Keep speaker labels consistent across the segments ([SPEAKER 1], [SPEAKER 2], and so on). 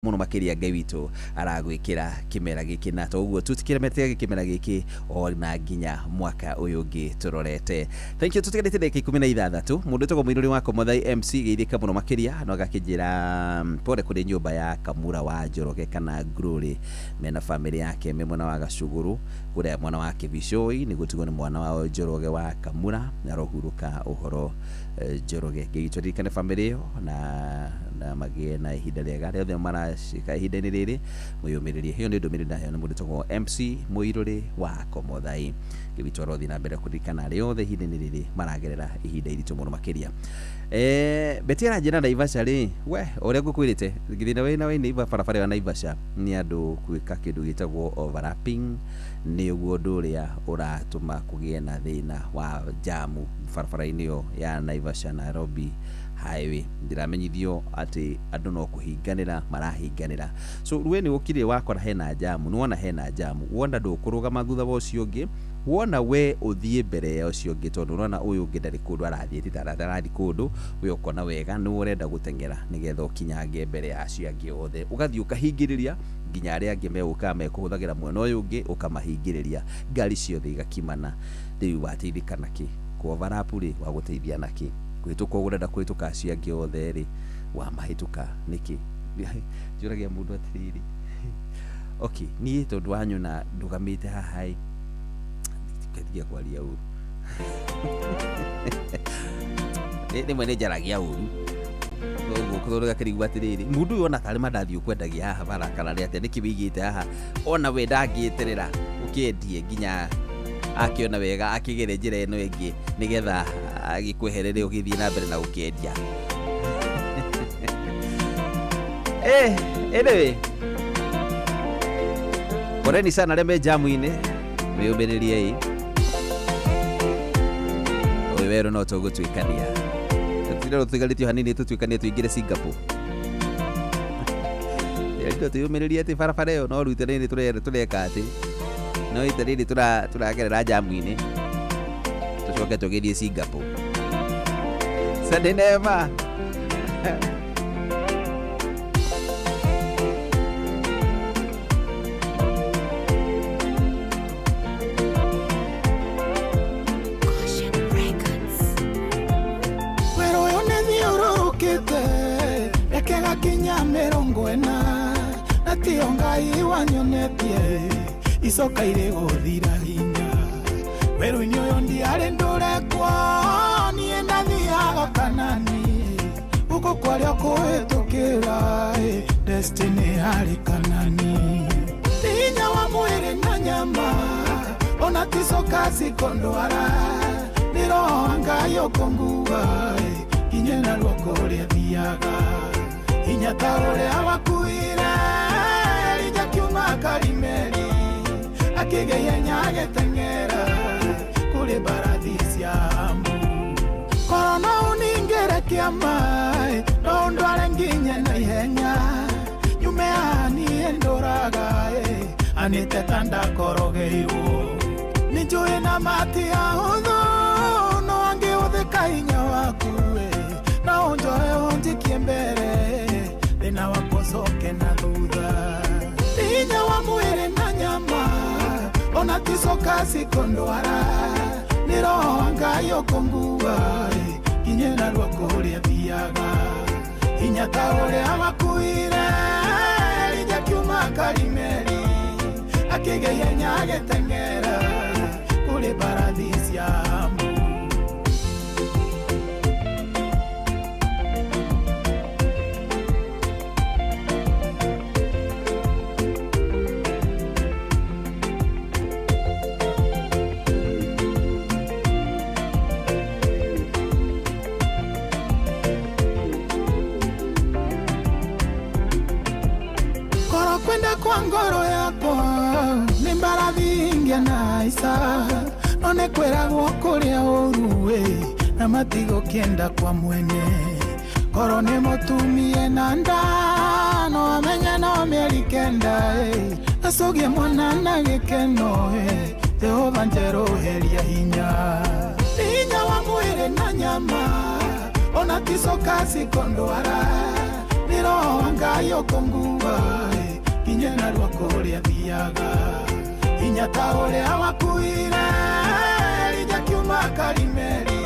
[SPEAKER 1] Mũno makĩria Ngai witũ aragwĩkĩra kĩmera gĩkĩ, na to ũguo tu, ti kĩmera gĩkĩ ona nginya mwaka ũyũ ũngĩ tũrorete. Thank you. Tũtiganĩte ndagĩka 16. Mũndũ wĩtagwo Mũirũrĩ wa Komothai MC geithĩka mũno makĩria, no agakĩnjĩra pole kũrĩ nyũmba ya Kamura wa Njoroge kana Glory mena famĩlĩ yake me mwena wa Gacũgũrũ kũrĩa mwena wa Kĩbicũi, nĩ gũtigwo nĩ mwana wao Njoroge wa Kamura arohurũka ũhoro. Njoroge, Ngai witũ aririkane famĩlĩ ĩyo na magĩe na ihinda rĩega rĩothe maracika ihinda-inĩ rĩrĩ, mwĩyũmĩrĩrie. Ĩyo nĩ ndũmĩrĩri ndaheo nĩ mũndũ wĩtagwo MC Mũirũrĩ wa Komothai. Ngai witũ arothiĩ na mbere kũririkana arĩa othe ihinda-inĩ rĩrĩ maragerera ihinda iritũ mũno makĩria. Betty aranjĩra Naivasha rĩ, we ũrĩa ngũkwĩrĩte thĩna wĩna wĩ barabara ĩyo ya Naivasha nĩ andũ gwĩka kĩndũ gĩtagwo overlapping, nĩ ũguo ũndũ ũrĩa ũratũma kũgĩe na thĩna wa jamu barabara-inĩ ĩyo ya Naivasha Nairobi Highway. Ndĩramenyithio atĩ andũ no kũhinganĩra marahinganĩra, so we nĩ ũkire wakora hena jamu, nĩ wona hena jamu, wona ndũkũrũgama thutha wa ũcio ũngĩ, wona we ũthiĩ mbere ya ũcio ũngĩ, tondũ ũrona ũyũ ũngĩ ndarĩ kũndũ arathiĩ, ti ta arathiĩ kũndũ, we ũkona wega nĩ ũrenda gũteng'era nĩgetha ũkinyange mbere ya acio angĩ othe, ũgathiĩ ũkahingĩrĩria nginya arĩa angĩ megũkaga mekũhũthagĩra mwena ũyũ ũngĩ, ũkamahingĩrĩria, ngari ciothe igakimana. Rĩu wateithĩka nakĩ? Kũ overlap rĩ, wagũteithia nakĩ? Kũhĩtũka ũguo ũrenda kũhĩtũka acio angĩ othe rĩ, wamahĩtũka nĩkĩ? Njũragia mũndũ atĩrĩrĩ, okay, niĩ tondũ wanyona ndũgamĩte haha ĩ, ndige kwaria ũru, rĩmwe nĩ njaragia ũru koguo tondũ gakĩrigwo atĩrĩrĩ, mũndũ ũyũ ona tarĩ mandathi ũkwendagia haha bara kana nĩ atĩa, nĩkĩ wĩigĩte haha, ona we ndangĩeterera ũkĩendie nginya akĩona wega akĩgere njĩra ĩno ĩngĩ nĩgetha agĩkweherere ũgĩthiĩ na mbere na gũkĩendia. Anyway, poleni sana arĩa me jamu-inĩ, mwĩyũmĩrĩriei, ũyũ werũ no tũgũtuĩkania, tũtirĩ tũtigarĩtio hanini tũtuĩkanie tũingĩre Singapore. Rĩu twĩyũmĩrĩrie atĩ barabara ĩyo no rĩu rĩrĩ tũreka atĩ no ita rĩrĩ tũragerera jamu-inĩ tũcoke tũgĩthiĩ Singapore. Sunday Neema.
[SPEAKER 2] Caution Records.
[SPEAKER 3] Werũ ũyũ nĩ thiũrũrũkĩte reke gakinya 40, na tiyo Ngai wanyonetie icoka irĩ gũthira hinya. Werũ-inĩ ũyũ ndiarĩ ndũrekwo, niĩ ndathiaga Kanani gũkũ kwarĩa kũhĩtũkĩra destiny harĩ Kanani. Ti hinya wa mwĩrĩ na nyama ona ticoka cikondwara, nĩ roho wa Ngai ũkũngua nginye na ruoko ũrĩa thiaga, hinya ta ũrĩa wakuire Elija kiuma Karimeli akĩgeia agĩteng'era kũrĩ mbarathi cia Amu. Korwo no ũningĩre kĩama, no ũndware nginye na ihenya nyume haha niĩ ndũraga anĩte ta ndakorogeirwo. Nĩ njũĩ na mati ahũthũ, no angĩhũthĩka hinya waku no ũnjoe ũnjikie mbere thĩna wakwa ũcoke na thutha. Ti hinya wa mwĩrĩ na nyama ona ticoka cikondwara, nĩ roho wa Ngai ũkũngua nginye na ruoko ũrĩa thiaga, hinya ta ũrĩa wakuire Elija kiuma Karimeli akĩgeia agĩteng'era kũrĩ mbarathi cia Amu. Korwo kwenda kwa ngoro yakwa nĩ mbarathi ingĩanaica, no nĩ kwĩragwo kũrĩa ũru na matigũkĩenda kwa mwene. Korwo nĩ mũtumie na nda no amenye no mĩeri 9, acũgie mwana na gĩkeno. Jehova njerũhĩria hinya, hinya wa mwĩrĩ na nyama ona ticoka cikondwara, nĩ Nĩ roho wa Ngai ũkũngua nginya narua kũrĩa thiaga. Hinya ta ũrĩa wakuire Elija kiuma Karimeli,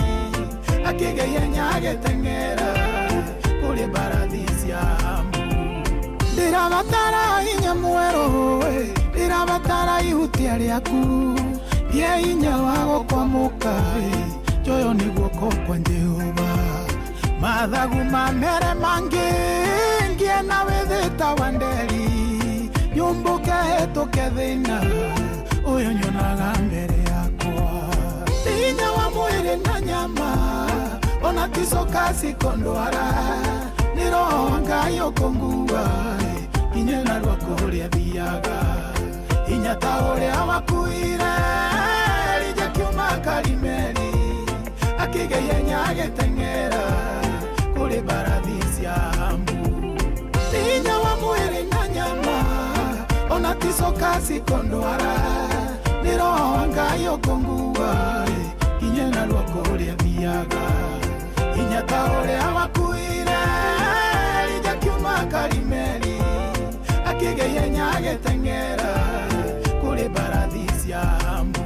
[SPEAKER 3] akĩgĩa ihenya agĩteng'era kũrĩ mbarathi cia Ahabu. Ndĩrabatara hinya mwerũ, ndĩrabatara ihutia rĩaku, ngĩe hinya wa gũkwamũka, njoyo nĩ guoko kwa Jehova. Mathagu mamere mangĩ ngĩe na wĩthĩ ta wa nderi, nyũmbũke hĩtũke thĩna ũyũ nyonaga mbere yakwa. Ti hinya wa mwĩrĩ na nyama, ona ti coka cikũndwara, nĩ roho wa Ngai ũkũngua nginya narua kũrĩa thiaga. Hinya ta ũrĩa wakuire Elija kiuma Karimeli, akĩgĩa ihenya agĩteng'era kũrĩ mbarathi cia Ahabu. Ti hinya wa mwĩrĩ na nyama, ona ti coka cikũndwara, nĩ roho wa Ngai ũkũngua nginya narua kũrĩa thiaga. Hinya ta ũrĩa wakuire Elija kiuma Karimeli, akĩgĩa ihenya agĩteng'era kũrĩ mbarathi cia Ahabu.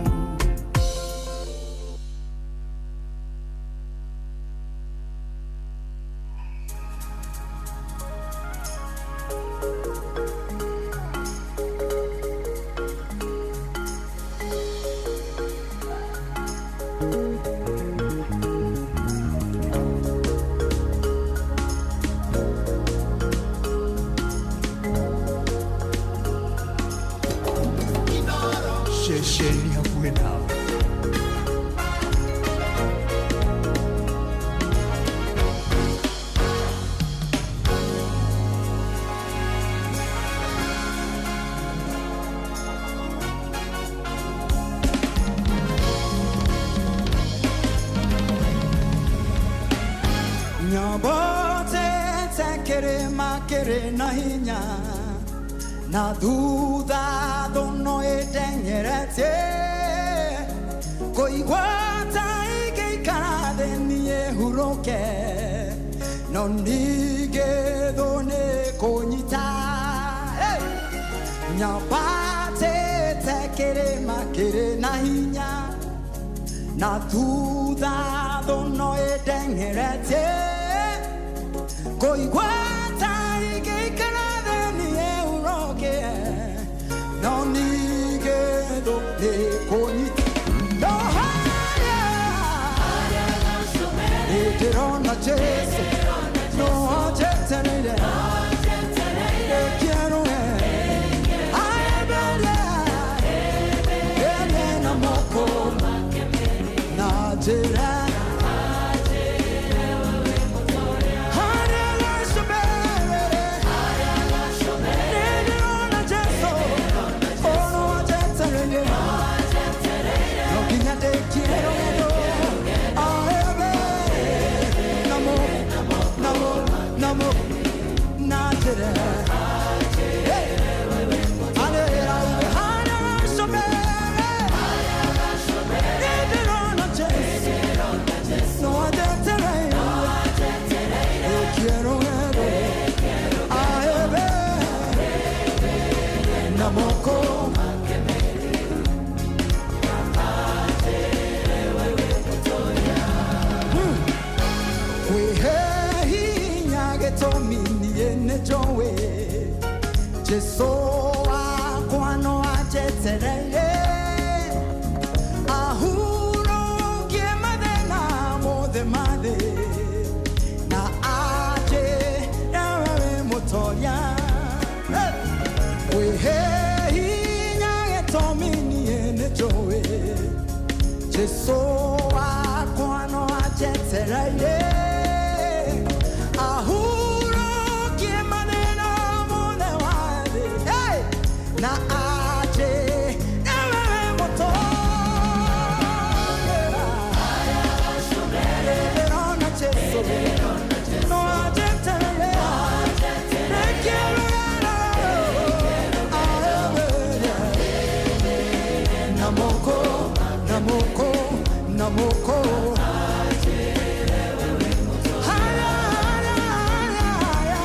[SPEAKER 4] Ceceni hakuhĩ nawe.
[SPEAKER 5] Nyambatĩte kĩrĩma kĩrĩ na hinya, na thutha thũ no ĩndenyeretie, kũigua ta ingĩikara thĩ niĩ hurũke, no ningĩ thũ nĩ kũnyita. Hey! Nyambatĩte kĩrĩma kĩrĩ na hinya, na thutha thũ no ĩndenyeretie, kũigua ta ingĩikara thĩ niĩ hurũke, no ningĩ thũ nĩ kũnyita. No harĩa ndĩrona Jesũ, no anjetereire, ndĩkĩerũe aemberie ene na moko na njĩra. Jesu wakwa no anjetereire, ahurũkie mathĩna mothe ma thĩ, na anjĩre we wĩ mũtoria. Kwĩhe hinya gĩtũmi niĩ nĩnjũĩ, Jesu wakwa no anjetereire, ahurũkie mathĩna mothe ma thĩ, hey! Na anjĩre we wĩ mũtoria. Ndĩrona Jesu, no anjetereire, ndĩkĩrũgendo, aemberie. Namoko, namoko, namoko. Haya, haya, haya, haya.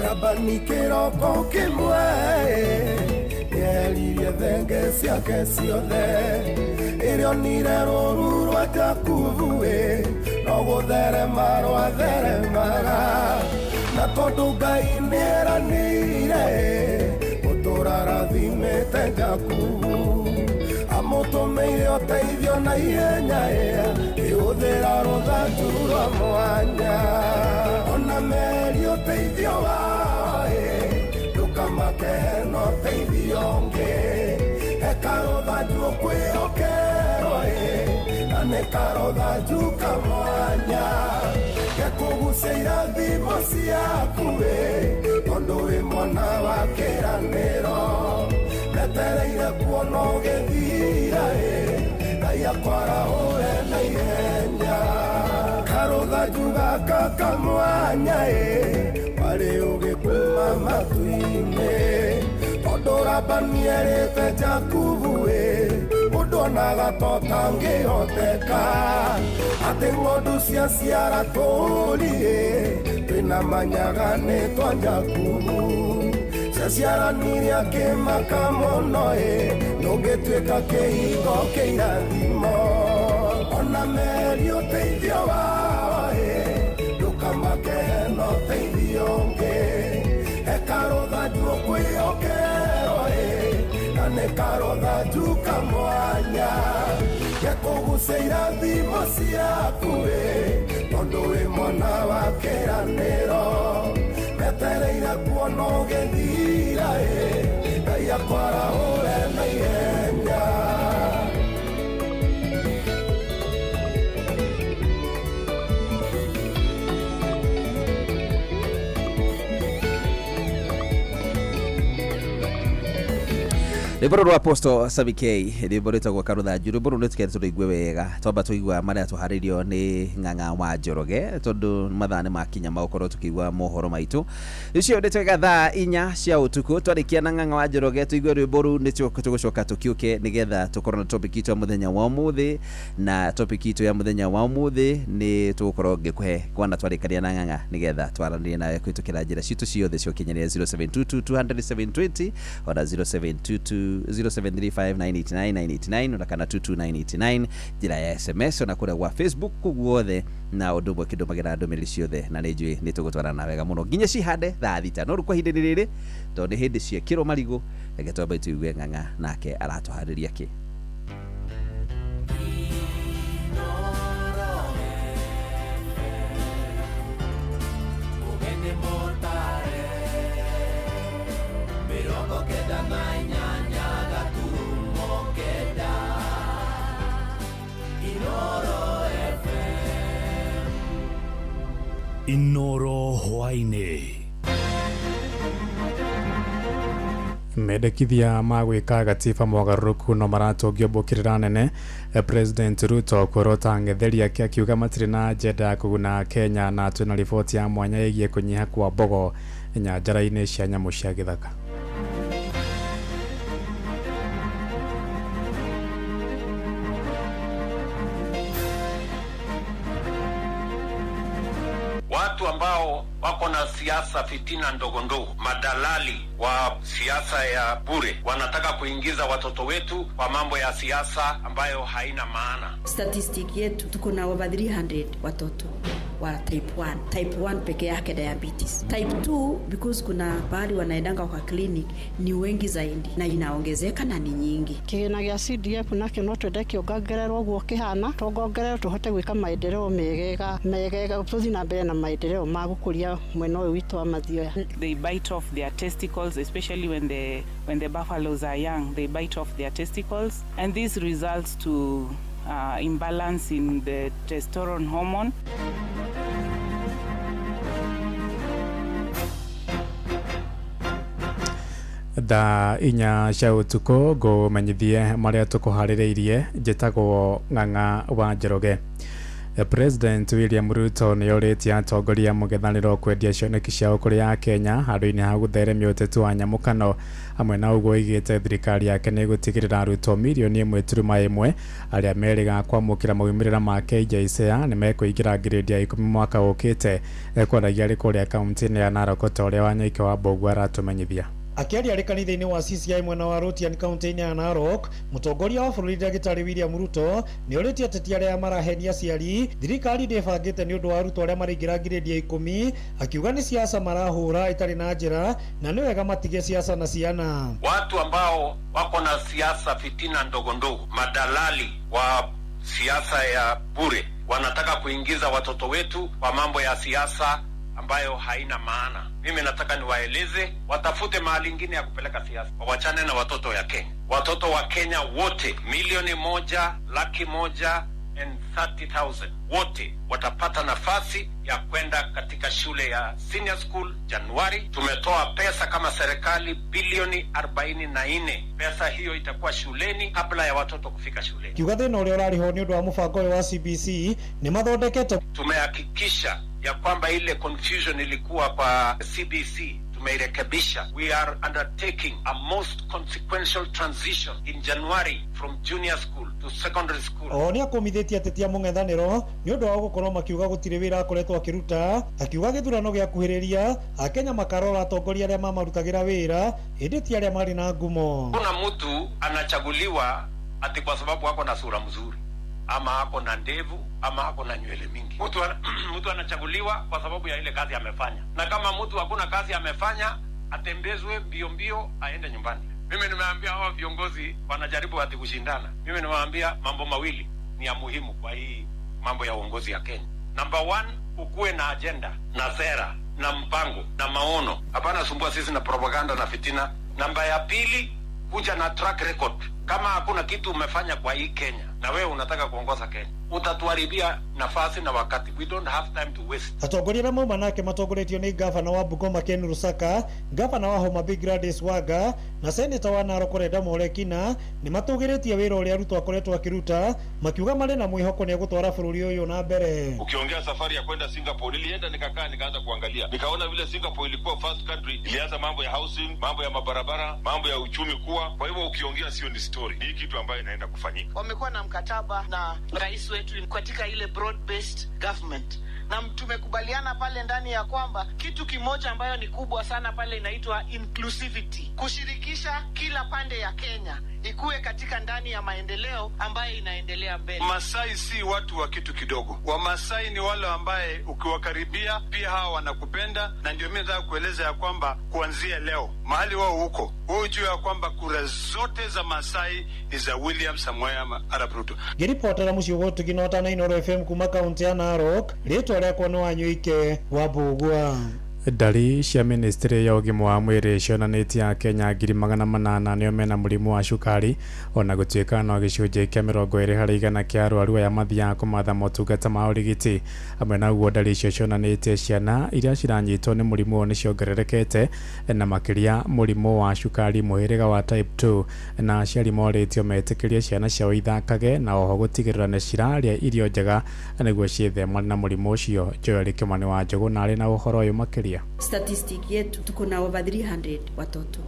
[SPEAKER 3] Rabani kĩroko kĩmwe nĩeririe thenge ciake ciothe ĩrĩa onire rũru rwa Jakubu ĩ no gũtherema rwatheremaga na tondũ Ngai nĩeranĩire gũtũũra arathimĩte Jakubu amũtũmĩire ũteithio na ihenya ĩhũthĩra rũthanju rwa mwanya ona meri ũteithio wao ndũkamake hena ũteithio ũngĩ he karũthanju ũkwĩhokerwo na nĩ karũthanju kamwanya gekũgucia irathimo ciaku tondũ wĩ mwana wa kĩranĩro metereire kuona ũgĩthira Ngai akwarahũre na ihenya karũthanju gaka kamwanya warĩ ũgĩkuma matu-inĩ tondũ Labani erĩte Jakubu ũndũ onaga ta ũtangĩhoteka atĩ ng'ondu ciaciara tũũri twĩna manyaga nĩ twa Jakubu ciaciaranire akĩmaka mũno ndũngĩtuĩka kĩhingo kĩirathimo ona meri ũteithio wao ndũkamake hena ũteithio ũngĩ he karũthanju ũkwĩhokerwo na nĩ karũthanju kamwanya gekũgucia irathimo ciaku tondũ wĩ mwana wa kĩranĩro metereire kuona ũgĩthira Ngai akwarahũre na ihenya.
[SPEAKER 1] Rwĩmbo rũrũ rwa Apostle Sammy K rwĩmbo rwĩtagwo karũthanju rwĩmbo rũrũ nĩtũkende tũrũigue wega twamba tũigua marĩa tũharĩirio nĩ Ng'ang'a wa Njoroge tondũ mathaa nĩ makinya ma gũkorwo tũkĩigua mohoro maitũ rĩcio nĩ twega thaa 4 cia ũtukũ twarĩkia na Ng'ang'a wa Njoroge tũigue rwĩmbo rũu nĩ tũgũcoka tũkĩũke nĩgetha tũkorwo na topic itũ ya mũthenya wa ũmũthĩ na topic itũ ya mũthenya wa ũmũthĩ nĩ tũgũkorwo ngĩkũhe kwana twarĩkania na Ng'ang'a nĩgetha twaranĩrie nawe kũhĩtũkĩra njĩra citũ ciothe cia ũkinyanĩria 0722 200 720 ona 0722 0735989989 ona kana 22989 njĩra ya SMS ona kũrĩa gwa Facebook guothe na ũndũ ũmwe kĩndũmagĩra ndũmĩrĩri ciothe na nĩ njũĩ nĩ tũgũtwarana wega mũno nginya cihande thaa 6 no rĩu kwa ihinda rĩrĩ tondũ nĩ hĩndĩ ciekĩrwo marigũ reke twambe tũigue Ng'ang'a nake aratũharĩria kĩ.
[SPEAKER 4] Inoro hwaini
[SPEAKER 6] mendekithia ma gwĩka gatiba mogarũrũku no maratũngio mbũkĩrĩra nene. President Ruto kũrota ng'etheri ake akiuga matirĩ na agenda ya kũguna Kenya na twĩna riboti ya mwanya ĩgiĩ kũnyiha kwa mbogo nyanjara-inĩ cia nyamũ cia gĩthaka.
[SPEAKER 7] Watu ambao wako na siasa fitina ndogo ndogo, madalali wa siasa ya bure, wanataka kuingiza watoto wetu kwa mambo ya siasa ambayo haina maana.
[SPEAKER 8] Statistic yetu tuko na over 300 watoto wa type 1. Type 1 peke yake diabetes. Type 2 because kuna pahali wanaendanga kwa clinic ni wengi zaidi na inaongezeka na ni nyingi.
[SPEAKER 9] Kigina gĩa CDF nakĩo no twende kĩongongererwo ũguo kĩhana tũngongererwo tũhote gwĩka maendeleo megega megega tũthiĩ na mbere na maendeleo ma gũkũria mwena ũyũ witũ wa Mathioya.
[SPEAKER 10] They bite off their testicles, especially when the buffaloes are young. They bite off their testicles, and this results to imbalance in the testosterone hormone.
[SPEAKER 6] Thaa 4 cia ũtukũ ngũmenyithie marĩa tũkũharĩrĩirie. Njĩtagwo Ng'ang'a wa Njoroge. President William Ruto nĩ orĩtie atongoria mũng'ethanĩro kwendia cioneki ciao kũrĩ Akenya handũ-inĩ ha gũtheremia ũteti wa nyamũkano. Hamwe na ũguo oigĩte thirikari yake nĩ ĩgũtigĩrĩra arutwo mirioni 1.1 arĩa merĩga kwamũkĩra maumĩrĩra ma KJSEA nĩ mekũingĩra ngirĩndi ya 10 mwaka ũkĩte. Ekwaragia arĩ kũrĩa kaunti-inĩ ya Narok ta ũrĩa Wanyoike wa Mbũgua aratũmenyithia.
[SPEAKER 11] Akĩaria arĩ kanitha-inĩ wa CCI mwena wa Rutian kaunti-inĩ ya Narok, mũtongoria wa bũrũri ndagĩtarĩ William Ruto nĩ orĩtie ateti arĩa marahenia aciari thirikari ndĩbangĩte nĩ ũndũ wa arutwo arĩa maraingĩra ngirĩndi ya 10, akiuga nĩ siasa marahũra ĩtarĩ na njĩra na nĩ wega matige siasa na ciana.
[SPEAKER 7] Watu ambao wako na siasa fitina ndogo ndogo, madalali wa siasa ya bure, wanataka kuingiza watoto wetu kwa mambo ya siasa ambayo haina maana. Mimi nataka niwaeleze watafute mahali ingine ya kupeleka siasa, wawachane na watoto ya Kenya. Watoto wa Kenya wote 1,130,000 wote watapata nafasi ya kwenda katika shule ya senior school Januari. Tumetoa pesa kama serikali bilioni 44. Pesa hiyo itakuwa shuleni kabla ya watoto kufika shuleni.
[SPEAKER 11] Kiuga thĩna ũrĩa ũrarĩho nĩ ũndũ wa mũbango ũyũ wa CBC nĩ mathondekete.
[SPEAKER 7] Tumehakikisha ya kwamba ile confusion ilikuwa kwa CBC tumeirekebisha. We are undertaking a most consequential transition in January from junior school to secondary school.
[SPEAKER 11] Oho nĩ akũmithĩtie ateti a mũng'ethanĩro nĩ ũndũ wa gũkorwo makiuga gũtirĩ wĩra akoretwo akĩruta, akiuga gĩthurano gĩakuhĩrĩria Akenya makarora atongoria arĩa mamarutagĩra wĩra ĩndĩ ti arĩa marĩ na ngumo.
[SPEAKER 7] Kuna mtu anachaguliwa ati kwa sababu ako na sura mzuri ama ako na ndevu ama ako na nywele mingi. Mtu anachaguliwa kwa sababu ya ile kazi amefanya, na kama mtu hakuna kazi amefanya atembezwe mbio mbio aende nyumbani. Mimi nimeambia hawa viongozi wanajaribu ati kushindana. Mimi nimewaambia mambo mawili ni ya muhimu kwa hii mambo ya uongozi ya Kenya. Number 1, ukuwe na agenda na sera na mpango na maono. Hapana sumbua sisi na propaganda na fitina. Namba ya pili, kuja na track record. Kama hakuna kitu umefanya kwa hii Kenya na wewe unataka kuongoza Kenya, utatuharibia nafasi na wakati. We don't have time to waste.
[SPEAKER 11] Atongoria arĩa mauma nake matongoretio nĩ ngavana wa Bungoma Ken Lusaka, ngavana wa Homa Bay Gladys Wanga na seneta wa Narok Renda Molekina nĩ matũgĩrĩtie wĩra ũrĩa Ruto akoretwo akĩruta, makiuga marĩ na mwĩhoko nĩ egũtwara bũrũri ũyũ na mbere.
[SPEAKER 12] Ukiongea safari ya kwenda Singapore, nilienda nikakaa nikaanza kuangalia, nikaona vile Singapore ilikuwa first country, ilianza mambo ya housing, mambo ya mabarabara, mambo ya uchumi kuwa. Kwa hivyo ukiongea sio ni story, ni kitu ambayo inaenda kufanyika.
[SPEAKER 13] Wamekuwa na mkataba na rais wetu katika ile broad based government, na tumekubaliana pale ndani ya kwamba kitu kimoja ambayo ni kubwa sana pale inaitwa inclusivity, kushirikisha kila pande ya Kenya ikuwe katika ndani ya maendeleo ambayo inaendelea mbele.
[SPEAKER 14] Masai si watu wa kitu kidogo. Wamasai ni wale ambaye ukiwakaribia pia hawa wanakupenda, na ndio mimi nataka kueleza ya kwamba kuanzia leo mahali wao huko, wewe jua ya kwamba kura zote za Masai ni za William Samoei Arap Ruto.
[SPEAKER 11] Ngĩribotera mũciĩ wa ũtugi na ũtana Inooro FM kuma kaunti ya Narok, rĩtwa rĩakwa nĩ Wanyoike wa Mbũgua.
[SPEAKER 6] Ndari cia ministry ya ũgima wa mwĩrĩ cionanĩtie Akenya 800,000 nĩo mena mũrimũ wa cukari, ona gũtuĩka no gĩcunjĩ kĩa 20% kĩa arwaru aya mathiaga kũmatha motungata ma ũrigiti. Hamwe na ũguo, ndari icio cionanĩtie ciana iria ciranyitwo nĩ mũrimũ ũyũ nĩciongererekete, na makĩria mũrimũ wa cukari mũhĩrĩga wa type 2, na aciari morĩtio metĩkĩrie ciana ciao ithakage na oho gũtigĩrĩra nĩ cirarĩa irio njega nĩguo ciĩthemane na mũrimũ ũcio. Joel Kĩmani wa Njũgũ na arĩ na ũhoro ũyũ makĩria.
[SPEAKER 8] Statistic yetu tuko na over 300 watoto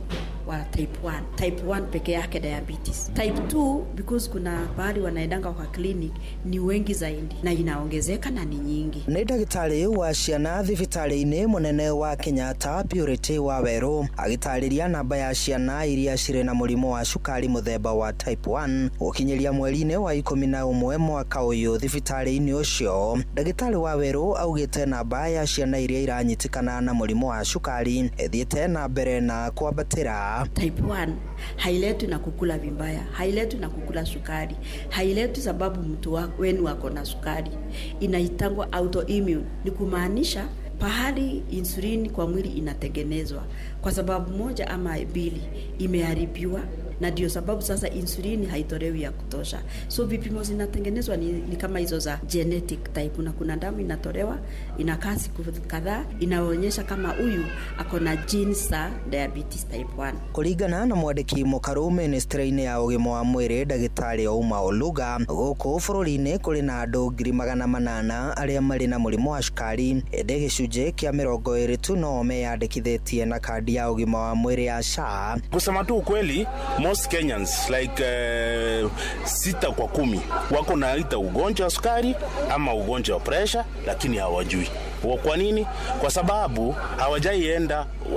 [SPEAKER 8] wa type 1. Type 1 peke yake diabetes. Type 2 because kuna pahali wanaendanga kwa clinic ni wengi zaidi na inaongezeka na ni nyingi.
[SPEAKER 15] Nĩ ndagĩtarĩ wa ciana thibitarĩ-inĩ mũnene wa Kenyatta Purity Wawerũ agĩtarĩria namba ya ciana iria cirĩ na mũrimũ wa cukari mũthemba wa type 1 gũkinyĩria mweri-inĩ wa 11 mwaka ũyũ thibitarĩ-inĩ ũcio. Ndagĩtarĩ Wawerũ augĩte namba ya ciana iria iranyitĩkana na mũrimũ wa cukari ĩthiĩte na mbere na kwambatĩra.
[SPEAKER 8] Type 1 hailetwi na kukula vibaya, hailetwi na kukula sukari, hailetwi sababu mtu wenu ako na sukari. Inaitangwa autoimmune, ni kumaanisha pahali insulini kwa mwili inatengenezwa kwa sababu moja ama mbili imeharibiwa, na ndio sababu sasa insulini haitolewi ya kutosha. So vipimo zinatengenezwa ni kama hizo za genetic type, na kuna damu inatolewa inakaa siku kadhaa, inaonyesha kama huyu ako na genes za diabetes type 1.
[SPEAKER 15] Kũringana na mwandĩki mũkaru ministry-inĩ ya ũgima wa mwĩrĩ ndagĩtarĩ Ouma Oluga, gũkũ bũrũri-inĩ kũrĩ na andũ 800,000 arĩa marĩ na mũrimũ wa cukari, ĩndĩ gĩcunjĩ kĩa 20 tu no meyandĩkithĩtie na kandi ya ũgima wa mwĩrĩ ya SHA.
[SPEAKER 16] Kusema tu ukweli, most Kenyans like 6 kwa 10 wako na aidha ugonjwa wa sukari ama ugonjwa wa pressure, lakini hawajui. Kwa nini? Kwa sababu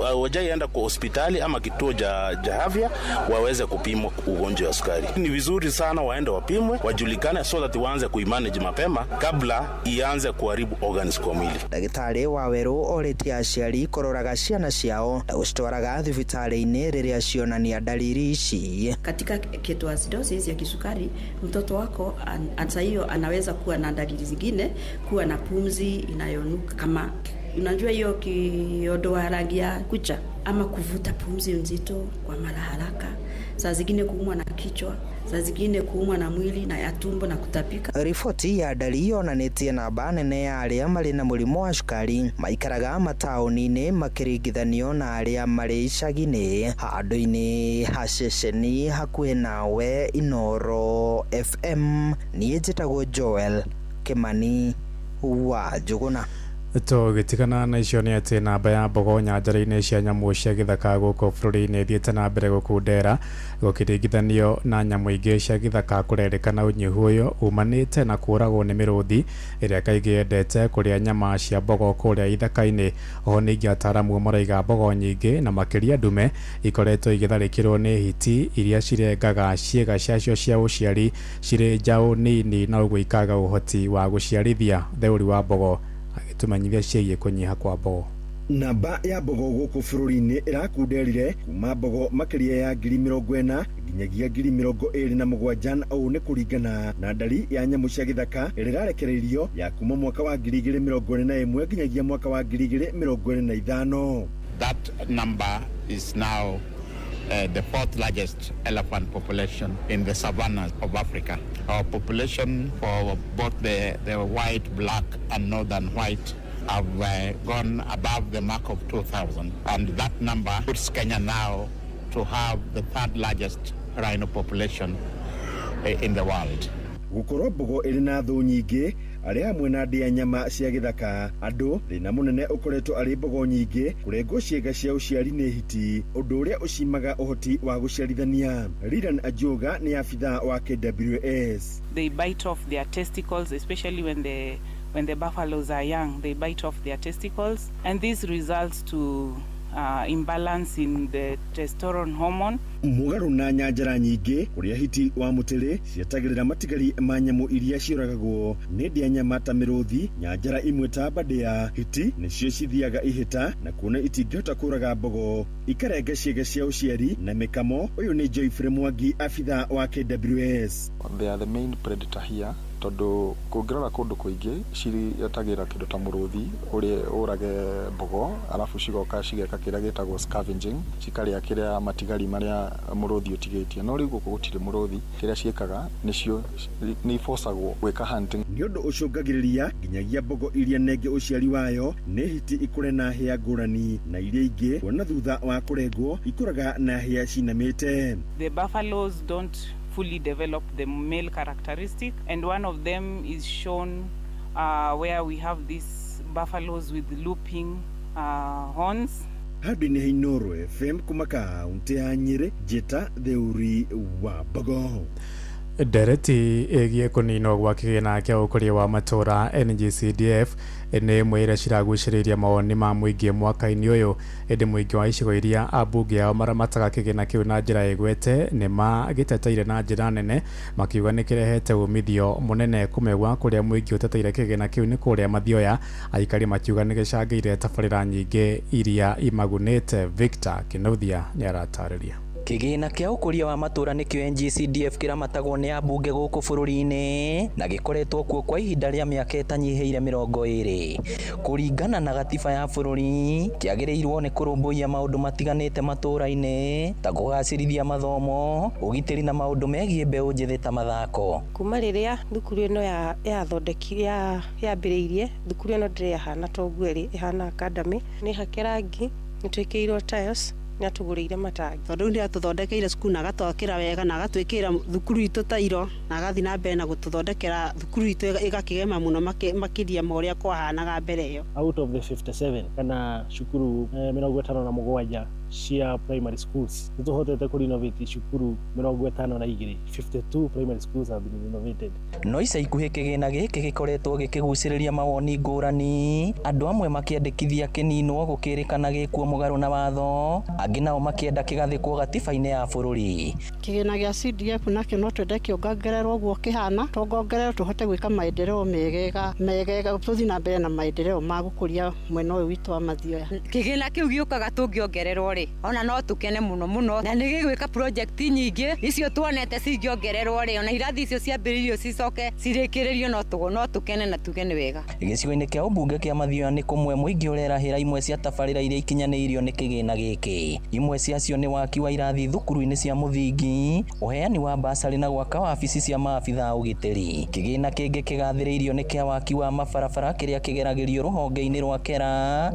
[SPEAKER 16] hawajaienda kwa hospitali ama kituo cha afya waweze kupimwa ugonjwa wa sukari. Ni vizuri sana waende wapimwe, wajulikane, so that waanze kuimanage mapema kabla ianze kuharibu organs kwa mwili.
[SPEAKER 15] Ndagĩtarĩ Wawerũ orĩtie aciari kũroraga ciana ciao na gũcitwaraga thibitarĩ-inĩ rĩrĩa cionania dalili ici.
[SPEAKER 8] Katika ketoacidosis ya kisukari, mtoto wako saa hiyo anaweza kuwa na dalili zingine, kuwa na pumzi inayonuka kama unajua hiyo kiondoa rangi ya kucha, ama kuvuta pumzi nzito kwa mara haraka, saa zingine kuumwa na kichwa, saa zingine kuumwa na mwili na ya tumbo na kutapika.
[SPEAKER 15] Riboti ya ndari yonanĩtie namba nene ya arĩa marĩ na mũrimũ wa cukari maikaraga mataũni-inĩ makĩringithanio na arĩa marĩ icagi-inĩ. Handũ-inĩ ha ceceni hakuhĩ nawe Inooro FM, niĩ njĩtagwo Joel Kimani wa Njũgũna.
[SPEAKER 6] Tũgĩtigana na icio nĩ atĩ namba ya mbogo nyanjara-inĩ cia nyamũ cia gĩthaka gũkũ bũrũri-inĩ ĩthiĩte na mbere gũkundera gũkĩringithanio na nyamũ ingĩ cia gĩthaka. Kũrerĩkana ũnyihu ũyũ umanĩte na kũũragwo nĩ mĩrũthi ĩrĩa kaingĩ yendete kũrĩa nyama cia mbogo kũrĩa ithaka-inĩ. Oho ningĩ ataaramu maraiga mbogo nyingĩ na makĩria ndume ikoretwo igĩtharĩkĩrwo nĩ hiti iria cirengaga ciĩga ciacio cia ũciari cirĩ njaũ nini na ũguo ikaga ũhoti wa gũciarithia. Theũri wa mbogo agĩtũmenyithia ciĩgiĩ kũnyiha kwa mbogo.
[SPEAKER 17] Namba ya mbogo gũkũ bũrũri-inĩ ĩrakunderire kuma mbogo makĩria ya 40,000 nginyagia 27,000, na ũũ nĩ kũringana na ndari ya nyamũ cia gĩthaka ĩrĩa ĩrarekereirio ya kuma mwaka wa 2021 nginyagia mwaka wa 2025.
[SPEAKER 18] That number is now the fourth largest elephant population in the savannas of Africa. Our population for both the white, black and northern white have gone above the mark of 2,000, and that number puts Kenya now to have the third largest rhino population in the world.
[SPEAKER 17] Gũkorwo mbogo ĩrĩ na thũ nyingĩ arĩa hamwe na ndĩa nyama cia gĩthaka andũ, thĩna mũnene ũkoretwo arĩ mbogo nyingĩ kũrengwo ciĩga cia ũciari nĩ hiti, ũndũ ũrĩa ũcimaga ũhoti wa gũciarithania. Liran Ajoga nĩ abithaa wa KWS.
[SPEAKER 10] They bite off their testicles, especially when the buffaloes are young, they bite off their testicles, and this results to imbalance in the testosterone hormone.
[SPEAKER 17] Mũgarũ na nyanjara nyingĩ kũrĩa hiti wa mũtĩrĩ cietagĩrĩra matigari ma nyamũ iria ciũragagwo nĩ ndĩa nyama ta mĩrũthi, nyanjara imwe ta mbandĩa, hiti nĩcio cithiaga ihĩta na kuona itingĩhota kũraga mbogo ikarenga ciĩga cia ũciari na mĩkamo. Ũyũ nĩ Joyfrey Mwangi, abithaa wa KWS.
[SPEAKER 19] They are the main predator here, tondũ kũngĩrora kũndũ kũingĩ ciretagĩra kĩndũ ta mũrũthi ũrĩa ũrage mbogo, alafu cigoka cigeka kĩrĩa gĩtagwo scavenging, cikarĩa kĩrĩa matigari marĩa mũrũthi ũtigĩtie. No rĩu gũkũ gũtirĩ mũrũthi, kĩrĩa ciĩkaga nĩcio nĩ ibocagwo gwĩka hunting.
[SPEAKER 17] Nĩ ũndũ ũcũngagĩrĩria nginyagia mbogo iria nenge ũciari wayo nĩ hiti ikũre na hĩa ngũrani na iria ingĩ kuona thutha wa kũrengwo ikũraga na hĩa cinamĩte.
[SPEAKER 10] The buffaloes don't fully develop the male characteristic, and one of them is shown where we have these buffaloes with looping horns.
[SPEAKER 17] Handũ-inĩ ha Inooro FM kuma kaunti ya Nyĩrĩ, Njĩta Theuri wa Mbogo.
[SPEAKER 6] Ndereti ĩgiĩ kũninwo gwa kĩgĩna kĩa ũkũria wa matũũra NGCDF nĩ ĩmwe ĩrĩa ciragucĩrĩirie mawoni ma mũingĩ mwaka-inĩ ũyũ, ĩndĩ mũingĩ wa icigo iria ambunge ao maramataga kĩgĩna kĩu na njĩra ĩgwete nĩ magĩteteire na njĩra nene, makiuga nĩ kĩrehete umithio mũnene. Kũmegwa kũrĩa mũingĩ ũteteire kĩgĩna kĩu nĩ kũrĩa Mathioya, aikari makiuga nĩ gĩcangĩire tabarĩra nyingĩ iria imagunĩte. Victor Kinuthia nĩ aratarĩria.
[SPEAKER 15] Kĩgĩna kĩa ũkũria wa matũra nĩkĩo NGCDF kĩramatagwo nĩ ambunge gũkũ bũrũri-inĩ na gĩkoretwo kuo kwa ihinda rĩa mĩaka ĩtanyihĩire 20. Kũringana na gatiba ya bũrũri, kĩagĩrĩirwo nĩ kũrũmbũiya maũndũ matiganĩte matũra-inĩ ta kũgacĩrithia mathomo, ũgitĩri na maũndũ megiĩ mbeũ njĩthĩ ta mathako.
[SPEAKER 20] Kuma rĩrĩa thukuru ĩno yambĩrĩirie, thukuru ĩno ndĩrĩ yahana ta ũguo ĩrĩ, ĩhana academy. Nĩ hake rangi, nĩ twĩkĩirwo tiles, nĩ atũgũrĩire matangi.
[SPEAKER 9] Tondũ nĩ atũthondekeire cukuru na agatwakĩra wega na agatwĩkĩra thukuru itũ tairo na agathiĩ na mbere na gũtũthondekera thukuru itũ ĩgakĩgema mũno makĩria ma ũrĩa kwahanaga mbere ĩyo.
[SPEAKER 21] Out of the 57 kana cukuru 57 cia primary schools nĩ tũhotete kũ renovate cukuru 52, 52 primary schools have been renovated.
[SPEAKER 15] No ica ikuhĩ kĩgĩna gĩkĩ gĩkoretwo gĩkĩgucĩrĩria mawoni ngũrani, andũ amwe makĩendekithia kĩninwo gũkĩrĩkana gĩkuo mũgarũ na watho, angĩ nao makĩenda kĩgathĩkwo gatiba-inĩ ya bũrũri.
[SPEAKER 9] Kĩgĩna gĩa CDF nakĩo no twende kĩongongererwo ũguo kĩhana, tuongongererwo tũhote gwĩka maendeleo megega megega, tũthiĩ na mbere na maendeleo ma gũkũria mwena ũyũ witũ wa Mathioya.
[SPEAKER 22] Kĩgĩna kĩu gĩũkaga tũngĩongererwo rĩ, ona no tũkene mũno mũno, na nĩ gĩgwĩka project nyingĩ icio tuonete cingĩongererwo rĩ, ona irathi icio ciambĩrĩirio cicoke cirĩkĩrĩrio, no tũkene na tuge nĩ wega.
[SPEAKER 15] Gĩcigo-inĩ kĩa ũmbunge kĩa Mathioya nĩ kũmwe mũingĩ ũrerahĩra imwe cia tabarĩra iria ikinyanĩirio nĩ kĩgĩna gĩkĩ. Imwe ciacio nĩ waki wa irathi thukuru-inĩ cia mũthingi, ũheani wa basarĩ na gwaka wabici cia maabitha a ũgitĩri. Kĩgĩna kĩngĩ kĩgathĩrĩirio nĩ kĩa waki wa mabarabara kĩrĩa kĩgeragĩrio rũhonge-inĩ rwa Kera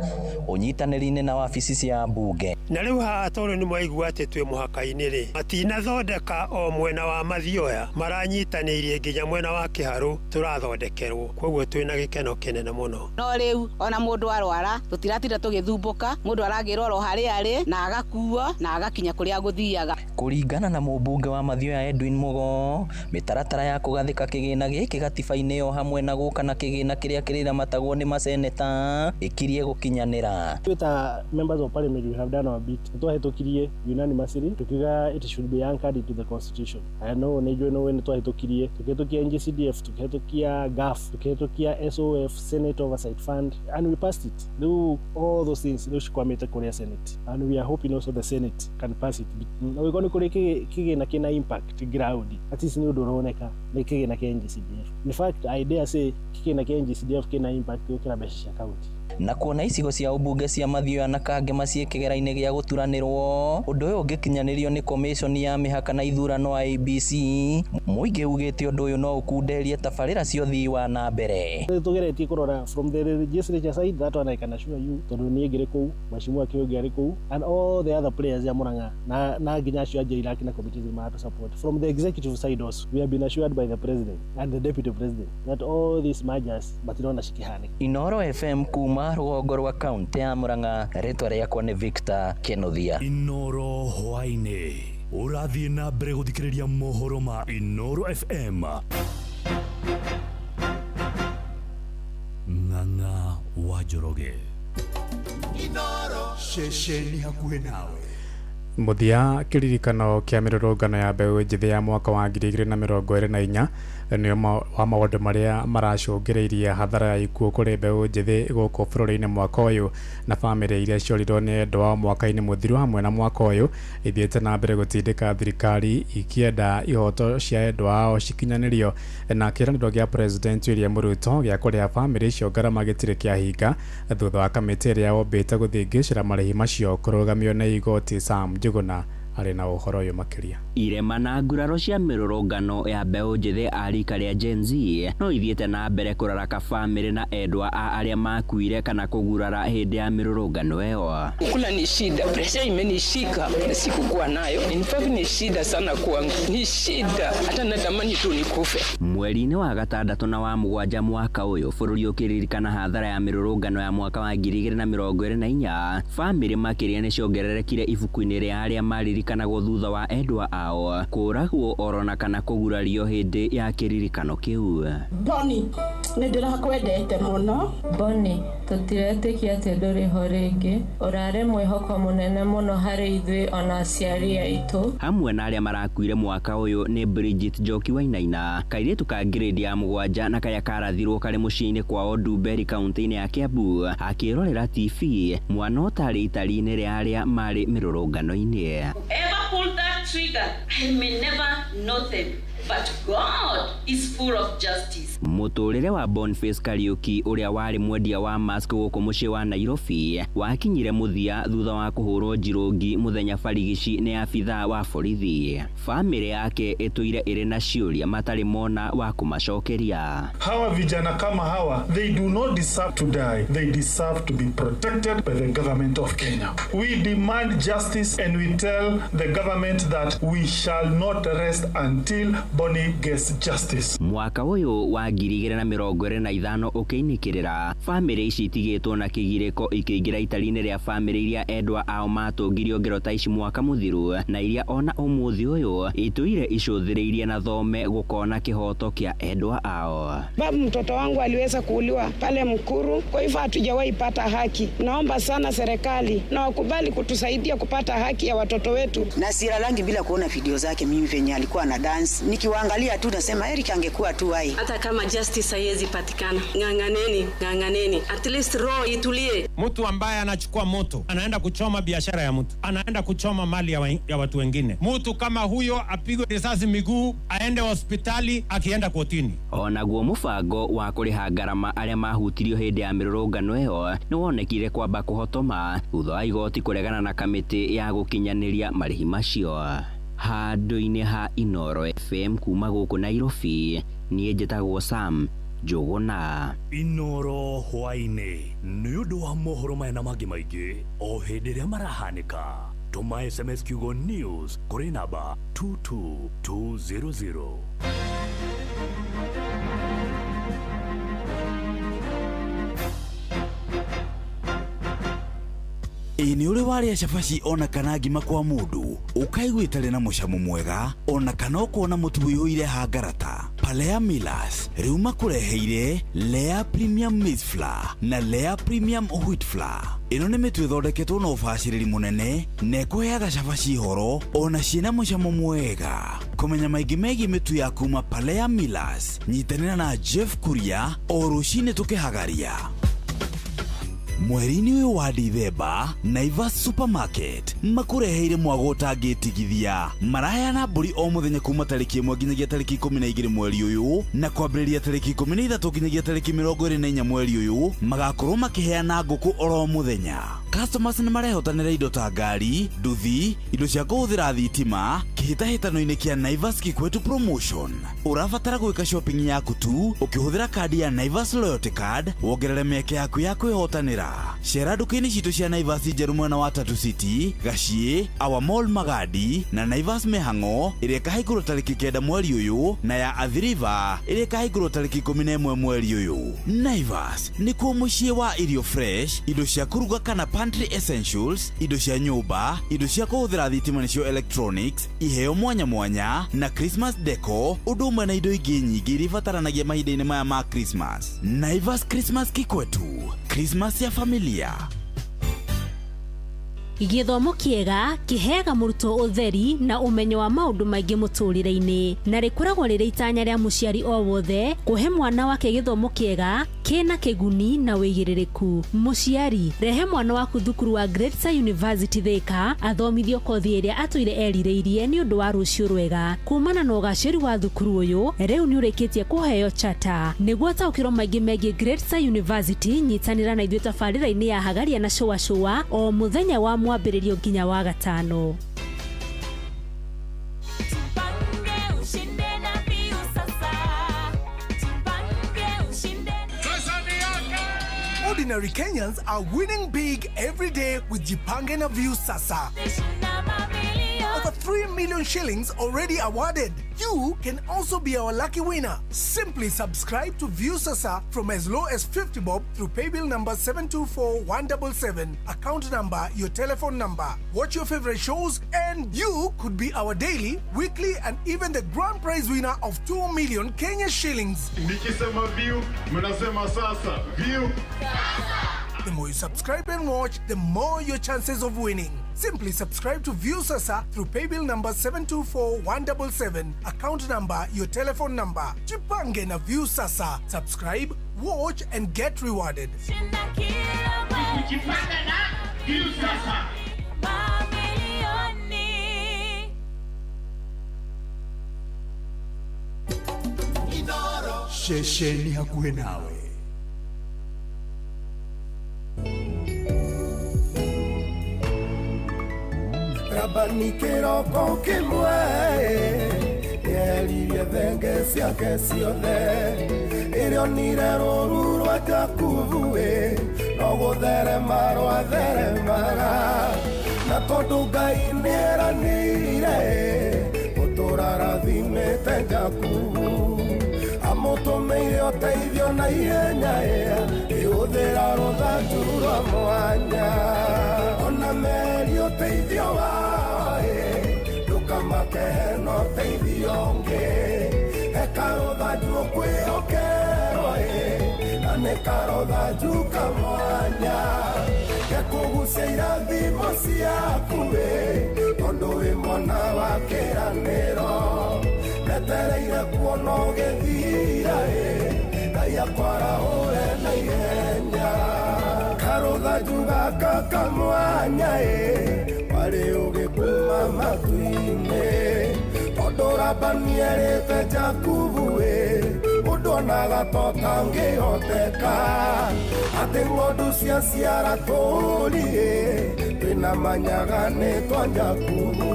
[SPEAKER 15] ũnyitanĩri-inĩ na wabici cia mbunge.
[SPEAKER 23] Na rĩu haha tondũ nĩ mwaigua atĩ twĩ mũhaka-inĩ rĩ, matinathondeka o mwena wa Mathioya, maranyitanĩirie nginya mwena wa Kĩharũ tũrathondekerwo, koguo twĩna gĩkeno kĩnene mũno.
[SPEAKER 24] No rĩu ona mũndũ arwara tũtiratinda tũgĩthumbũka, mũndũ aragĩrwo oro harĩa arĩ na agakuo na agakinya kũrĩa gũthiaga.
[SPEAKER 15] Kũringana na mũmbunge wa Mathioya Edwin Mugo, mĩtaratara ya kũgathĩka kĩgĩna gĩkĩ gatiba-inĩ o hamwe na gũka na kĩgĩna kĩrĩa kĩrĩramatagwo nĩ maseneta ĩkirie gũkinyanĩra.
[SPEAKER 21] Twĩ ta members of parliament we have done our bit. Nĩtwahĩtũkirie unanimously tukiuga it should be anchored into the constitution. I know nĩ njũĩ nĩ twahĩtũkirie, tukĩhĩtũkia NGCDF, tukĩhĩtũkia GAF, tukĩhĩtũkia SOF, Senate Oversight Fund, and we passed it. Rĩu all those things rĩu cikwamĩte kũrĩa Senate, and we are hoping also the Senate can pass it. Na gũkorwo nĩ kũrĩ kĩgĩna kĩna impact ground, at least nĩ ũndũ ũroneka nĩ kĩgĩna kĩa NGCDF. In fact, I dare say kĩgĩna kĩa NGCDF kĩna impact gũkĩra mbeca cia county.
[SPEAKER 15] Na kuona icigo cia ũmbunge cia Mathioya na Kangema ciĩ kĩgera-inĩ gĩa gũturanĩrwo, ũndũ ũyũ ũngĩkinyanĩrio nĩ komĩconi ya mĩhaka na ithurano IEBC, mũingĩ ugĩte ũndũ ũyũ no ũkunderie tabarĩra cia ũthii wa na mbere.
[SPEAKER 21] Tũgeretie kũrora from the legislature side, that one I can assure you, tondũ niĩ ngĩrĩ kũu, Mheshimiwa Kĩũngĩ arĩ kũu, and all the other players ya Murang'a na nginya acio a JLAC na committees maratu support. From the executive side also, we have been assured by the president and the deputy president that all these mergers matirona cikĩhanĩka.
[SPEAKER 15] Inoro FM kuma rũgongo rwa kaunti ya Murang'a, rĩtwa rĩakwa nĩ Victor Kenothia.
[SPEAKER 4] Inoro hwaĩ-inĩ ũrathiĩ na mbere gũthikĩrĩria mohoro ma Inoro FM. Ng'ang'a wa Njoroge.
[SPEAKER 5] Inoro ceceni hakuhĩ nawe.
[SPEAKER 6] Mũthia kĩririkano kĩa mĩrũrũngano ya mbeũ njĩthĩ ya mwaka wa 2024 nĩ ũmwe wa maũndũ marĩa maracũngĩrĩirie hathara ya ikuũ kũrĩ mbeũ njĩthĩ gũkũ bũrũri-inĩ mwaka ũyũ, na bamĩrĩ iria ciorirwo nĩ endwa ao mwaka-inĩ mũthiru hamwe na mwaka ũyũ ithiĩte na mbere gũtindĩka thirikari ikĩenda ihoto cia endwa ao cikinyanĩrio, na kĩĩranĩro gĩa President William Ruto gĩa kũrĩha bamĩrĩ icio ngarama gĩtirĩ kĩahinga thutha wa kamĩtĩ ĩrĩa yombĩte gũthĩngĩcĩra marĩhi macio kũrũgamio nĩ igoti. Sam Njuguna arĩ na ũhoro ũyũ makĩria.
[SPEAKER 25] Irema na nguraro cia mĩrũrũngano ya mbeũ njĩthĩ a rika rĩa Gen Z no ithiĩte na mbere kũraraka bamĩrĩ na endwa a arĩa makuire kana kũgurara hĩndĩ ya mĩrũrũngano ĩyo.
[SPEAKER 26] Kula ni shida, presha imenishika na sikukuwa nayo. In fact ni shida sana kwangu, ni shida hata natamani tu nikufe.
[SPEAKER 25] Mweri-inĩ wa gatandatũ na wa mũgwanja mwaka ũyũ bũrũri ũkĩririkana hathara ya mĩrũrũngano ya mwaka wa 2024, bamĩrĩ makĩria nĩ ciongererekire ibuku-inĩ rĩa arĩa maririkanagwo thutha wa endwa ao kũragwo orona kana kũgurario hĩndĩ ya kĩririkano kĩu.
[SPEAKER 27] Tony,
[SPEAKER 1] Nĩ ndĩrakwendete mũno.
[SPEAKER 2] Boni, tũtiretĩkia atĩ ndũrĩ ho rĩngĩ. Ũrarĩ mwĩhoko mũnene mũno harĩ ithuĩ ona aciari aitũ.
[SPEAKER 25] Hamwe na arĩa marakuire mwaka ũyũ nĩ Bridget Njoki Wainaina, kairĩtu ka grade ya 7 na karĩa karathirwo karĩ mũciĩ-inĩ kwao Ndumberi kaunti-inĩ ya Kiambu akĩrorera TV mwana ũtarĩ itari-inĩ rĩa arĩa marĩ mĩrũrũngano-inĩ.
[SPEAKER 3] Whoever pulled that trigger, I may never know them, but God is full of justice.
[SPEAKER 25] Mũtũrĩre wa Boniface Kariuki ũrĩa warĩ mwendia wa mask gũkũ mũciĩ wa Nairobi wakinyire mũthia thutha wa kũhũrwo njirũngi mũthenya barigici nĩ abithaa wa borithi. Famĩlĩ yake ĩtũire ĩrĩ na ciũria matarĩ mona wa kũmacokeria.
[SPEAKER 7] Hawa vijana kama hawa, they do not deserve to die. They deserve to be protected by the government of Kenya. We demand justice and we tell the government that we shall not rest until Bonnie gets justice.
[SPEAKER 25] Mwaka ũyũ wa 2025 ũkĩinĩkĩrĩra, famĩlĩ ici itigĩtwo na kĩgirĩko ikĩingĩra itari-inĩ rĩa famĩlĩ iria endwa ao matũngirio ngero ta ici mwaka mũthiru na iria ona ũmũthĩ ũyũ itũire icũthĩrĩirie na thome gũkona kĩhoto kĩa endwa ao.
[SPEAKER 12] Babu, mtoto wangu aliweza kuuliwa pale Mkuru, kwa hivyo hatujawahi pata haki. Naomba sana serikali na wakubali kutusaidia kupata haki ya watoto wetu.
[SPEAKER 13] Na silalangi bila kuona video zake mimi venye alikuwa na dance, nikiwaangalia tu nasema Eric angekuwa tu hai.
[SPEAKER 27] Hata kama justice haiwezi patikana, ng'ang'aneni, ng'ang'aneni, at least roho itulie.
[SPEAKER 28] Mtu ambaye anachukua moto anaenda kuchoma biashara ya mtu, anaenda kuchoma mali ya watu wengine. Mtu kama huyo apigwe risasi miguu, aende hospitali, akienda kotini.
[SPEAKER 25] Onaguo mũbango wa kũrĩha ngarama arĩa mahutirio hĩndĩ ya mĩrũrũngano ĩyo nĩwonekire kwamba kũhotoma thutha wa igoti kũregana na kamĩtĩ ya gũkinyanĩria marĩhi macio. Handũ-inĩ ha Inoro FM kuma gũkũ Nairobi, niĩ njĩtagwo Sam Njũgũna.
[SPEAKER 4] Inoro hwaĩ-inĩ nĩ ũndũ wa mohoro maya na mangĩ maingĩ o hĩndĩ ĩrĩa marahanĩka. Tũma SMS kiugo news kũrĩ namba 22200.
[SPEAKER 5] Ĩ nĩ ũrĩ warĩa cabaci ona kana ngima kwa mũndũ ũkaigua ĩtarĩ na mũcamo mwega ona kana ũkona mũtu ũiyũire hangarata? Palea Millers rĩu makũreheire Lea Premium Maize Flour na Lea Premium Wheat Flour. Ĩno nĩ mĩtu ĩthondeketwo na ũbacĩrĩri mũnene na ĩkũheaga cabaci horo ona ciĩna mũcamo mwega. Kũmenya maingĩ megiĩ mĩtu ya kuma Palea Millers, nyitanĩra na Jeff Kuria o rũcinĩ tũkĩhagaria. Mweri-inĩ ũyũ wa Dithemba, Naivas Supermarket makũreheire mwago ũtangĩtigithia. Maraheana mbũri o mũthenya kuma tarĩki 1 nginyagia tarĩki 12 mweri ũyũ na kwambĩrĩria tarĩki 13 nginyagia tarĩki 24 mweri ũyũ magakorwo makĩheana ngũkũ oro mũthenya. Customers nĩ marehotanĩra indo ta ngari, nduthi, indo cia kũhũthĩra thitima kĩhĩtahĩtano-inĩ kĩa Naivas Kikwetu Promotion. Ũrabatara gwĩka shopping yaku tu ũkĩhũthĩra kandi ya Naivas Loyalty Card wongerere mĩeke yaku ya kwĩhotanĩra. Cera nduka-inĩ citũ cia Naivas njerũ mwena wa Tatu City, Gaciĩ, Our Mall Magadi na Naivas Mĩhang'o ĩrĩa ĩkahingũrwo tarĩki 9 mweri ũyũ na ya Athi River ĩrĩa ĩkahingũrwo tarĩki 11 mweri ũyũ. Naivas nĩkuo mũciĩ wa irio fresh, indo cia kũruga kana pantry essentials, indo cia nyũmba, indo cia kũhũthĩra thitima nĩcio electronics, iheo mwanya mwanya na Christmas deco, ũndũ ũmwe na indo ingĩ nyingĩ iria ibataranagia mahinda-inĩ maya ma Christmas. Naivas Christmas Kikwetu, Christmas ya familia.
[SPEAKER 29] Gĩthomo kĩega kĩheaga mũrutwo ũtheri na ũmenyo wa maũndũ maingĩ mũtũrĩre-inĩ na rĩkoragwo rĩrĩ itanya rĩa mũciari o wothe kũhe mwana wake gĩthomo kĩega kĩna kĩguni na wĩigĩrĩrĩku. Mũciari, rehe mwana waku thukuru wa Greater University Thika athomithio kothi ĩrĩa atũire erirĩirie nĩ ũndũ wa rũciũ rwega. Kumana na ũgacĩru wa thukuru ũyũ, rĩu nĩ ũrĩkĩtie kũheo chata. Nĩguo taũkĩrwo maingĩ megiĩ Greater University, nyitanĩra na ithuĩ tabarĩra-inĩ ya Hagaria na Shũa Shũa o mũthenya wa mwambĩrĩrio nginya wa gatano.
[SPEAKER 30] Ordinary Kenyans are winning big every day with Jipange na View Sasa. Over 3 million shillings already awarded. You can also be our lucky winner. Simply subscribe to Viusasa from as low as 50 bob through paybill number 724177, account number, your telephone number. Watch your favorite shows and you could be our daily, weekly and even the grand prize winner of 2 million Kenya shillings.
[SPEAKER 7] Nikisema view, mnasema sasa. View.
[SPEAKER 30] The more you subscribe and watch, the more your chances of winning. Simply subscribe to Viusasa through paybill number 724177, account number, your telephone number. Jipange na Viusasa. Subscribe, watch and get rewarded.
[SPEAKER 8] Kujipanga na Viusasa.
[SPEAKER 4] Ceceni hakuhĩ nawe.
[SPEAKER 9] Rabani kĩroko kĩmwe nĩeririe thenge ciake ciothe ĩrĩa onire rũru rwa Jakubu ĩ no gũtherema rwatheremaga na tondũ Ngai nĩeranĩire gũtũra arathimĩte Jakubu amũtũmĩire ũteithio na ihenya ĩhũthĩra rũthanju rwa mwanya ona meri ũteithio wao ndũkamake hena ũteithio ũngĩ he karũthanju ũkwĩhokerwo na nĩ karũthanju kamwanya gekũgucia irathimo ciaku tondũ wĩ mwana wa kĩranĩro metereire kuona ũgĩthira Ngai akwarahũre na ihenya karũthanju gaka kamwanya warĩ ũgĩkuma matu-inĩ tondũ Labani erĩte Jakubu ũndũ onaga ta ũtangĩhoteka atĩ ng'ondu ciaciara tũũri twĩna manyaga nĩ twa Jakubu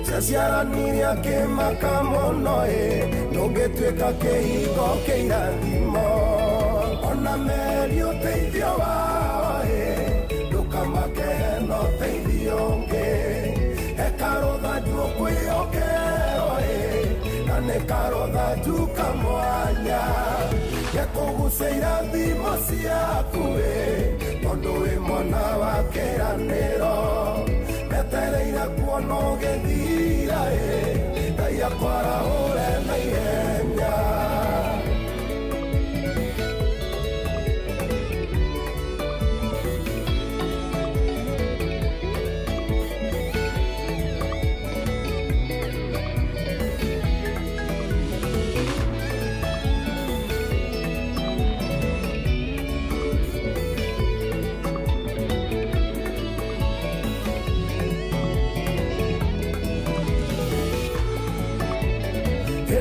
[SPEAKER 9] ciaciaranirie akĩmaka mũno ndũngĩtuĩka kĩhingo kĩirathimo ona meri ũteithio wao ndũkamake hena ũteithio ũngĩ he karũthanju ũkwĩhokerwo na nĩ karũthanju kamwanya gekũgucia irathimo ciaku tondũ wĩ mwana wa kĩranĩro metereire kuona ũgĩthira Ngai akwarahũre na ihenya.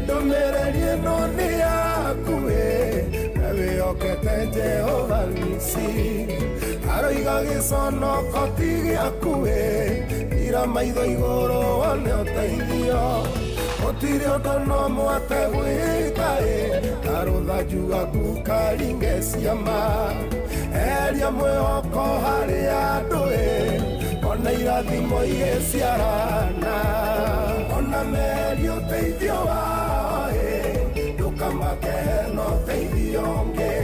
[SPEAKER 9] Ndũmĩrĩri ĩno nĩ yaku na wĩhokete Jehova Nisi aroiga gĩconoko ti gĩaku ira maitho igũrũ wone ũteithio gũtirĩ ũndũ no mwate gwĩka karũthanju gaku karinge ciama eheria mwĩhoko harĩ andũ ona irathimo igĩciarana ona meri ũteithio wao ndũkamake hena ũteithio ũngĩ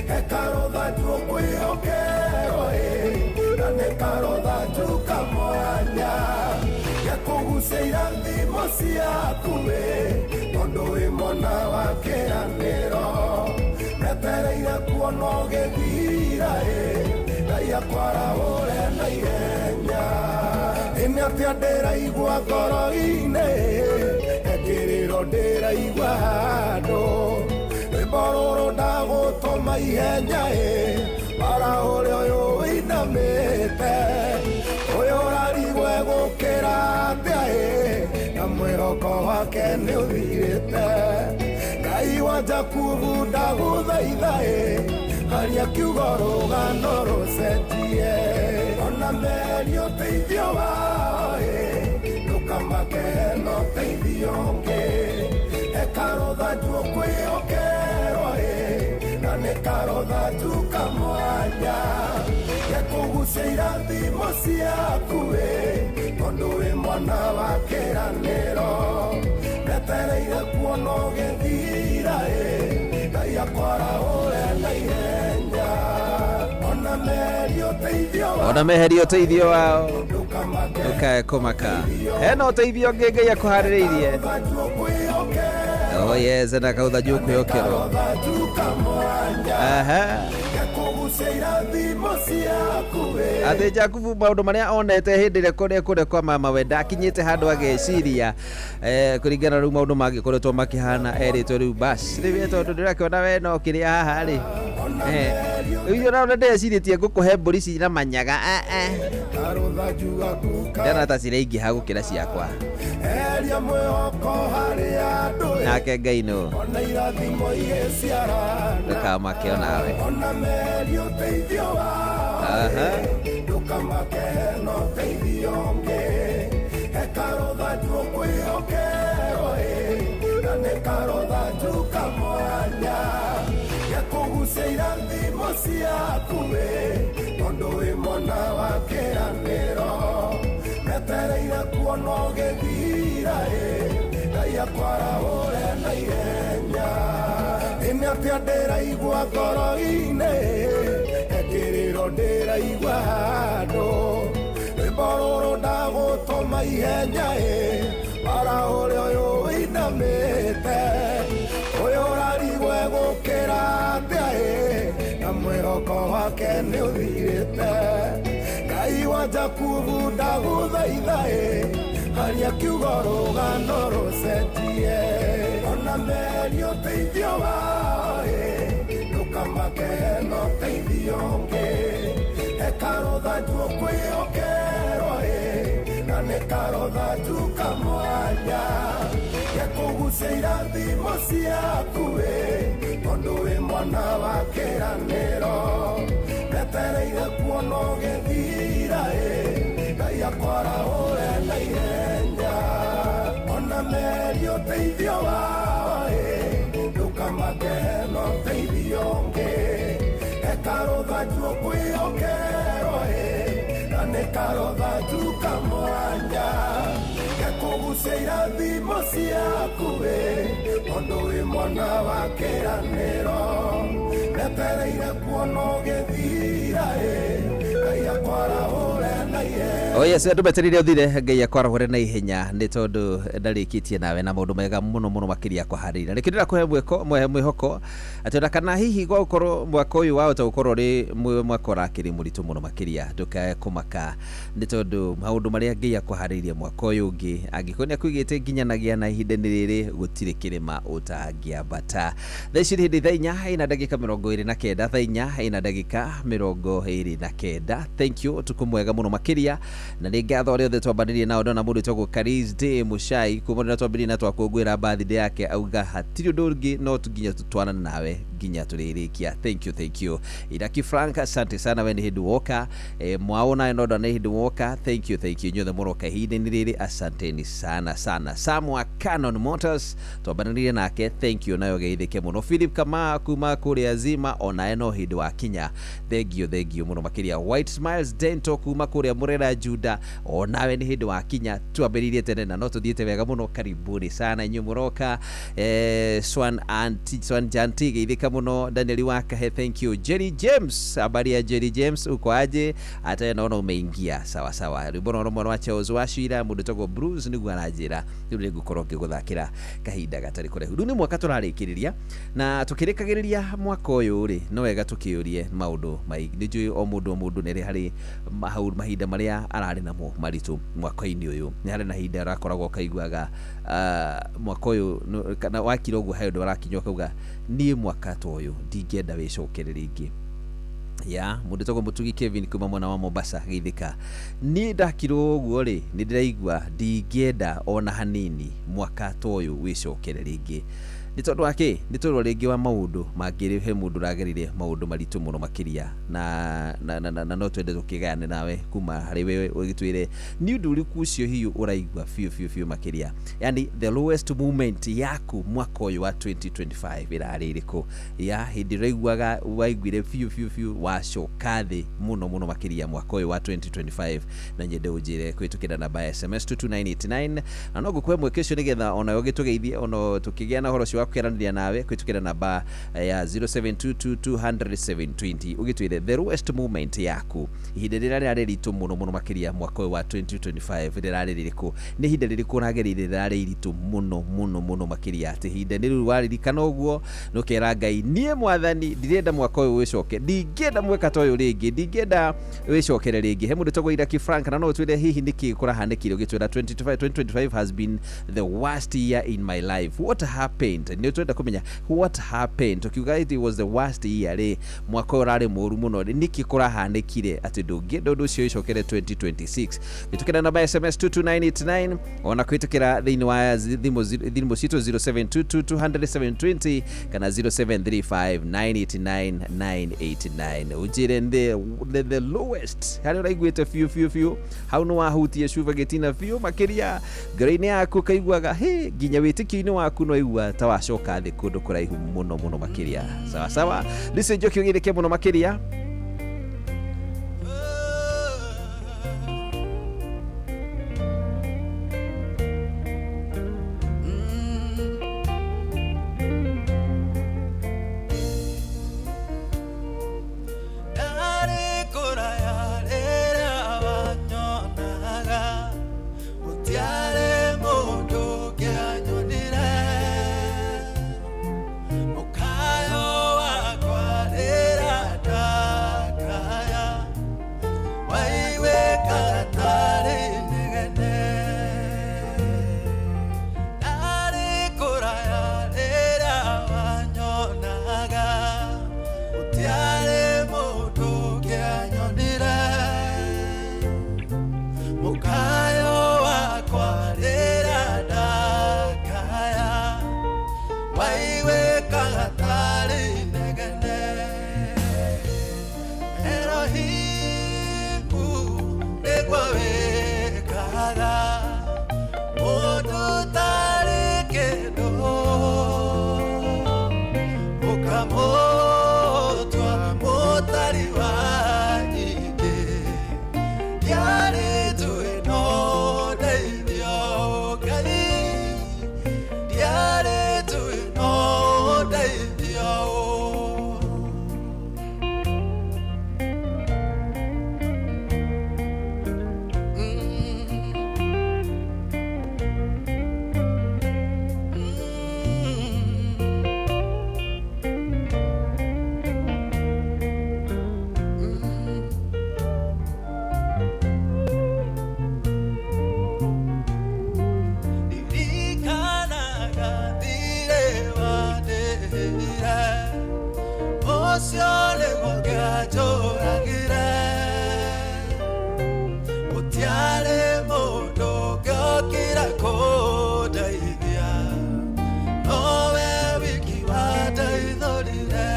[SPEAKER 9] he karũthanju ũkwĩhokerwo na nĩ karũthanju kamwanya gekũgucia irathimo ciaku tondũ wĩ mwana wa kĩranĩro metereire kuona ũgĩthira Ngai akwarahũre na ihenya ĩnĩ atĩa ndĩraigua ngoro-inĩ kĩrĩro ndĩraigua handũ rwĩmbo rũrũ ndagũtũma ihenya warahũre ũyũ wĩinamĩte ũyũ ũrarigwo egũkĩra atĩa na mwĩhoko wake nĩ ũthirĩte Ngai wa Jakubu ndagũthaitha aria kiugo rũgano rũcenjie ona meri ũteithio wao ndũkamake hena ũteithio ũngĩ he karũthanju ũkwĩhokerwo na nĩ karũthanju kamwanya gekũgucia irathimo ciaku tondũ wĩ mwana wa kĩranĩro. Metereire kuona ũgĩthira ĩ Ngai akwarahũre na ihenya Ona meherie ũteithio wao
[SPEAKER 10] Ona meherie ũteithio wao ndũkae kũmaka. Hena ũteithio ũngĩ Ngai akũharĩrĩirie. Oh yes, na kauthanju kwĩhokerwo. Aha. Atĩ Jakubu maũndũ marĩa onete hĩndĩ ĩrĩa kũrĩa kwa mama we ndakinyĩte handũ ageciria kũringana rĩu maũndũ mangĩkoretwo makĩhana erĩtwo rĩu bas rĩu tondũ ndĩrakĩona we no kĩrĩa haha rĩ rĩu ona ndecirĩtie ngũkũhe mbũri cina manyaga ndana ta ciraingĩha gũkĩra ciakwa nake Ngai nũ ndũkamake onawe. Aha.
[SPEAKER 9] Atĩa ndĩraigua ngoro-inĩ ekĩrĩro ndĩraigua handũ rwĩmbo rũrũ ndagũtũma ihenya ĩ warahũre ũyũ ũinamĩte ũyũ ũrarigwo egũkĩra atĩa ĩ na mwĩhoko wake nĩ ũthirĩte Ngai wa Jakubu ndagũthaitha ĩ haria kiugo rũgano rũcenjie ona meherie ũteithio wao ndũkamake hena ũteithio ũngĩ hekarũthanju ũkwĩhokerwo na nĩ karũthanju kamwanya gekũgucia irathimo ciaku tondũ wĩ mwana wa kĩranĩro metereire kuona ũgĩthira Ngai akwarahũre na ihenya ona meherie ũteithio wao ndũkamake hena ũteithio ũngĩ hekarũthanju ũkwĩhokerwo na nĩ karũthanju kamwanya gekũgucia irathimo ciaku tondũ wĩ mwana wa kĩranĩro metereire kuona ũgĩthira Ngai akwarahũre na ihenya.
[SPEAKER 10] Oh yes, andũ metereire ũthire Ngai akwarahũre na ihenya nĩ tondũ ndarĩkĩtie nawe na maũndũ mega mũno mũno makĩria akũharĩrĩria. Nĩkĩo ndĩrakũhe mwĩhoko atĩ ona kana hihi gwakorwo mwaka ũyũ wahota gũkorwo ũrĩ mwaka ũrakĩrĩ mũritũ mũno makĩria ndũkae kũmaka nĩ tondũ maũndũ marĩa Ngai akũharĩrĩirie mwaka ũyũ ũngĩ angĩkorwo nĩ akũigĩte nginyanagia na ihinda-inĩ rĩrĩ gũtirĩ kĩrĩma ũtangĩambata. Thaa ici nĩ hĩndĩ thaa 4:29 thaa 4:29. Thank you, ũtukũ mwega mũno makĩria na nĩ ngatho arĩa othe twambanĩrie nao ndona mũndũ wĩtagwo Karis Day Muchai kuma rĩrĩa twambĩrĩirie na twakũngũĩra birthday yake auga hatirĩ ũndũ ũngĩ no nginya tũtwarane nawe nginya tũrĩrĩkia. Thank you, thank you. Iraki Frank, asante sana, we nĩ hĩndĩ woka mwao nawe no ndona nĩ hĩndĩ woka. Thank you, thank you inyuothe mũroka ihinda-inĩ rĩrĩ, asanteni sana sana. Samwa Canon Motors twambanĩrĩire nake, thank you, nayo geithĩke mũno. Philip Kamaa kuma kũrĩa Zima onawe no hĩndĩ wakinya, thank you, thank you mũno makĩria. White Smiles Dental kuma kũrĩa Mũrera Juda onawe nĩ hĩndĩ wakinya, twambĩrĩirie tene na no tũthiĩte wega mũno, karibuni sana inyuĩ mũroka. Swan Anti, Swan Janti geithĩka mũno. Daniel Wakahe, thank you. Jerry James, habari ya Jerry James, uko aje? Hata naona umeingia sawa sawa. Rwĩmbo rũrũ mwana wa Charles Wachira mũndũ wĩtagwo Bruce nĩguo aranjĩra rĩu nĩngũkorwo ngĩgũthakĩra kahinda gatarĩ kũraihu. Rĩu nĩ mwaka tũrarĩkĩrĩria na tũkĩrĩkagĩrĩria mwaka ũyũ rĩ no wega tũkĩũrie maũndũ maingĩ. Nĩ njũĩ o mũndũ nĩ harĩ mahinda marĩa ararĩ namo maritũ mwaka-inĩ ũyũ. Nĩ harĩ na ihinda arakoragwo kaiguaga mwaka ũyũ kana wakira ũguo he ũndũ arakinya ũkauga niĩ mwaka ta ũyũ ndingĩenda wĩcokere rĩngĩ. Ya mũndũ wĩtagwo Mũtugi Kevin kuma mwena wa Mombasa geithĩka, niĩ ndakirwo ũguo rĩ nĩ ndĩraigua ndingĩenda ona hanini mwaka ta ũyũ wĩcokere rĩngĩ. Nĩ tondũ wa kĩ? Nĩ tondũ rĩngĩ wa maũndũ mangĩ, he mũndũ ũragereire maũndũ maritũ mũno makĩria, na no twende tũkĩgayane nawe kuma harĩ wewe, ũgĩtwĩre nĩ ũndũ ũrĩkũ ũcio hihi ũraigua biũ biũ biũ makĩria, yani the lowest moment yaku mwaka ũyũ wa 2025 ĩrarĩ ĩrĩkũ, ya hĩndĩ ũraiguaga waiguire biũ biũ biũ wacoka thĩ mũno mũno makĩria mwaka ũyũ wa 2025. Na nyende ũnjĩre kũhĩtũkĩra namba ya SMS 22989, na no ngũkũhe mweke ũcio nĩgetha onawe ũgĩtũgeithie, ona tũkĩgĩa na ũhoro ũcio wa kũkeranĩria nawe kũhĩtũkĩra namba ya 0722200720, ũgĩtwĩre the lowest moment yaku, ihinda rĩrĩa rĩarĩ ritũ mũno mũno makĩria mwaka ũyũ wa 2025 rĩrarĩ rĩrĩkũ, nĩ ihinda rĩrĩkũ ũragereire rĩrarĩ iritũ mũno mũno mũno makĩria, atĩ ihinda nĩ rĩu waririkana ũguo nũkera Ngai, niĩ Mwathani ndirenda mwaka ũyũ wĩcoke, ndingĩenda mwaka ta ũyũ rĩngĩ, ndingĩenda wĩcokere rĩngĩ. He mũndũ tagwo Iraki Frank, na no ũtwĩre hihi nĩkĩ kũrahanĩkire, ũgĩtwĩra 2025 has been the worst year in my life, what happened? Nĩ twenda kũmenya what happened. Tukiuga it was the worst year rĩ, mwaka ũyũ ũrarĩ mũru mũno rĩ, nĩkĩ kũrahanĩkire atĩ ndũngĩenda ũndũ ũcio ũcokere 2026? Kũhĩtũkĩra namba ya SMS 22989, ona kũhĩtũkĩra thĩinĩ wa thimũ citũ 0722200720 kana 0735989989, ũnjĩre the lowest harĩa ũraiguĩte biũ biũ biũ, hau nĩ wahutie cuba gĩtina biũ makĩria ngoro-inĩ yaku, ũkaiguaga hĩ nginya wĩtĩkio-inĩ waku no igua ta wacoka thĩ kũndũ kũraihu mũno mũno makĩria. Sawa sawa, Lucy Njoki, ũgĩrĩke mũno makĩria.
[SPEAKER 11] Ndarĩ kũraya rĩrĩa wanyonaga, gũtiarĩ mũndũ ũngĩanyonire. Mũkayo wakwa rĩrĩa ndakaya, waiguĩkaga tarĩ inegene. Ndarĩ kũraya rĩrĩa wanyonaga, gũtiarĩ mũndũ ũngĩanyonire. Mũkayo wakwa rĩrĩa ndakaya, waiguĩkaga tarĩ inegene. Erohimu nĩguo wĩkaga mũndũ ũtarĩ kĩndũ, ũkamũtua mũtari wa nyingĩ. Ndiarĩ njũĩ no ndeithio Ngai, ndiarĩ njũĩ no ndeithio. Ndirikanaga thirĩ wandĩhire, ũcio nĩguo ngĩanjũragire. Gũtiarĩ mũndũ ũngĩokire kũndeithia, nowe wiki wandeithũrire.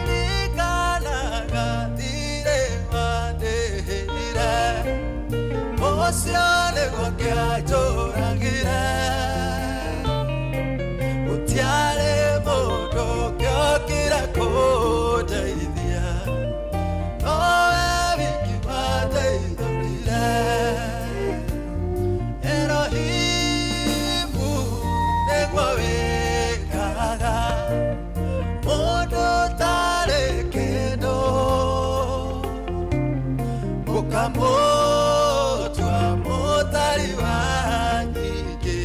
[SPEAKER 11] Ndirikanaga thirĩ wandĩhire, ũcio nĩguo ngĩanjũragire. Gũtiarĩ mũndũ ũngĩokire kũndeithia, nowe wiki wandeithũrire. Erohimu nĩguo wĩkaga mũndũ ũtarĩ kĩndũ, ũkamũtua mũtari wa nyingĩ.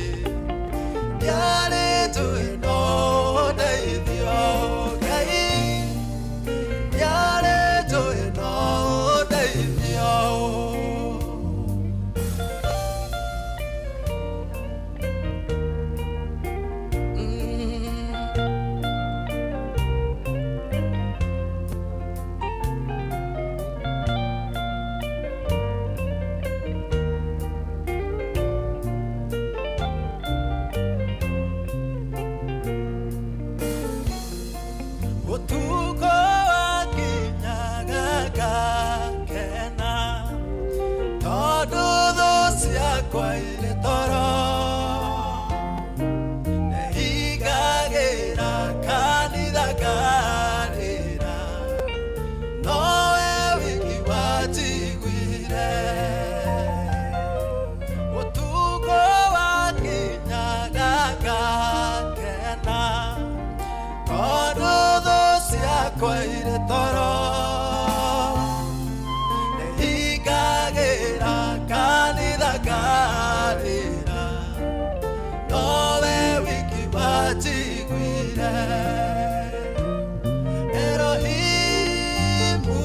[SPEAKER 11] ciakwa irĩ toro nĩhingagĩra kanitha ngarĩra nowe wiki wanjiguire Erohimu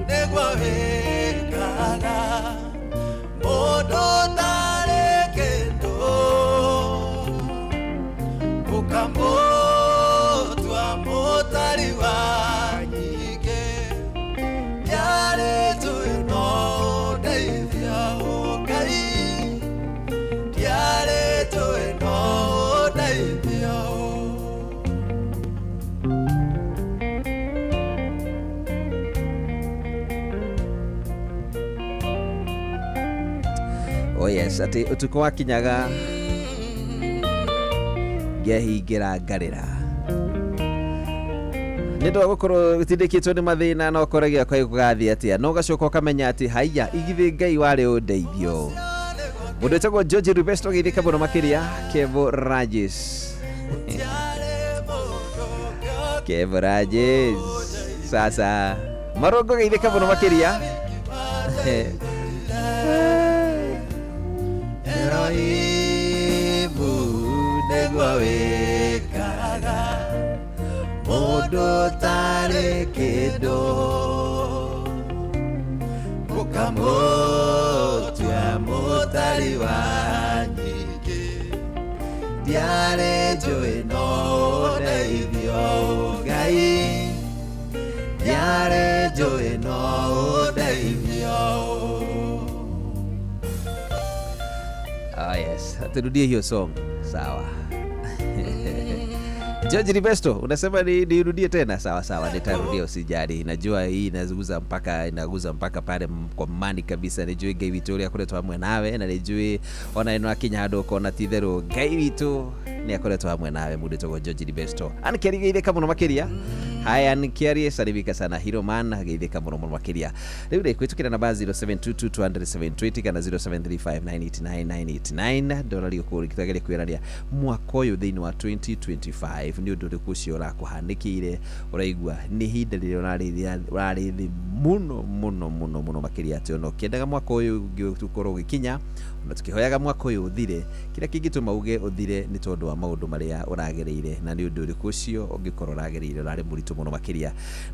[SPEAKER 11] nĩguo wĩkaga mũndũ ũtarĩ kĩndũ ũkamũtua mũtari wa nyingĩ ndiarĩ njũĩ no ũndeithia Ngai ndiarĩ njũĩ no ũndeithia.
[SPEAKER 10] Oh yes, ati utuko wakinyaga ngehingĩra ngarĩra nĩ ũndũ wa gũkorwo ũtindĩkĩtwo nĩ mathĩna na ũkoragia kwaĩ gũgathiĩ atĩa no ũgacoka ũkamenya atĩ haiya igithĩ Ngai warĩ ũndeithio. Mũndũ wĩtagwo George Rubesto geithĩka mũno makĩria. Kevo Rajes, Kevo Rajes sasa marongo geithĩka mũno makĩria.
[SPEAKER 11] Erohimu nĩguo wĩkaga mũndũ ũtarĩ kĩndũ ũkamũtua mũtari wa nyingĩ ndiarĩ njũĩ no ũndeithio Ngai ndiarĩ njũĩ no ũndeithio.
[SPEAKER 10] Ah yes, turudie hiyo song. Sawa. George Ribesto, unasema nirudie tena? Sawa sawa, nitarudia usijali. Najua hii inaguza mpaka pale kwa mani kabisa. Nijui Ngai witũ ũrĩa akoretwo hamwe nawe na nijui ona ĩno akinya handũ ũkona ti itherũ Ngai witũ nĩ akoretwo hamwe nawe. Mũndũ wĩtagwo George Ribesto. Ankiari geithĩka mũno makĩria. Haya Ankiari salimika sana Hero Man geithĩka mũno mũno makĩria. Rĩu rĩ kwĩtũkĩra namba 0722 200 720 kana 0735 989 989 ndora rĩũkũ rĩkĩtageria kwĩrania mwaka ũyũ thĩinĩ wa 2025 nĩ ũndũ ũrĩkũ ũcio ũrakũhanĩkĩire ũraigua nĩ ihinda rĩrĩa ũrarĩ thĩ mũno mũno mũno mũno makĩria atĩ ona ũkĩendaga mwaka ũyũ ũngĩ ũkorwo ũgĩkinya ona tũkĩhoyaga mwaka ũyũ ũthire kĩrĩa kĩngĩtũma uge ũthire nĩ tondũ wa maũndũ marĩa ũragereire na nĩ ũndũ ũrĩkũ ũcio ũngĩkorwo ũragereire ũrarĩ mũritũ mũno makĩria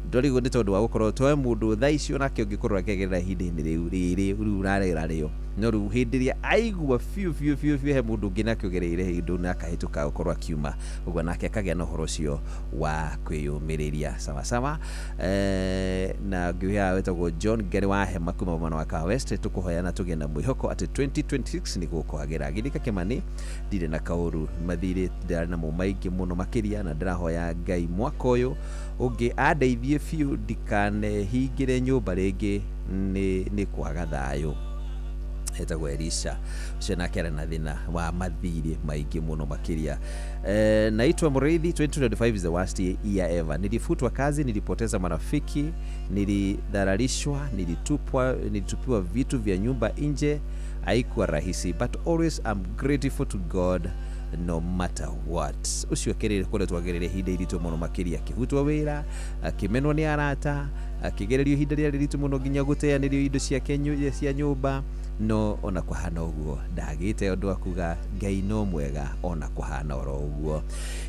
[SPEAKER 10] ndorigwo nĩ tondũ wa gũkorwo toe mũndũ thaa icio nake ũngĩkorwo akĩgerera ihinda-inĩ rĩu rĩrĩ rĩu ũrarera rĩo no rĩu hĩndĩ ĩrĩa aigua biũ biũ biũ biũ he mũndũ ũngĩ nake ũgereire hĩndĩ na akahĩtũka gũkorwo akiuma ũguo nake akagĩa na ũhoro ũcio wa kwĩyũmĩrĩria sawa sawa. Na ngĩoya wĩtagwo John Ngere wa Hema kuma mwena wa Kahawa West tũkũhoya na tũgĩe na mwĩhoko atĩ 2026 nĩ gũkwagĩra. Githika Kĩmani ndirĩ na kaũru mathirĩ ndarĩ namo maingĩ mũno makĩria na ndĩrahoya Ngai mwaka ũyũ ũngĩ andeithie biũ ndikanehingĩre nyũmba rĩngĩ nĩ kwaga thayũ. Etagwo Elisha ũcio nake arĩ na thĩna wa mathirĩ maingĩ mũno makĩria. Naitwa Mũrĩithi, 2025 is the worst year ever. Nilifutwa kazi, nilipoteza marafiki, nilidhararishwa, nilitupiwa vitu vya nyumba nje. Haikuwa rahisi, but always I'm grateful to God no matter what. Ũcio kĩrĩrĩ koretwo agereire ihinda iritũ mũno makĩria, akĩhutwo wĩra, akĩmenwo nĩ arata, akĩgererio ihinda rĩarĩ iritũ mũno nginya gũteanĩrio indo ciake cia nyũmba no ona kũhana ũguo ndagĩte ũndũ wa kuga Ngai no mwega ona kũhana oro ũguo.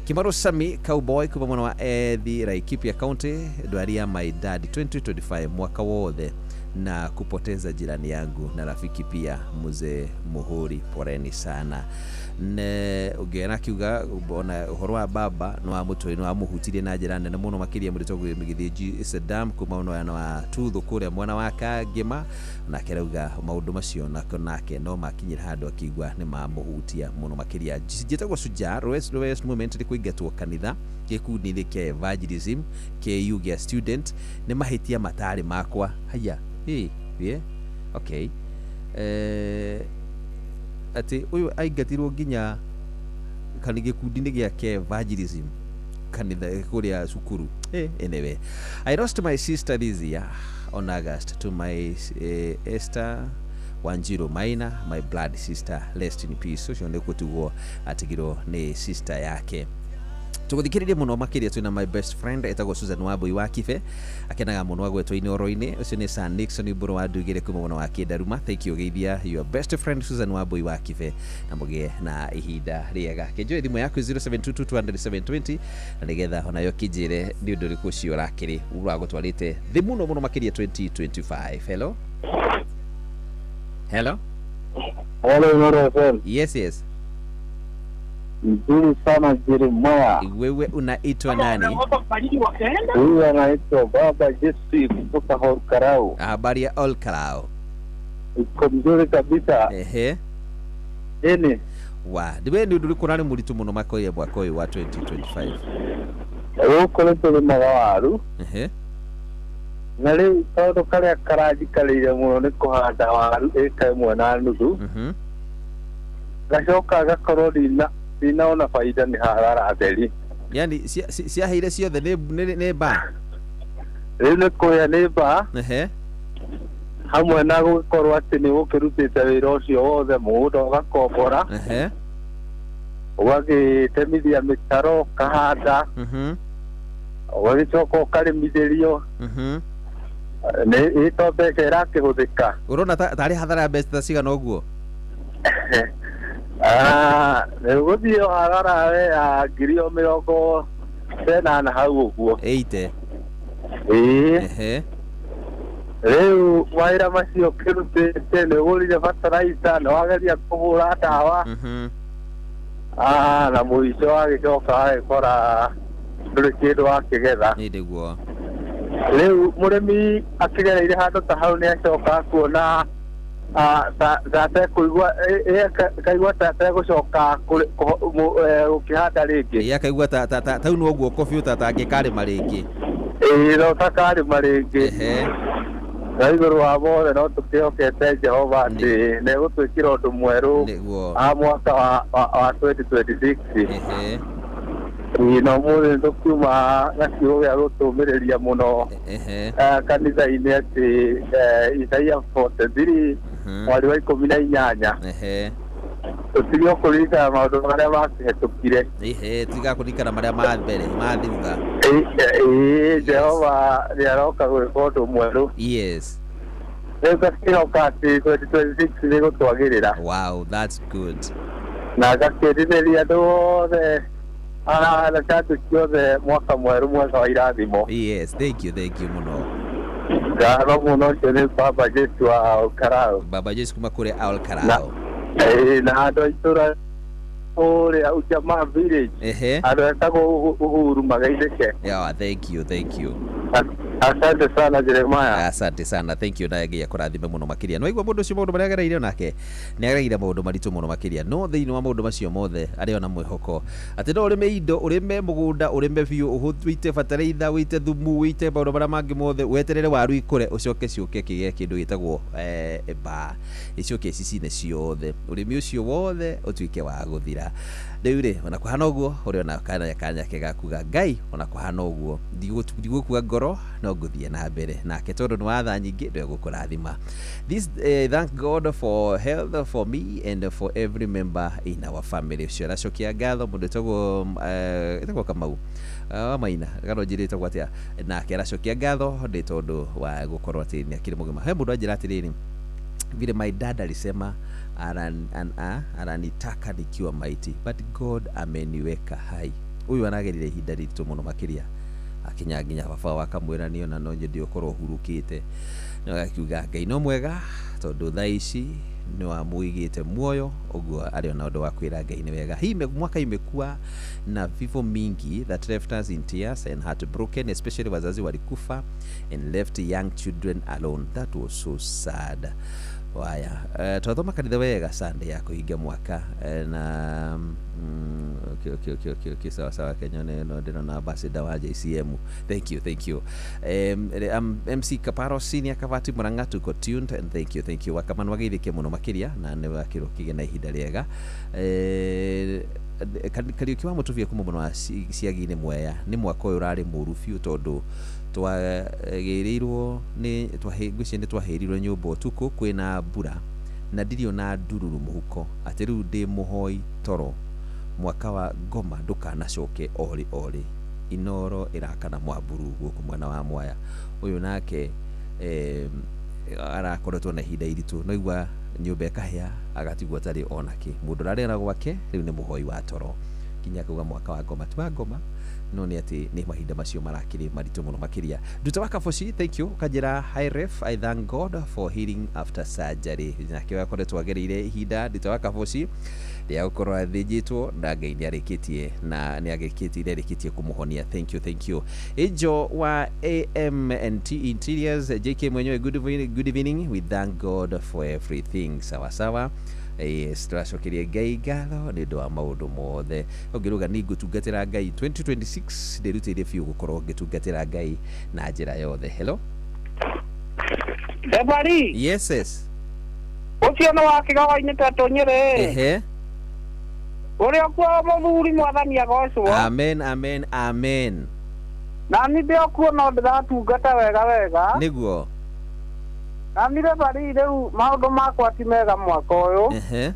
[SPEAKER 10] Kimaru Sami Cowboy kuma mwena wa Ethi Laikipia County, ndwari ya my dad 2025 mwaka wothe na kupoteza jirani yangu na rafiki pia mzee Muhuri, poreni sana. Ne ũngĩona kiuga ona ũhoro wa baba no amũtũĩ no amũhutirie na njĩra nene mũno makĩria mũrĩtwo Gĩthĩnji Saddam kuma mwena wa Tuthu kũrĩa mwena wa Kangĩma, nake rauga maũndũ macio nako nake no makinyĩra handũ akĩigua nĩ mamũhutia mũno makĩria. Njĩtagwo Shujaa Royce Movement nĩ kũingatwo kanitha gĩkundi-inĩ kĩa Evangelism KU gĩa student nĩ mahĩtia matarĩ makwa. Haya yeah. Okay. Ati uyu aingatirwo nginya kana gĩkundi-inĩ gĩake evangelism kanitha kũrĩa cukuru. Anyway, I lost my sister this year on August to my Esther Wanjiru Maina, my blood sister, rest in peace. Ũcio nĩ gũtigwo atigirwo nĩ sister yake. Tũgũthikĩrĩrie mũno makĩria twĩna my best friend etagwo Susan Wambui wa Kibe, akenaga mũno agwetwo Inooro-inĩ. Ũcio nĩ Sir Nixon Mbũrũ wa Ndugĩre kuma mwena wa Kĩndaruma. Thank you geithia your best friend Susan Wambui wa Kibe na mũgĩe na ihinda rĩega. Kĩnjoe thimũ yaku 0722200720 na nĩgetha onayo kĩnjĩre nĩ ũndũ ũrĩkũ ũcio ũrakĩrĩ ũragũtwarĩte thĩ mũno mũno makĩria 2025. Hello, hello.
[SPEAKER 14] Hello, Inooro FM.
[SPEAKER 10] Yes, yes.
[SPEAKER 14] Nzuri sana Jeremiah.
[SPEAKER 10] Wewe unaitwa nani?
[SPEAKER 14] Huyu anaitwa Baba Jesse kutoka Olkarau.
[SPEAKER 10] Habari ya Olkarau?
[SPEAKER 14] Iko mzuri kabisa.
[SPEAKER 10] Ehe.
[SPEAKER 14] Nini?
[SPEAKER 10] Wa, ndiwe ni ũndũ ũrĩkũ ũrarĩ mũritũ mũno makoye mwaka ũyũ wa 2025?
[SPEAKER 14] Gũkũ nĩ tũrĩmaga waru.
[SPEAKER 10] Ehe.
[SPEAKER 14] Na rĩu tondũ karĩa karanjikarĩire mũno nĩ kũhanda waru ĩka 1.5. Gacoka gakorwo ndinaona faida nĩ hathara theri.
[SPEAKER 10] Yani ciaheire ciothe nĩ mbaa?
[SPEAKER 14] Rĩu nĩ kũhĩa nĩ mbaa.
[SPEAKER 10] Ehe.
[SPEAKER 14] Hamwe na gũgĩkorwo atĩ nĩ ũkĩrutĩte wĩra ũcio wothe mũgũnda ũgakombora.
[SPEAKER 10] Ehe.
[SPEAKER 14] Ũgagĩtemithia mĩtaro ũkahanda. Ũgagĩcoka ũkarĩmithĩrio. Nĩ ĩto mbeca ĩrakĩhũthĩka.
[SPEAKER 10] Ũrona tarĩ hathara ya mbeca ta cigana ũguo?
[SPEAKER 14] Nĩ ũgũthiĩ hathara ya 80,000 hau ũguo.
[SPEAKER 10] 80.
[SPEAKER 14] Ĩĩ.
[SPEAKER 10] Ehe.
[SPEAKER 14] Rĩu mawĩra macio ũkĩrutĩte nĩ ũgũrire bataraitha, nĩ wageria kũhũra ndawa. Na mũico wagĩcoka wagĩkora ndũrĩ kĩndũ wakĩgetha.
[SPEAKER 10] Nĩ nĩguo.
[SPEAKER 14] Rĩu mũrĩmi akĩgereire handũ ta hau nĩ acoka kuona kaigua ta ategũcoka gũkĩhanda rĩngĩ.
[SPEAKER 10] Ĩĩ, akaigua ta taunwo guoko biũ ta atangĩkarĩma rĩngĩ.
[SPEAKER 14] Ĩĩ, no takarĩma rĩngĩ.
[SPEAKER 10] Ehe.
[SPEAKER 14] Na igũrũ wa mothe no tũkĩhokete Jehova atĩ nĩ egũtwĩkĩra ũndũ mwerũ wa mwaka wa 2026.
[SPEAKER 10] Ehe.
[SPEAKER 14] Ĩĩ, na ũmũthĩ nĩ tũkiuma na kiugo gĩa gũtũmĩrĩria mũno kanitha-inĩ atĩ Isaia 43 mweri wa 18.
[SPEAKER 10] Ehe.
[SPEAKER 14] Tũtige kũririkana maũndũ marĩa makĩhetũkire.
[SPEAKER 10] Ehe, tiga kũririkana marĩa ma mbere ma thutha.
[SPEAKER 14] Ĩĩ, Jehova nĩ aroka gwĩka ũndũ mwerũ.
[SPEAKER 10] Yes.
[SPEAKER 14] Rĩu ngakĩhoka atĩ 2026 nĩ gũtwagĩrĩra.
[SPEAKER 10] Wow, that's good.
[SPEAKER 14] Na ngakĩrirĩria andũ othe na candũ ciothe mwaka mwerũ mwega wa irathimo.
[SPEAKER 10] Yes, thank you, thank you mũno.
[SPEAKER 14] Ngatho mũno, ũcio nĩ Baba Jesu wa Olkarau.
[SPEAKER 10] Baba Jesu kuma kũrĩa Olkarau.
[SPEAKER 14] Na andũ a itũra kũrĩa Ujamaa Village.
[SPEAKER 10] Ehe.
[SPEAKER 14] Andũ etagwo Uhuru mageithĩke.
[SPEAKER 10] Yeah, thank you, thank you.
[SPEAKER 14] Asante sana Jeremiah.
[SPEAKER 10] Asante sana, thank you. Na ngai akũrathime mũno makĩria. No igua mũndũ ũcio maũndũ marĩa agereire onake nĩ agereire maũndũ maritũ mũno makĩria, no thĩinĩ wa maũndũ macio mothe arĩ ona mwĩhoko atĩ no ũrĩme indo, ũrĩme mũgũnda, ũrĩme biũ, ũite bataraitha, ũite thumu, ũite maũndũ marĩa mangĩ mothe, weterere waru ikũre, ũcoke ciũke kĩgĩe kĩndũ gĩtagwo mbaa, icoke cicine ciothe, ũrĩmi ũcio wothe ũtuĩke wa gũthira. Rĩu rĩ, ona kũhana ũguo ũrĩ ona kanya kega kuga Ngai, ona kũhana ũguo ndigũkua ngoro, no ngũthiĩ na mbere nake tondũ nĩ wa tha nyingĩ ndegũkũrathima. This thank God for health for me and for every member in our family. Ũcio aracokia ngatho mũndũ ĩtagwo Kamau wa Maina, kana njĩrĩ ĩtagwo atĩa, nake aracokia ngatho nĩ tondũ wa gũkorwo atĩ nĩ akĩrĩ mũgima. He mũndũ anjĩra atĩrĩrĩ, vile my dad alisema ananitaka nikiwa maiti, but God ameniweka hai. Huyu anagerire ihinda riritũ mũno makĩria akinya nginya baba wa kamwĩra nĩ ona no nyende ũkorwo hurũkĩte, no akiuga Ngai no mwega tondũ thaa ici nĩ wamũigĩte muoyo, ũguo arĩ ona ũndũ wa kwĩra Ngai nĩ wega. Hii mwaka imekuwa na vifo mingi that left us in tears and heartbroken, especially wazazi walikufa and left young children alone. That was so sad. Waya, twathoma kanitha wega Sunday ya kũhinga mwaka na okay, sawa sawa. Kenya no ndĩrona ambassador wa JCM. Thank you, thank you. MC Kaparo Senior Kavati Murang'a tuko tuned and thank you, thank you. Wakamanu wageithĩke mũno makĩria na nĩ wakĩrwo kĩgĩa na ihinda rĩega. Kariũki wa Mũtubia kuma mũno wa Ciagi-inĩ Mwea, nĩ mwaka ũyũ ũrarĩ mũũru biũ tondũ twagĩrĩirwo nĩ ngwĩciria nĩ twahĩrirwo nyũmba ũtukũ kwĩna mbura na ndirĩ ona ndururu mũhuko, atĩ rĩu ndĩ mũhoi toro Mwaka wa ngoma ndukanacoke ori ori. Inoro irakana Mwamburu guku mwena wa Mwaya. Uyu nake arakoretwo na ihinda iritu no igua nyumba ĩkahĩa agatigwo atarĩ onake. Mũndũ ũrarĩ gwake rĩu nĩ mũhoi wa toro kinya akauga mwaka wa ngoma ti wa ngoma no nĩ atĩ nĩ mahinda macio marakĩrĩ maritũ mũno makĩria. Nduta wa Kaboci, thank you. Kanjĩra hi ref, I thank God for healing after surgery. Nake akoretwo agereire ihinda Nduta wa Kaboci rĩa gũkorwo athĩnjĩtwo na Ngai nĩ arĩkĩtie na nĩ arĩkĩtie kũmũhonia. Thank you, thank you. Angel wa AMNT Interiors, JK mwenyewe, good evening. We thank God for everything. Sawa sawa. Yes, tũracokeria Ngai ngatho nĩ ũndũ wa maũndũ mothe. Ũngĩruga nĩ ngũtungatĩra Ngai 2026 ndĩrutĩire biũ gũkorwo ngĩtungatĩra Ngai na njĩra yothe. Hello
[SPEAKER 15] Ebari.
[SPEAKER 10] Yes, yes.
[SPEAKER 15] Ũcio nĩ wa Kĩgogo-inĩ Tetũ Nyĩrĩ.
[SPEAKER 10] Ehe.
[SPEAKER 15] Ũrĩa kuo mũthuri mwathani agocwo.
[SPEAKER 10] Amen, amen, amen.
[SPEAKER 15] Na niĩ ndĩ o kuo no ndĩratungata wega wega.
[SPEAKER 10] Nĩguo.
[SPEAKER 15] Na niĩ Ebari rĩu maũndũ makwa ti mega mwaka ũyũ.
[SPEAKER 10] Ehe.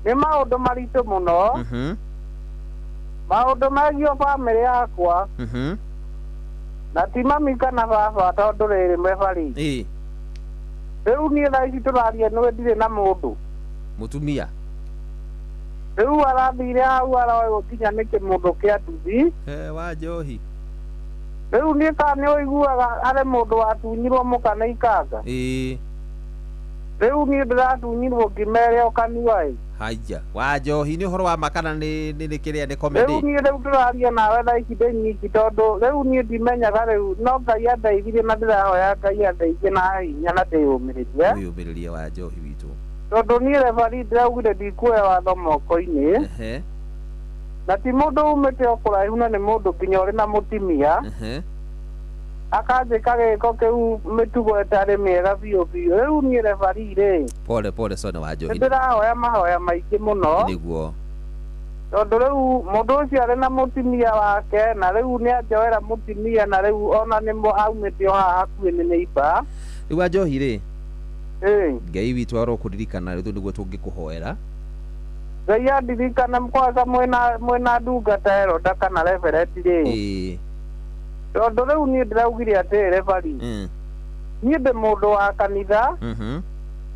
[SPEAKER 15] Nĩ maũndũ maritũ mũno. Maũndũ megiĩ bamĩrĩ yakwa. Na ti mami kana baba tondũ rĩrĩ Ebari.
[SPEAKER 10] Ĩĩ.
[SPEAKER 15] Rĩu niĩ thaa ici tũraria nĩwe ndirĩ na mũndũ.
[SPEAKER 10] Mũtumia.
[SPEAKER 15] Rĩu arathire hau aroywo nginya nĩ kĩmũndũ kĩa nduthi.
[SPEAKER 10] Wa njohi.
[SPEAKER 15] Rĩu niĩ kana nĩ ũiguaga arĩ mũndũ watunyirwo mũka nĩ ikanga.
[SPEAKER 10] Ĩĩ.
[SPEAKER 15] Rĩu niĩ ndĩratunyirwo ngima ĩrĩa o kanua ĩ.
[SPEAKER 10] Haya, wa njohi nĩ ũhoro wa ma kana nĩ kĩrĩa nĩ comedy?
[SPEAKER 15] Rĩu niĩ rĩu tũraria nawe thaa ici ndĩ nyiki tondũ rĩu niĩ ndimenyaga rĩu no Ngai andeithirie na ndĩrahoya Ngai andeithie na hinya na ndĩyũmĩrĩrie.
[SPEAKER 10] Wĩyũmĩrĩrie wa njohi witũ.
[SPEAKER 15] Tondũ niĩ Reverend ndĩraugire ndikuoya watho moko-inĩ.
[SPEAKER 10] Ehe.
[SPEAKER 15] Na ti mũndũ umĩte o kũraihu na nĩ mũndũ nginya ũrĩ na mũtumia.
[SPEAKER 10] Ehe.
[SPEAKER 15] Akanjĩka gĩko kĩu mĩtugo ĩtarĩ mĩega biũ biũ. Rĩu niĩ Reverend rĩ.
[SPEAKER 10] Pole pole sana wa njohi.
[SPEAKER 15] Ndĩrahoya mahoya maingĩ mũno.
[SPEAKER 10] Nĩguo.
[SPEAKER 15] Tondũ rĩu mũndũ ũcio arĩ na mũtumia wake na rĩu nĩ anjoera mũtumia na rĩu ona nĩ aumĩte o haha hakuhĩ nĩ neighbor.
[SPEAKER 10] Rĩu wa njohi rĩ.
[SPEAKER 15] Ĩĩ.
[SPEAKER 10] Ngai witũ arokũririkana rĩu nĩguo tũngĩkũhoera.
[SPEAKER 15] Ngai andirikana kwanza mwĩna ndungata Eroda kana Reverend rĩ.
[SPEAKER 10] Ĩĩ.
[SPEAKER 15] Tondũ rĩu niĩ ndĩraugire atĩrĩ Reverend. Niĩ ndĩ mũndũ wa kanitha.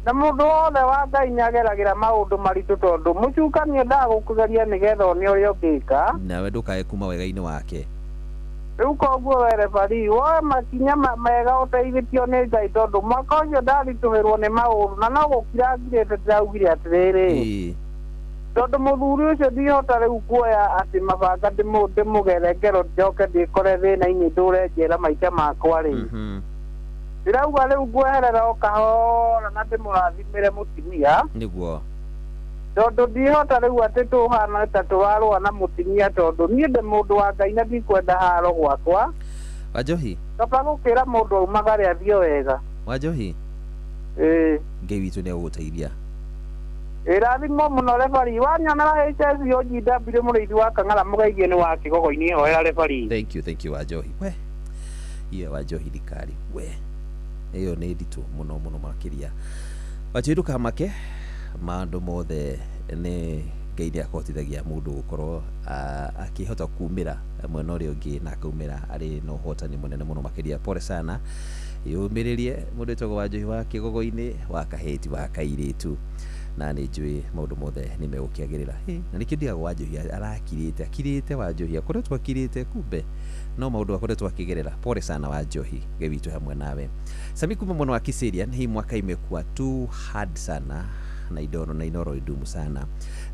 [SPEAKER 15] Na mũndũ wothe wa Ngai nĩageragĩra maũndũ maritũ tondũ mũcukani endaga gũkũgeria nĩgetha one ũrĩa ũngĩka.
[SPEAKER 10] Nawe ndũkae kuma wega-inĩ wake.
[SPEAKER 15] Rĩu koguo we Reverend woe makinya mega ũteithĩtio nĩ Ngai tondũ mwaka ũcio ndaritũhĩrwo nĩ maũndũ na no gũkira ngirĩte ndĩraugire atĩrĩrĩ. Tondũ mũthuri ũcio ndihota rĩu kuoya atĩ mabanga ndĩmũgere ngero njoke ndĩkore thĩna-inĩ ndũre njera maita makwa rĩ. Ndĩrauga rĩu ngweherera o kahora na ndĩmũrathimĩre mũtumia.
[SPEAKER 10] Nĩguo.
[SPEAKER 15] Tondũ ndihota rĩu atĩ tũhana ta tũrarũa na mũtumia tondũ niĩ ndĩ mũndũ wa Ngai na ndikwenda haro gwakwa.
[SPEAKER 10] Wa njohi.
[SPEAKER 15] Kaba gũkĩra mũndũ aumagare athiĩ wega.
[SPEAKER 10] Wa njohi.
[SPEAKER 15] Ĩĩ.
[SPEAKER 10] Ngai witũ nĩ egũgũteithia.
[SPEAKER 15] Ĩrathimwo mũno Reverend. Wanyonera HSOGW mũrĩithi wa Kang'ara mũgeithie nĩ wa Kĩgogo-inĩ hoera Reverend.
[SPEAKER 10] Thank you, thank you wa njohi. We. Iye wa njohi thikari. We. Ĩyo nĩ nditũ mũno mũno makĩria. Wa njohi ndũkamake maũndũ mothe nĩ Ngai nĩ akũhotithagia mũndũ gũkorwo akĩhota kumĩra mwena ũrĩa ũngĩ na akaumĩra arĩ na ũhotani mũnene mũno makĩria. Pole sana. Yũmĩrĩrie mũndũ wĩtagwo wa njohi wa Kĩgogo-inĩ wa kahĩti wa kairĩtu. Na nĩ njũĩ maũndũ mothe nĩ megũkĩagĩrĩra. Na nĩkĩo ndigaga wa njohi arakirĩte akirĩte wa njohi akoretwo akirĩte kumbe no maũndũ akoretwo akĩgerera. Pole sana wa njohi, Ngai witũ hamwe nawe. Sami kuma mwena wa Kiserian, hii mwaka imekuwa too hard sana na idoro na inoro idumu sana.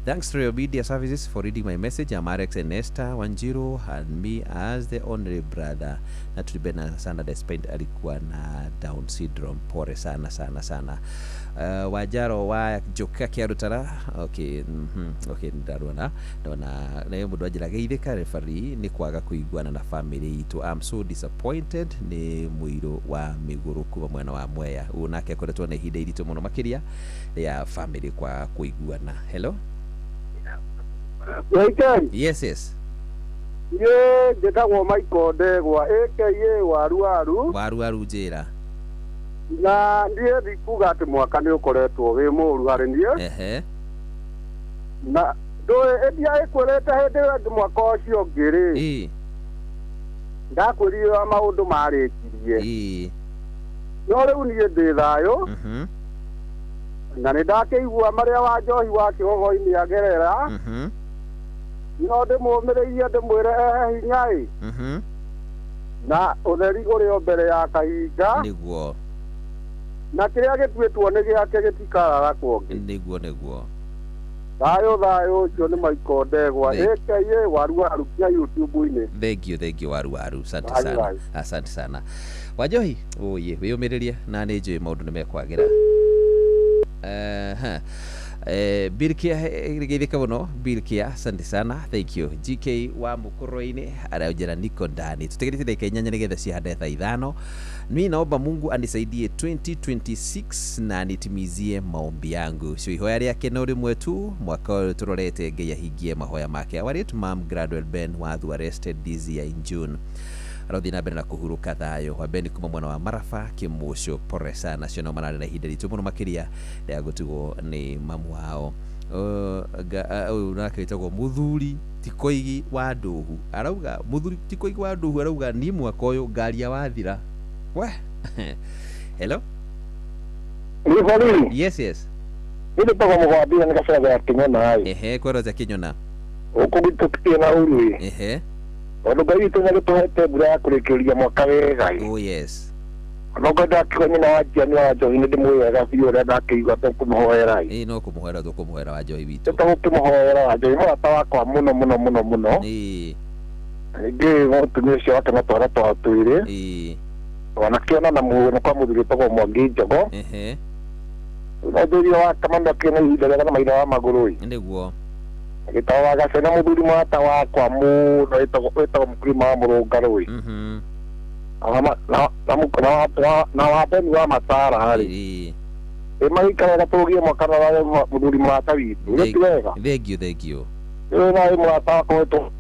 [SPEAKER 10] Thanks to your media services for reading my message. I'm Alex and Esther Wanjiru and me as the only brother. Na tulibena sana despite alikuwa na Down syndrome. Pole sana sana sana. Wajaro wa Joka Kiarutara. Okay, okay ndarona. Ndona nayo mundu anjira geithika referee ni kwaga kuiguana na family itu. I'm so disappointed ni muiru wa miguru kuma mwena wa Mwea. Uyu nake akoretwo na ihinda iritu muno makiria ya family kwa kuiguana. Hello. Yes, yes.
[SPEAKER 14] Ye njĩtagwo Michael Ndegwa aka Waru Waru.
[SPEAKER 10] Waru Waru njĩra.
[SPEAKER 14] Na niĩ ndikuga atĩ mwaka nĩ ũkoretwo wĩ mũru harĩ niĩ.
[SPEAKER 10] Ehe.
[SPEAKER 14] Na Ndũĩ ĩndia ĩkwĩrĩte hĩndĩ ĩyo ĩngĩ mwaka ũcio ũngĩ rĩ. Ndakwĩrire ũrĩa maũndũ marĩkirie. No rĩu niĩ ndĩ thayũ. Na nĩ ndakĩigua marĩa wa njohi wa kĩgogo-inĩ agerera. No ndĩmũmĩrĩirie ndĩmwĩre ehe hinya ĩ. Na ũtheri ũrĩ o mbere ya kahinga.
[SPEAKER 10] Nĩguo.
[SPEAKER 14] Na kĩrĩa gĩtuĩtwo nĩ gĩake gĩtikarara kwongĩ.
[SPEAKER 10] Nĩguo nĩguo.
[SPEAKER 14] Thayũ thayũ ũcio nĩ Michael Ndegwa aka Waru Waru kia YouTube-inĩ.
[SPEAKER 10] Thank you Waru Waru. Asante sana. Asante sana. Wanjohi, oye, wĩyũmĩrĩrie na nĩ njũĩ maũndũ nĩ mekwagĩra. Birkia geithĩka mũno Birkia, asante sana, thank you. GK wa Mukuru-inĩ araunjĩra niko ndani. Tũtigĩrĩte dakika 8 nĩgetha cihande thaa 5. Mimi naomba Mungu anisaidie 2026 na anitimizie maombi yangu. Cio ihoya rĩake no rĩmwe tu mwaka ũyũ tũrorete Ngai ahingie mahoya make. Our late mom Gradwell Ben Wathu arrested this year in June. Arathiĩ na mbere na kũhurũka thayũ. Wa Ben kuma mwena wa Marafa Kĩmũcio, pore sana. Acio nao mararĩ na ihinda ritũ mũno makĩria rĩa gũtigwo nĩ mamu wao. Ũyũ nake wĩtagwo Mũthuri ti Koigi wa Ndũhu. Arauga Mũthuri ti Koigi wa Ndũhu arauga niĩ mwaka ũyũ ngaria wathira. We hello. Yes yes.
[SPEAKER 14] Nĩ tagwo mũgwambia nĩ gacĩra gĩa Kĩnyona ĩ.
[SPEAKER 10] Ehe, kwero ja Kĩnyona.
[SPEAKER 14] Gũkũ gwitũ tũtirĩ na ũru ĩ.
[SPEAKER 10] Ehe.
[SPEAKER 14] Tondũ Ngai witũ nĩagĩtũhete mbura ya kũrĩkĩrĩria mwaka wega ĩ.
[SPEAKER 10] Oh yes.
[SPEAKER 14] Ona ngorwo ndakĩigua nyina wa Njiani wa Njohi nĩ ndĩmũĩ wega biũ ũrĩa ndakĩigua tũkũmũhoera ĩ.
[SPEAKER 10] Ĩ no kũmũhoera tũkũmũhoera wa Njohi witũ.
[SPEAKER 14] Tũgũkĩmũhoera wa Njohi mũrata wakwa mũno mũno mũno mũno.
[SPEAKER 10] Ĩ.
[SPEAKER 14] Ningĩ mũtumia ũcio wake na twana twao twĩrĩ.
[SPEAKER 10] Ĩ.
[SPEAKER 14] Wanakĩona na mũno kwa mũthuri wĩtagwo Mwangi Njogo.
[SPEAKER 10] Ehe.
[SPEAKER 14] No thuri wa Kamano akĩona ihinda rĩega na mahinda wa magũrũ ĩ.
[SPEAKER 10] Nĩguo.
[SPEAKER 14] Gĩtagwo wa Gacena mũthuri mũrata wakwa mũno wĩtagwo Mũkurima wa Mũrũngarũ ĩ. Na wa Beni wa Matara rĩ. Ĩ magĩikara wega tũrũgie mwaka na thayũ mũthuri mũrata witũ. Nĩ ti wega?
[SPEAKER 10] Thank you, thank you.
[SPEAKER 14] Ĩ nawe mũrata wakwa wĩtwo.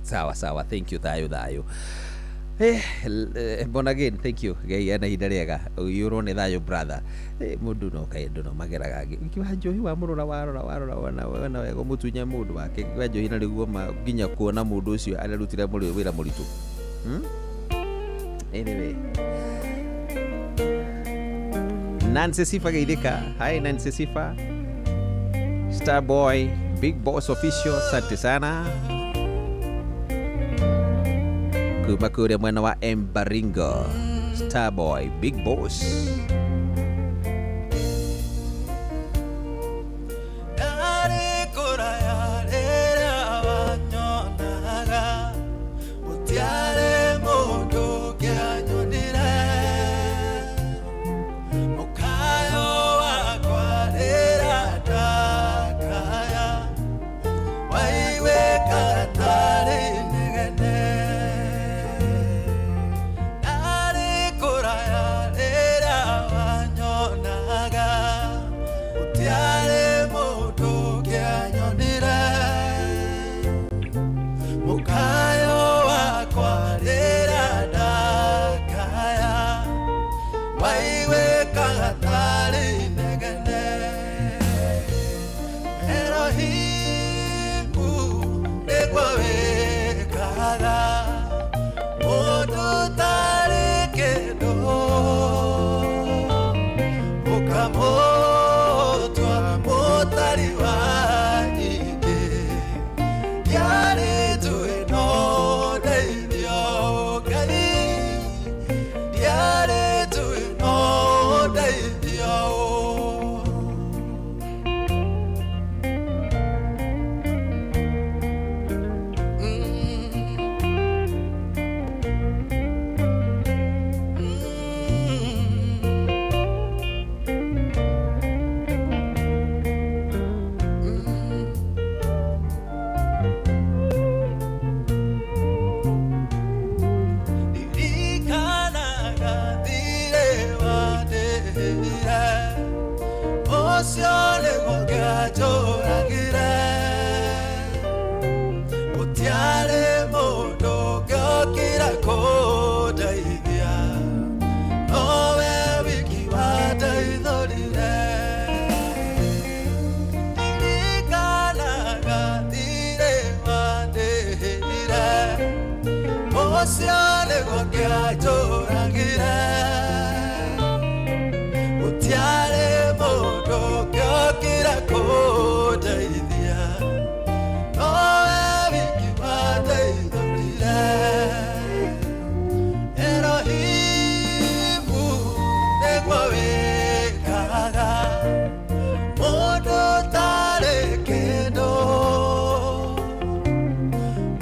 [SPEAKER 10] Sawa sawa, thank you, thayũ thayũ. Born again, thank you. Ngai ena ihinda rĩega. Ũiyũrwo nĩ thayũ brother. Mũndũ no kaĩ andũ no mageraga wa Njohi wa mũrora warora warora wona wona wega mũtunya mũndũ wake wa Njohi na rĩguo nginya kuona mũndũ ũcio ararutire wĩra mũritũ. Anyway. Nancy Sifa geithĩka. Hi Nancy Sifa. Starboy, Big Boss Official, asante sana. Kuma kũrĩa mwena wa Embaringo. Starboy, Big Boss.
[SPEAKER 11] Ũcio nĩguo kĩanjũragire. Gũtiarĩ mũndũ ũngĩokire kũndeithia, nowe wiki wandeithũrire. Elohimu nĩguo wĩkaga mũndũ ũtarĩ kĩndũ,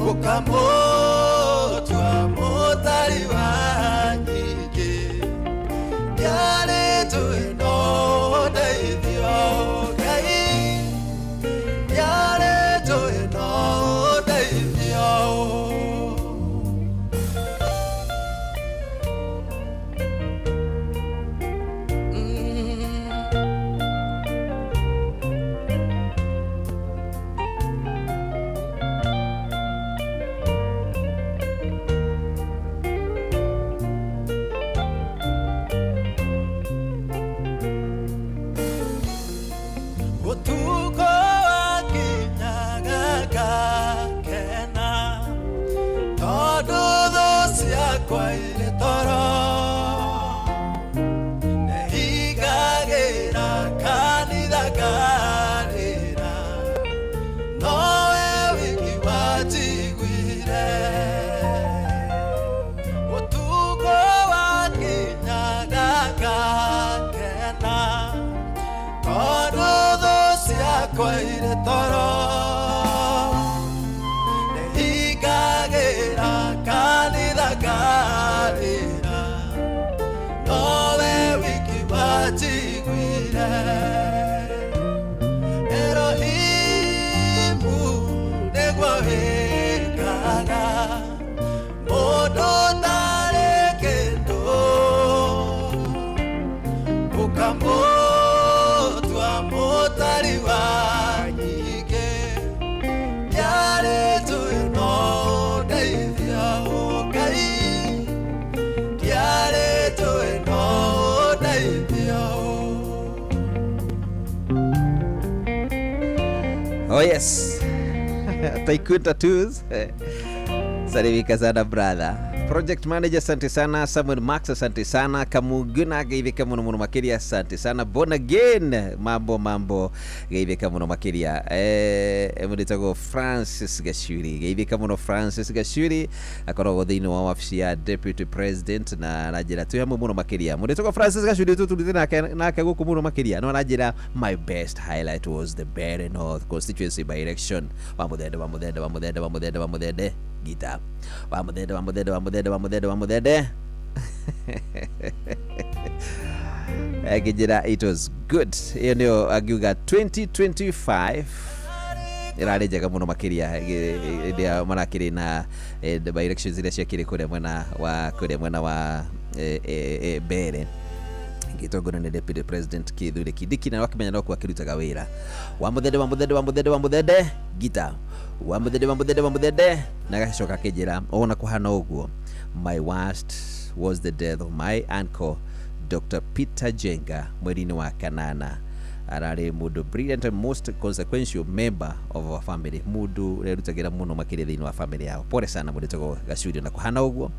[SPEAKER 11] ũkamũtua mũtari wa nyingĩ. Ndiarĩ njũĩ no ũndeithio, Ngai, ndiarĩ njũĩ no ũndeithio. Ũtukũ wakinyaga ngakena, tondũ thũ ciakwa irĩ toro. Nĩhingagĩra kanitha ngarĩra, nowe wiki wanjiguire. Ũtukũ wakinyaga ngakena, tondũ thũ ciakwa irĩ toro. Nĩhingagĩra kanitha ngarĩra, nowe wiki wanjiguire. Elohimu nĩguo wĩkaga mũndũ ũtarĩ kĩndũ, ũkamũtua mũtari wa nyingĩ. Ndiarĩ njũĩ no ũndeithio, Ngai, ndiarĩ njũĩ no ũndeithio.
[SPEAKER 10] Oh yes. Tycoon Tattoos. Salimika sana brother. Project manager asante sana, Samuel Max asante sana, Kamuguna geithĩka mũno mũno makĩria asante sana, Born again mambo mambo geithĩka mũno makĩria. Mũndũ Francis Gachuri geithĩka mũno. Francis Gachuri akoragwo thĩinĩ wa wabici ya Deputy President na aranjĩra twĩ hamwe mũno makĩria. Mũndũ Francis Gachuri tũtũrĩte nake gũkũ mũno makĩria, no aranjĩra my best highlight was the Mbeere North constituency by election. Wa mũthende wa mũthende wa mũthende wa mũthende wa mũthende gita wa mũthende wa mũthende wa mũthende wa mũthende wa mũthende akĩnjĩra it was good. Ĩyo nĩyo angiuga 2025 ĩrarĩ njega mũno makĩria hĩndĩ ĩrĩa marakĩrĩ na by elections iria ciakĩrĩ kũrĩa mwena wa Mbeere gĩtongorio nĩ Deputy President Kithure Kindiki, na wakĩmenya no kuo akĩrutaga wĩra. Wa mũthende wa mũthende wa mũthende wa mũthende gita wa mũthende wa mũthende wa mũthende, na agacoka akĩnjĩra ona kũhana ũguo, my worst was the death of my uncle Dr. Peter Jenga mweri-inĩ wa kanana. Ararĩ mũndũ brilliant and most consequential member of our family, mũndũ ũrerutagĩra mũno makĩria thĩinĩ wa family yao. Pole sana mũndũ wĩtagwo Gachuri, na kũhana ũguo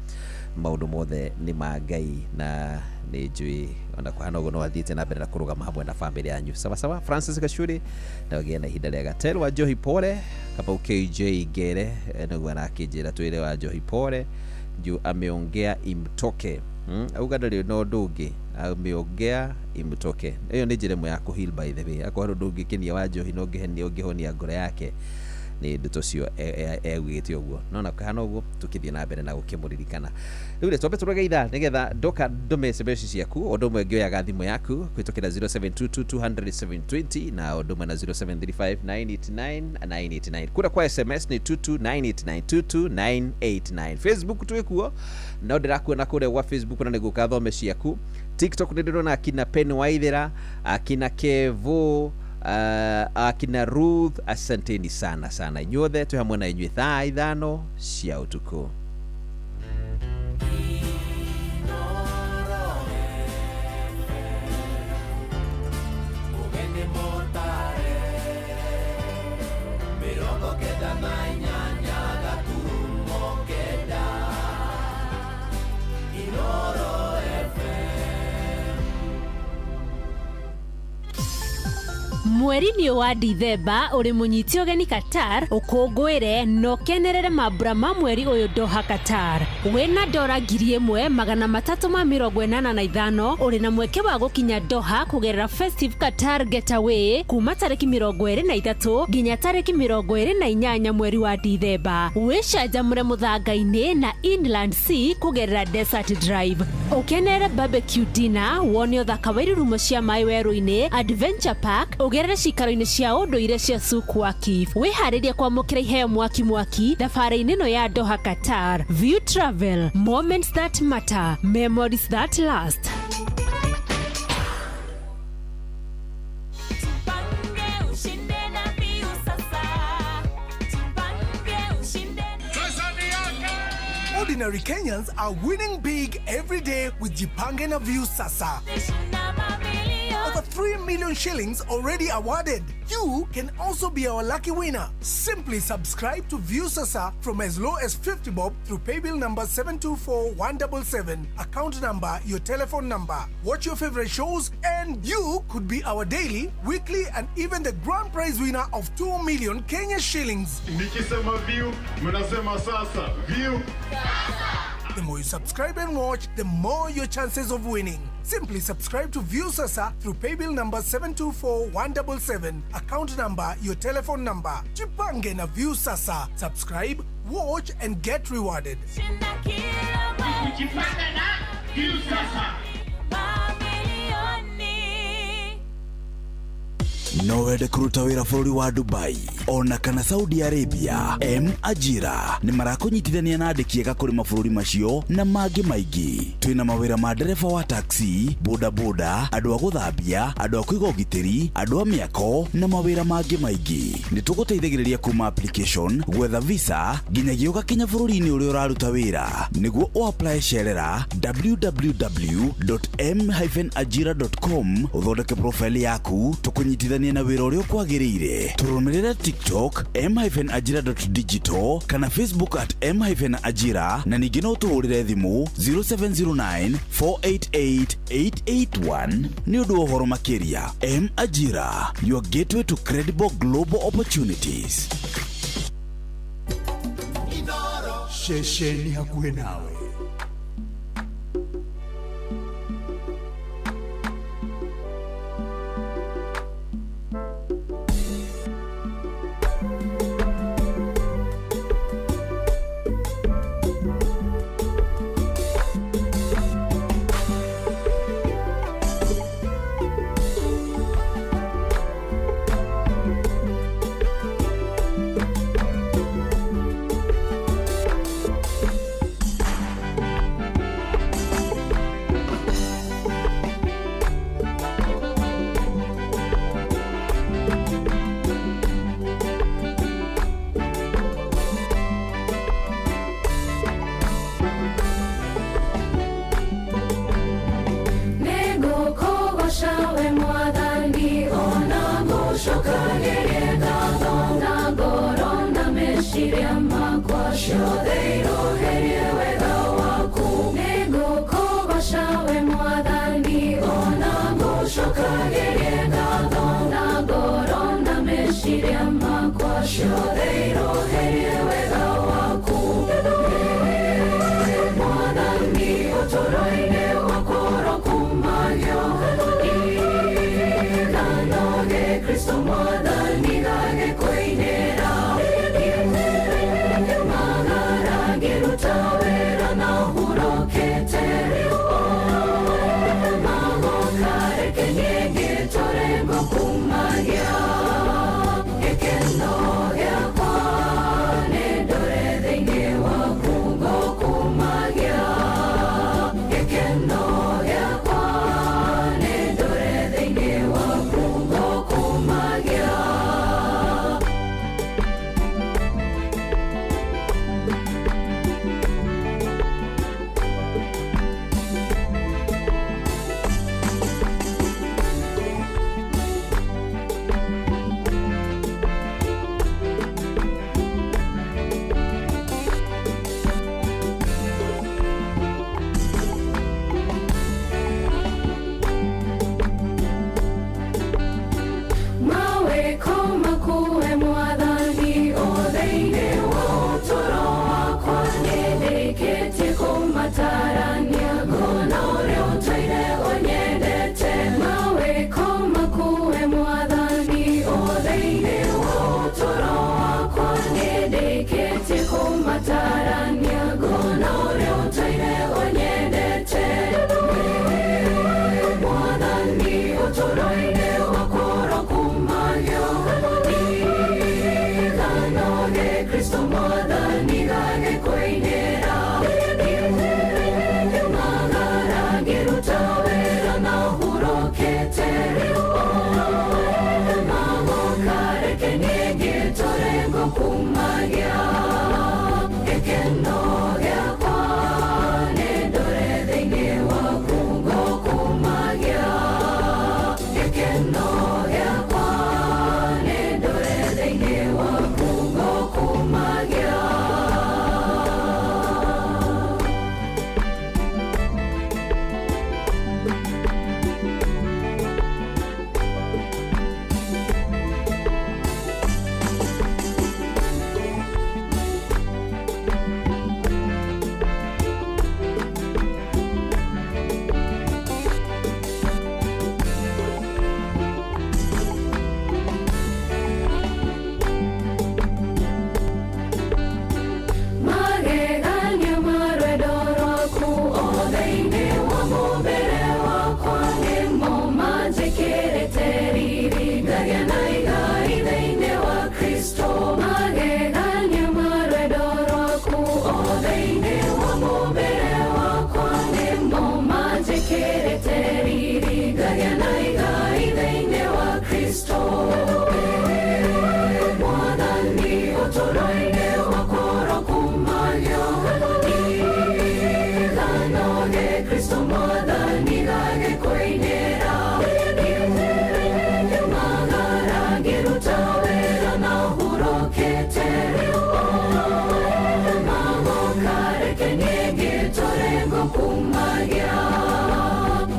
[SPEAKER 10] maũndũ mothe nĩ ma Ngai na nĩ njũĩ ona kũhana ũguo no athiĩte na mbere na kũrũgama hamwe na family yanyu. Sawa sawa, Francis Gachuri, na ũgĩe na ihinda rĩega. Tel wa Njohi pole, Kamau KJ Ngere nĩguo arakĩnjĩra twĩre wa Njohi pole juu ameongea imtoke. Auga ndarĩ na ũndũ ũngĩ, ameongea imtoke. Ĩyo nĩ njĩra ĩmwe ya kũ heal by the way. Akorwo ũndũ ũngĩkenia wa Njohi no ũngĩhenia ũngĩhonia ngoro yake, nĩ ndeto ũcio egwĩte ũguo. No na kũhana ũguo tũkĩthiĩ na mbere na gũkĩmũririkana. Rĩu rĩ twambe tũroge ithaa nĩgetha ndoka ndũme SMS ciaku, ũndũ ũmwe ngĩoyaga thimũ yaku kũhĩtũkĩra 0722 200 720 na ũndũ ũmwe na 0735 989 989. Kura kwa SMS nĩ 22989 22989. Facebook twĩ kuo no ndĩrakuona kũrĩa gwa Facebook na nĩngũka thome ciaku. TikTok nĩ ndĩrona akina Pen Waithera, akina Kevo, akina Ruth, asanteni sana sana inyuothe, twĩ hamwe na inyuĩ thaa 5 cia ũtukũ.
[SPEAKER 11] 98.9.
[SPEAKER 29] Mweri-inĩ ũyũ wa Dithemba ũrĩ mũnyite ũgeni Qatar, ũkũngũĩre na ũkenerere mambura ma mweri ũyũ Doha Qatar. Wĩna dora 1385 ũrĩ na mweke wa gũkinya Doha kũgerera Festive Qatar Getaway kuma tarĩki 23 nginya tarĩki 28 mweri wa Dithemba. Wĩcanjamũre mũthanga-inĩ na Inland Sea kũgerera Desert Drive. Ũkenere barbecue dinner, wone ũthaka wa irurumo cia maĩ werũ-inĩ, Adventure Park, ũgerere cikaro-inĩ cia ũndũire cia Souk Waqif. Wĩharĩrie kwamũkĩra iheo mwaki mwaki thabarĩ-inĩ ĩno ya Doha Qatar. View Travel, moments that matter, memories that last.
[SPEAKER 30] Ordinary Kenyans are winning big every day with Jipange na Viusasa. Over 3 million shillings already awarded. You can also be our lucky winner. Simply subscribe to Viusasa from as low as 50 bob through paybill number 724177, account number, your telephone number. Watch your favorite shows and you could be our daily, weekly and even the grand prize winner of 2 million Kenya shillings.
[SPEAKER 7] Nikisema view, mnasema sasa. View.
[SPEAKER 30] The more you subscribe and watch, the more your chances of winning. Simply subscribe to Viusasa through paybill number 724177, account number, your telephone number. Jipange na Viusasa. Subscribe, watch and get rewarded.
[SPEAKER 8] Jipange na Viusasa.
[SPEAKER 5] No wende kũruta wĩra bũrũri wa Dubai ona kana Saudi Arabia, M Ajira nĩ marakũnyitithania na andĩki ega kũrĩ mabũrũri macio na mangĩ maingĩ. Twĩna mawĩra ma ndereba wa taxi, boda boda, andũ a gũthambia, andũ a kũiga ũgitĩri, andũ a mĩako na mawĩra mangĩ maingĩ. Nĩ tũgũteithagĩrĩria kuma application, gwetha visa nginyagia ũgakinya bũrũri-inĩ ũrĩa ũraruta wĩra. Nĩguo ũapply cerera www.m-ajira.com ũthondeke profile yaku tũkũnyitithanie na wĩra ũrĩa ũkwagĩrĩire. Tũrũmĩrĩre TikTok m-ajira.digital kana Facebook at m-ajira na ningĩ no tũhũrĩre thimũ 0709 488 881 nĩ ũndũ wa ũhoro makĩria. M Ajira, your gateway to credible global opportunities.
[SPEAKER 4] Ceceni hakuhĩ nawe.
[SPEAKER 6] Reke niĩ ngĩtũre ngũkumagia.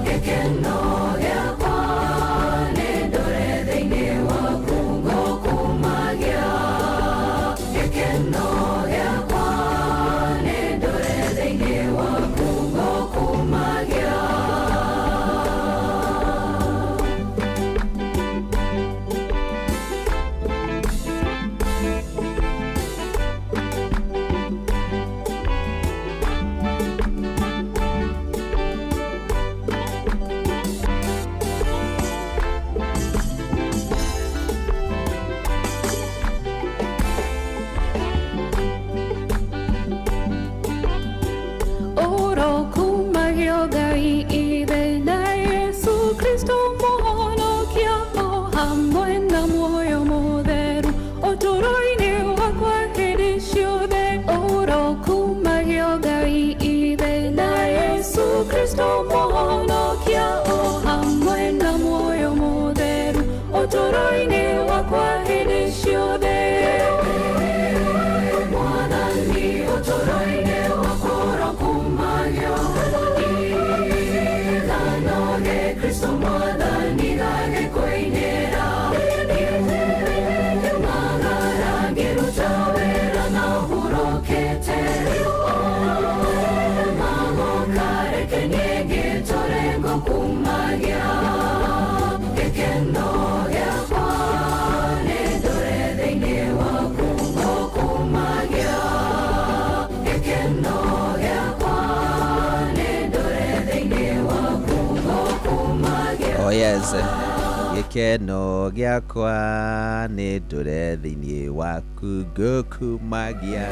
[SPEAKER 6] Gĩkeno gĩakwa nĩ ndũre thĩinĩ waku ngũkumagia. Gĩkeno gĩakwa nĩ ndũre thĩinĩ waku ngũkumagia.
[SPEAKER 16] Orokumagio Ngai Ithe na Yesu Kristo Mũhonokia o hamwe na muoyo mũtheru ũtũũro-inĩ wakwa hĩndĩ ciothe. Orokumagio Ngai Ithe na Yesu Kristo Mũhonokia o hamwe na muoyo mũtheru ũtũũro-inĩ wakwa hĩndĩ ciothe.
[SPEAKER 6] Mwathani ũtũũro-inĩ wakwa ũrokumagio. Gĩthano gĩ Kristo Mwathani gagĩkũinĩra. Ngiumagara ngĩruta wĩra na hurũkĩte. Magoka reke niĩ ngĩtũre ngũkumagia. Gĩkeno gĩakwa nĩ ndũre thĩinĩ waku ngũkumagia. Gĩkeno gĩakwa nĩ ndũre thĩinĩ waku ngũkumagia.
[SPEAKER 10] Oh yes. Gĩkeno gĩakwa nĩ ndũre thĩinĩ waku ngũkumagia.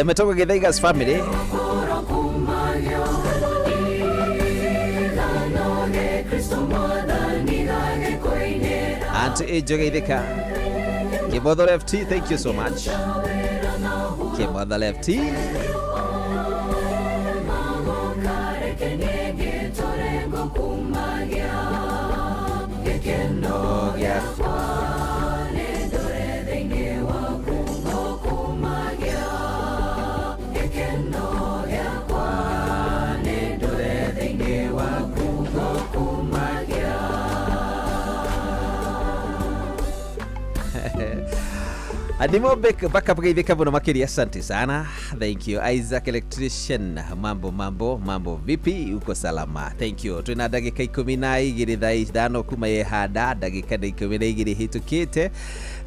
[SPEAKER 10] Metoko Githaiga's family.
[SPEAKER 6] Ũrokumagio. Gĩthano gĩ Kristo Mwathani gagĩkũinĩra.
[SPEAKER 10] Auntie Angel Geithĩka. Kimotho Lefty, thank you so much. Kimotho Lefty.
[SPEAKER 6] Magoka reke niĩ ngĩtũre ngũkumagia. Gĩkeno gĩakwa nĩ ndũre thĩinĩ waku ngũkumagia. Gĩkeno gĩakwa nĩ ndũre thĩinĩ waku ngũkumagia.
[SPEAKER 10] Adimo backup Geithĩka mũno makĩria, asante sana. Thank you. Isaac Electrician, mambo mambo mambo vipi, uko salama? Thank you. Twina ndagĩka 12 thaa 5 kuma yehanda, ndagĩka nĩ 12 hĩtũkĩte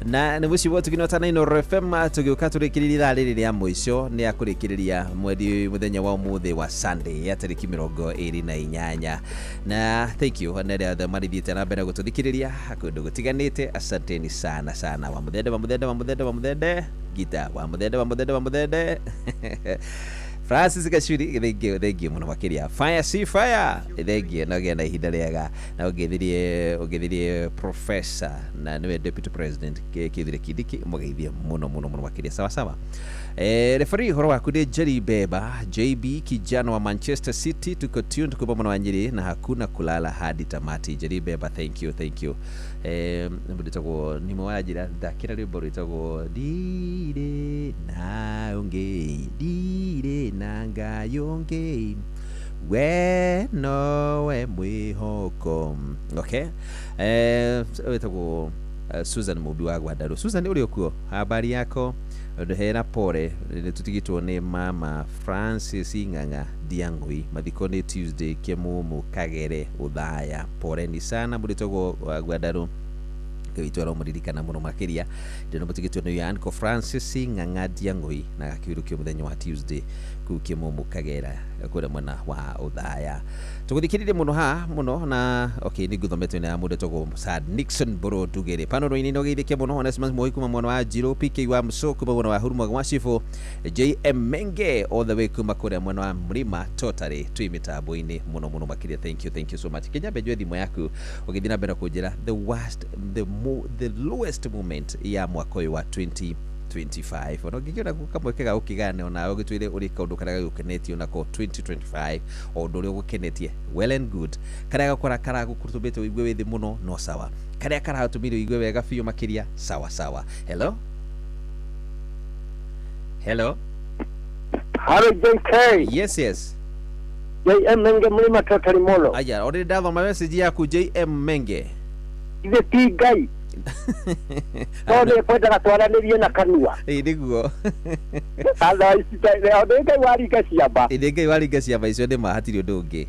[SPEAKER 10] na nĩ mũciĩ wa Ũtugi na Inooro FM tũgĩũka tũrĩkĩrĩria ithaa rĩrĩ rĩa mũico nĩ akũrĩkĩrĩria mweri mũthenya wa ũmũthĩ wa Sunday ya tarĩki 28 na thank you na arĩa othe marithiĩte na mbere gũtũthikĩrĩria kũndũ gũtiganĩte, asanteni sana sana. Wa mũthende wa mũthende wa mũthende wa mũthende gita wa mũthende wa mũthende wa mũthende Francis Gachuri, thank you, thank you mũno makĩria. Fire see fire, thank you. Na ũgĩe na ihinda rĩega na ũngĩthirie professor na nĩwe deputy president Kithure Kindiki, mũgeithie mũno mũno mũno makĩria. Sawa sawa. Referee horo waku nĩ Jerry Beba JB kijana wa Manchester City, tuko tuned kuma mwena wa Nyeri na hakuna kulala hadi tamati. Jerry Beba, thank you, thank you. Rwĩtagwo nĩ mwanjĩra thakĩra rwĩmbo rwĩtagwo ndirĩ na ũngĩ, ndirĩ na Ngai ũngĩ, we nowe mwĩhoko. Okay, wĩtagwo Susan Mubi wa Gwandarũ. Susan, ũrĩ okuo, habari yako? Ndũhera pore nĩ tũtigĩtwo nĩ mama Francis Ng'ang'a Ndiang'ui, mathiko nĩ Tuesday Kĩmumu Kagere Ũthaya. Poreni sana mũrĩtagwo wa Gwandarũ, Ngai witũ aromũririkana mũno makĩria. Ndĩno mũtigĩtwo nĩ Uncle Francis Ng'ang'a Ndiang'ui na gakĩhurũkio mũthenya wa Tuesday kũu Kĩmumu Kagera kũrĩa mwena wa Ũthaya. Tũgũthikĩrĩrie mũno haha mũno na okay nĩ ngũthomete na mũndũ etagwo Sad Nixon Mbũrũ Ndugĩrĩ panoro-inĩ no geithĩke mũno. Onesmus Moi kuma mwena wa Njirũ, PK wa Mso kuma mwena wa Huruma wa Cibũ, JM Menge all the way kuma kũrĩa mwena wa Mlima Totally twĩ mĩtambo-inĩ mũno mũno makĩria. Thank you, thank you so much. Kĩnyambe njoe thimũ yaku ũgĩthiĩ na mbere kũnjĩra the worst, the lowest moment ya mwaka ũyũ wa 2025. Ona ũngĩkĩona kamweke ga gũkĩgana onawe ũgĩtwĩre ũrĩ kaũndũ karĩa gagũkenetie onako 2025, o ũndũ ũrĩa ũgũkenetie, well and good. Karĩa gakora karagũtũmĩte ũigue wĩ thĩ mũno, no sawa. Karĩa karatũmire ũigue wega biũ makĩria, sawa sawa. Hello, hello.
[SPEAKER 1] Hello JK.
[SPEAKER 10] Yes, yes.
[SPEAKER 1] JM Menge Mlima Totally Molo.
[SPEAKER 10] Aya, already ndathoma message yaku JM Menge.
[SPEAKER 1] Ithe ti Ngai. Tondũ kwendaga twaranĩrie na kanua.
[SPEAKER 10] Ĩĩ nĩguo.
[SPEAKER 1] Thaa ici nĩ Ngai waringa ciamba.
[SPEAKER 10] Ĩĩ nĩ Ngai waringa ciamba icio nĩ ma hatirĩ ũndũ ũngĩ.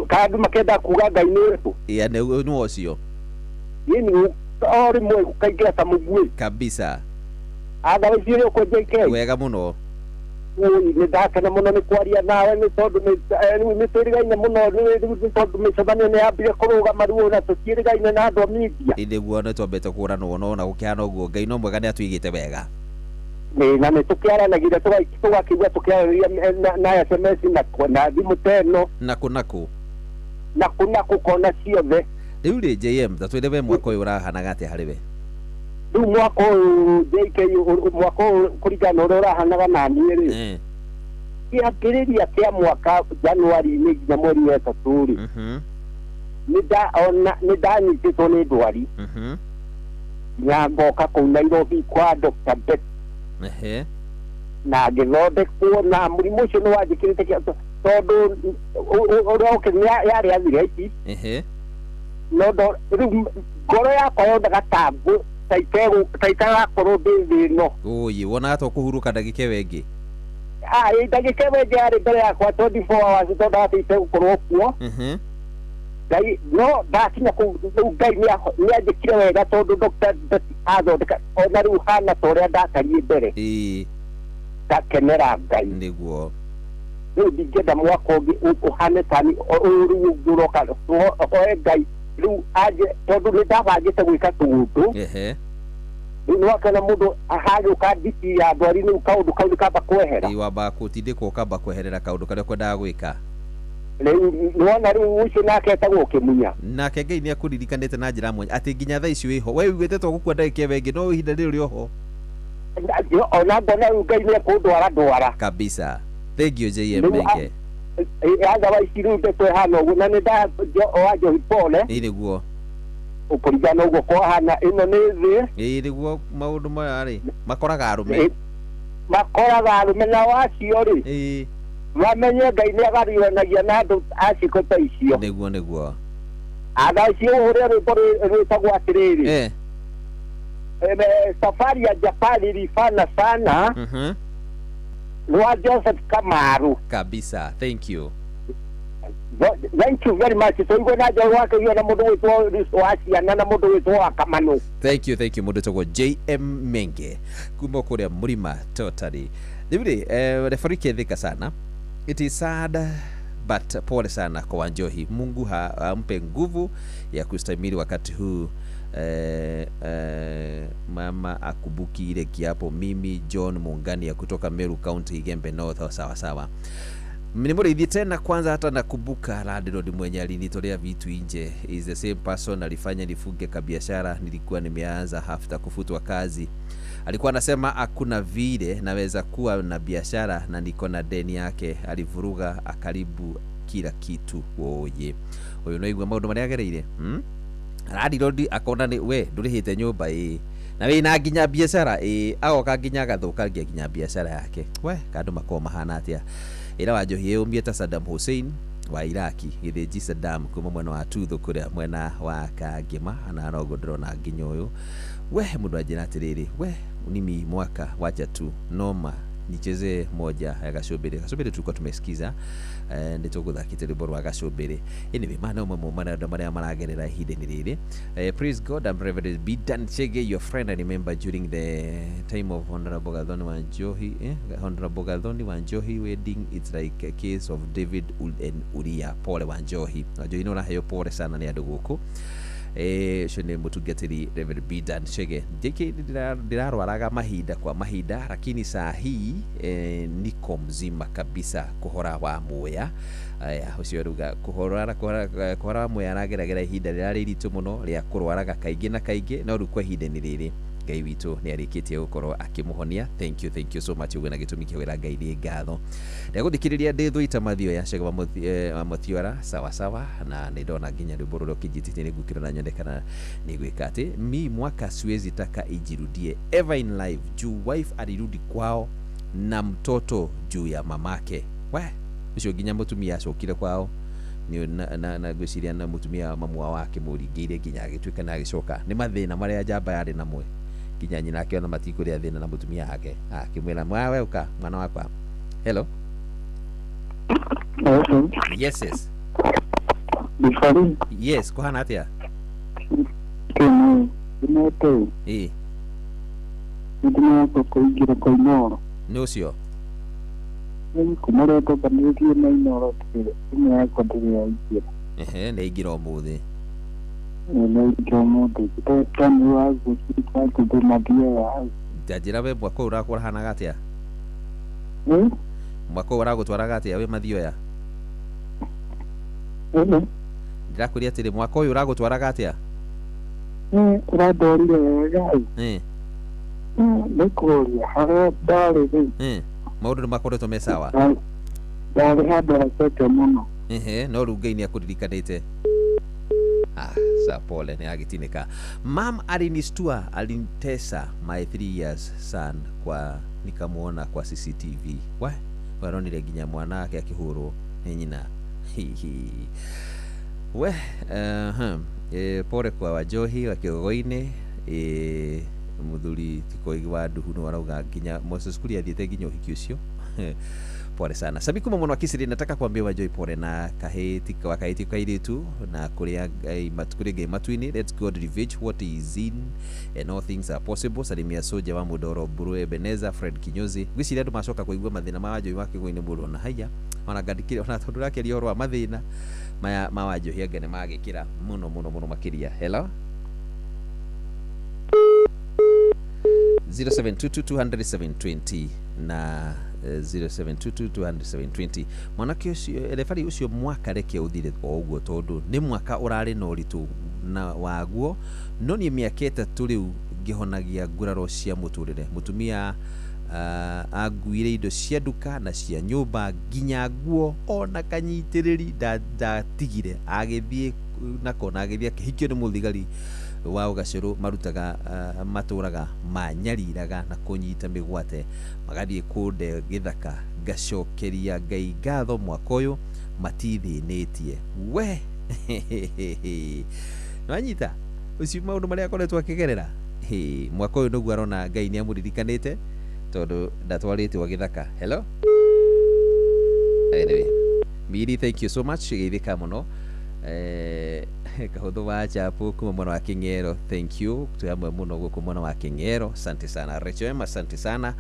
[SPEAKER 1] Ka andũ makenda kuga Ngai nĩ ũrĩkũ?
[SPEAKER 10] Ĩĩ nĩ ũcio.
[SPEAKER 1] Ĩĩ o rĩmwe ũkaingĩra ta mũguĩ.
[SPEAKER 10] Kabisa.
[SPEAKER 1] Thaa ici ũrĩ ũkũ JK?
[SPEAKER 10] Wega mũno.
[SPEAKER 1] Nĩ ndakena mũno nĩ kwaria nawe nĩ tondũ nĩ twĩrĩgaine mũno nĩ tondũ mĩcemanio nĩ yambire kũrũgama rĩu na tũtiĩrĩgaine na andũ a media.
[SPEAKER 10] Ĩĩ nĩguo nĩ twambĩte kũranwo no na gũkĩhana ũguo Ngai no mwega nĩ atũigĩte wega.
[SPEAKER 1] Nĩ na nĩ tũkĩaranagia tũgakĩigua tũkĩaranĩria na SMS na thimũ ta ĩno.
[SPEAKER 10] Nakũ nakũ.
[SPEAKER 1] Nakũ nakũ kona ciothe.
[SPEAKER 10] Rĩu rĩ JM ta twĩre we mwaka ũyũ ũrahanaga atĩa harĩ we?
[SPEAKER 1] Rĩu mwaka ũyũ JK mwaka ũyũ kũringana na ũrĩa ũrahanaga na niĩ rĩ, kĩambĩrĩria kĩa mwaka Januari-inĩ nginya mweri wa ĩtatũ rĩ, nĩ ndanyitĩtwo nĩ ndwari na ngoka kũu Nairobi kwa Dr. Bet na ngĩthondekwo na mũrimũ ũcio nĩ wanjĩkĩrĩte tondũ ũrĩa ũkĩ yarĩ arthritis no rĩu ngoro yakwa yonaga ta ta itagakorwo ndĩ thĩ ĩno.
[SPEAKER 10] Ũyĩ wonaga ta ũkũhurũka ndagĩka ĩyo ĩngĩ?
[SPEAKER 1] Ndagĩka ĩyo ĩngĩ yarĩ mbere yakwa 24 hours tondũ ndatigĩte gũkorwo kuo. Ngai no ndakinya kũu rĩu Ngai nĩ anjĩkire wega tondũ Dr. athondeka ona rĩu hana ta ũrĩa ndatariĩ mbere. Ndakenera Ngai.
[SPEAKER 10] Nĩguo.
[SPEAKER 1] Rĩu ndingĩenda mwaka ũngĩ ũhane tani ũyũ rĩu ũngĩ ũroka hoe Ngai rĩu anje tondũ nĩ ndabangĩte gwĩka tũũndũ. Rĩu nĩwakĩona mũndũ hagĩũka nditi ya ndwari rĩu kaũndũ kau nĩkamba kwehera.
[SPEAKER 10] Ĩĩ wambaga gũtindĩkwo ũkamba kweherera kaũndũ karĩa ũkwendaga gwĩka.
[SPEAKER 1] Rĩu nĩwona rĩu ũcio nake etagwo Kĩmunya.
[SPEAKER 10] Nake Ngai nĩ akũririkanĩte na njĩra mwanya atĩ nginya thaa ici wĩho. We uigĩte to gũkua ndagĩka ĩyo ĩngĩ no ihinda rĩrĩ ũrĩ oho.
[SPEAKER 1] Ona ngona rĩu Ngai nĩ ekũndwara ndwara.
[SPEAKER 10] Kabisa. Thank you JM Menge.
[SPEAKER 1] Otherwise rĩu ndeto ĩhana ũguo na nĩ nda Njohi pole.
[SPEAKER 10] Ĩĩ nĩguo.
[SPEAKER 1] Ũkũringana ũguo kwahana ĩno nĩ thĩ.
[SPEAKER 10] Ĩĩ nĩguo maũndũ maya rĩ makoraga arũme.
[SPEAKER 1] Makoraga arũme na wacio rĩ.
[SPEAKER 10] Ĩĩ.
[SPEAKER 1] Mamenye Ngai nĩ agariũranagia na andũ a ciĩko ta icio.
[SPEAKER 10] Nĩguo nĩguo.
[SPEAKER 1] Thaa ici ũhũre rwĩmbo rwĩtagwo atĩrĩrĩ. Safari ya Japan ilifana sana. Rwa Joseph Kamaru.
[SPEAKER 10] Kabisa. Thank you.
[SPEAKER 1] Thank you very much. So igwe na Njohi wake na mũndũ wĩtwo wa ciana na mũndũ wĩtwo wa Kamanu.
[SPEAKER 10] Thank you, thank you mũndũ wĩtagwo JM Menge kuma kũrĩa Mũrima Totally. Rĩu rĩ referee kethika sana. It is sad but pole sana kwa Wanjohi. Mungu ampe nguvu ya kustahimili wakati huu. Mama akubuki ile kiapo. Mimi John Mungani ya kutoka Meru County Igembe North. Sawa sawa. Mnimurithi tena kwanza hata nakumbuka landlord mwenye alinitolea vitu nje is the same person alifanya nifunge kabiashara nilikuwa nimeanza after kufutwa kazi. Alikuwa anasema hakuna vile naweza kuwa na biashara na niko na deni yake. Alivuruga akaribu kila kitu. Oye. Oyo no igwa maundu maria agereire. Landlord akona ni we ndurihite nyumba ii na wina nginya biashara ii agoka nginya agathukangia nginya biashara yake. We kandu makorwo mahana atia. Ira wa Njohi yũmie ta Saddam Hussein wa Iraki gĩthĩnji Saddam kuma mwena wa Tuthu kũrĩa mwena wa Kangĩma na noguo ndĩrona nginya ũyũ we mũndũ anjĩra atĩrĩrĩ we nimi mwaka wacha tu noma nicheze moja ya Gacumbĩrĩ. Gacumbĩrĩ tulikuwa tumesikiza nĩ tũgũthakĩte rwĩmbo rwa Gacumbĩrĩ. Anyway mana ũmwe maũndũ marĩa maragerera ihinda-inĩ rĩrĩ. Praise God, I'm Reverend Bidan Chege, your friend. I remember during the time of Honorable Gathoni Wanjohi, Honorable Gathoni Wanjohi wedding, it's like a case of David and Uriah. Pole Wanjohi. Wanjohi no ũraheo pole sana nĩ andũ gũkũ. Ũcio nĩ mũtungatĩri Reverend Bidan Chege. JK ndirarwaraga mahinda kwa mahinda lakini saa hii niko mzima kabisa kuhora wa muya. Ũcio ruga kuhora wa muya arageragera ihinda rĩrarĩ iritũ mũno rĩa kũrwaraga kaingĩ na kaingĩ no rĩu kwa ihinda-inĩ rĩrĩ Ngai witũ nĩ arĩkĩtie gũkorwo akĩmũhonia. Thank you, thank you so much. Ũguo na gĩtũmi kĩa kwĩra Ngai nĩ ngatho. Ndagũthikĩrĩria ndĩ thũita mathio ya Chege wa Mũthiora sawa sawa na nĩ ndona nginya rwĩmbo rũrĩa ũkĩnjĩtĩtie nĩ ngũkĩrora na nyone kana nĩ gwĩka atĩ mi mwaka siwezi taka ijirudie ever in life juu wife alirudi kwao Na mtoto juu ya mamake. We ũcio nginya mũtumia acokire kwao nĩ na ngwĩciria na mũtumia mamu wake mũringĩire nginya agĩtuĩka na agĩcoka. Nĩ mathĩna marĩa njamba yarĩ namwe, nginya nyina akĩona matikũrĩa thĩna na mũtumia wake akĩmwĩra, "Mwawe ũka mwana wakwa." Hello. Yes, yes. Yes, kuhana atia? Ĩĩ.
[SPEAKER 2] Nĩndĩracoka kũingĩra kwa Inooro.
[SPEAKER 10] Nĩ ũcio?
[SPEAKER 2] Kuma ũrĩa twambanĩrĩrie na Inooro thimũ yakwa ndĩrĩ yaingĩra.
[SPEAKER 10] Ehe, nĩ aingĩra ũmũthĩ.
[SPEAKER 2] Nĩ aingĩra ũmũthĩ. Tani wa ngwĩciria atĩ mathiaga hau.
[SPEAKER 10] Njanjĩra we, mwaka ũyũ ũrakũrahanaga atĩa? Mwaka ũyũ ũragũtwaraga atĩa wĩ mathioya? Ndĩrakwĩria atĩrĩ, mwaka ũyũ ũragũtwaraga atĩa?
[SPEAKER 2] Ũrandwarire wega. Nĩ kũũria harĩa ndarĩ rĩ.
[SPEAKER 10] Maũndũ nĩ makoretwo me sawa?
[SPEAKER 2] Ndarĩ handũ haceke mũno.
[SPEAKER 10] Ehe, no rĩu Ngai nĩ akũririkanĩte. Ah, sa pole, nĩ agĩtinĩka. Mam alinistua, alinitesa my 3 years son kwa nikamuona kwa CCTV. We waronire nginya mwana wake akĩhũrwo nĩ nyina. Hihi. We pole kwa Wajohi wa Kĩgogoinĩ. Muthuri Tikoigi wa Nduhu nĩ warauga nginya Moses Kuria athiĩte nginya ũhiki ũcio. Pole sana. Sabi kuma mwana wa Kisiri, nataka kuambia Wajoi pole na kaheti kwa kaheti kairitu na kuria Ngai kuria Ngai matuini. Let's God revenge what is in and all things are possible. Salimia soja wa Mudoro Buru Ebeneza Fred Kinyozi. Gwiciria andu macoka kuigua mathina ma Wajoi wa Kĩgogoinĩ mũno na haya ona ngandikire ona tondu rakeria ũhoro wa mathina maya ma Wanjohi anga nĩ magĩkĩra mũno mũno mũno makĩria. Hello. 0722 200 na 0722 200 mwanake ũcio refari ũcio mwaka reke ũthire o ũguo tondũ nĩ mwaka ũrarĩ na ũritũ na waguo, no niĩ mĩaka 3 rĩu ngĩhonagia nguraro cia mũtũrĩre. Mũtumia anguire indo cia nduka na cia nyũmba nginya nguo ona kanyitĩrĩri ndatigire, agĩthiĩ nako na agĩthiĩ akĩhikio nĩ mũthigari wa ũgacũrũ marutaga matũraga manyariraga na kũnyita mĩgwate magathiĩ kũnde gĩthaka. Ngacokeria Ngai ngatho mwaka ũyũ matithĩnĩtie. We nĩwanyita ũcio maũndũ marĩa akoretwo akĩgerera. Mwaka ũyũ nĩguo arona Ngai nĩ amũririkanĩte tondũ ndatwarĩtwo gĩthaka. Hello. Anyway, Miri, thank you so much. Geithĩka mũno. Kahũthũ wa Chapo kuma mwena wa Kĩng'ero, thank you. Twĩ hamwe mũno gũkũ mwena wa Kĩng'ero, asante sana. Rachel Emma, asante sana.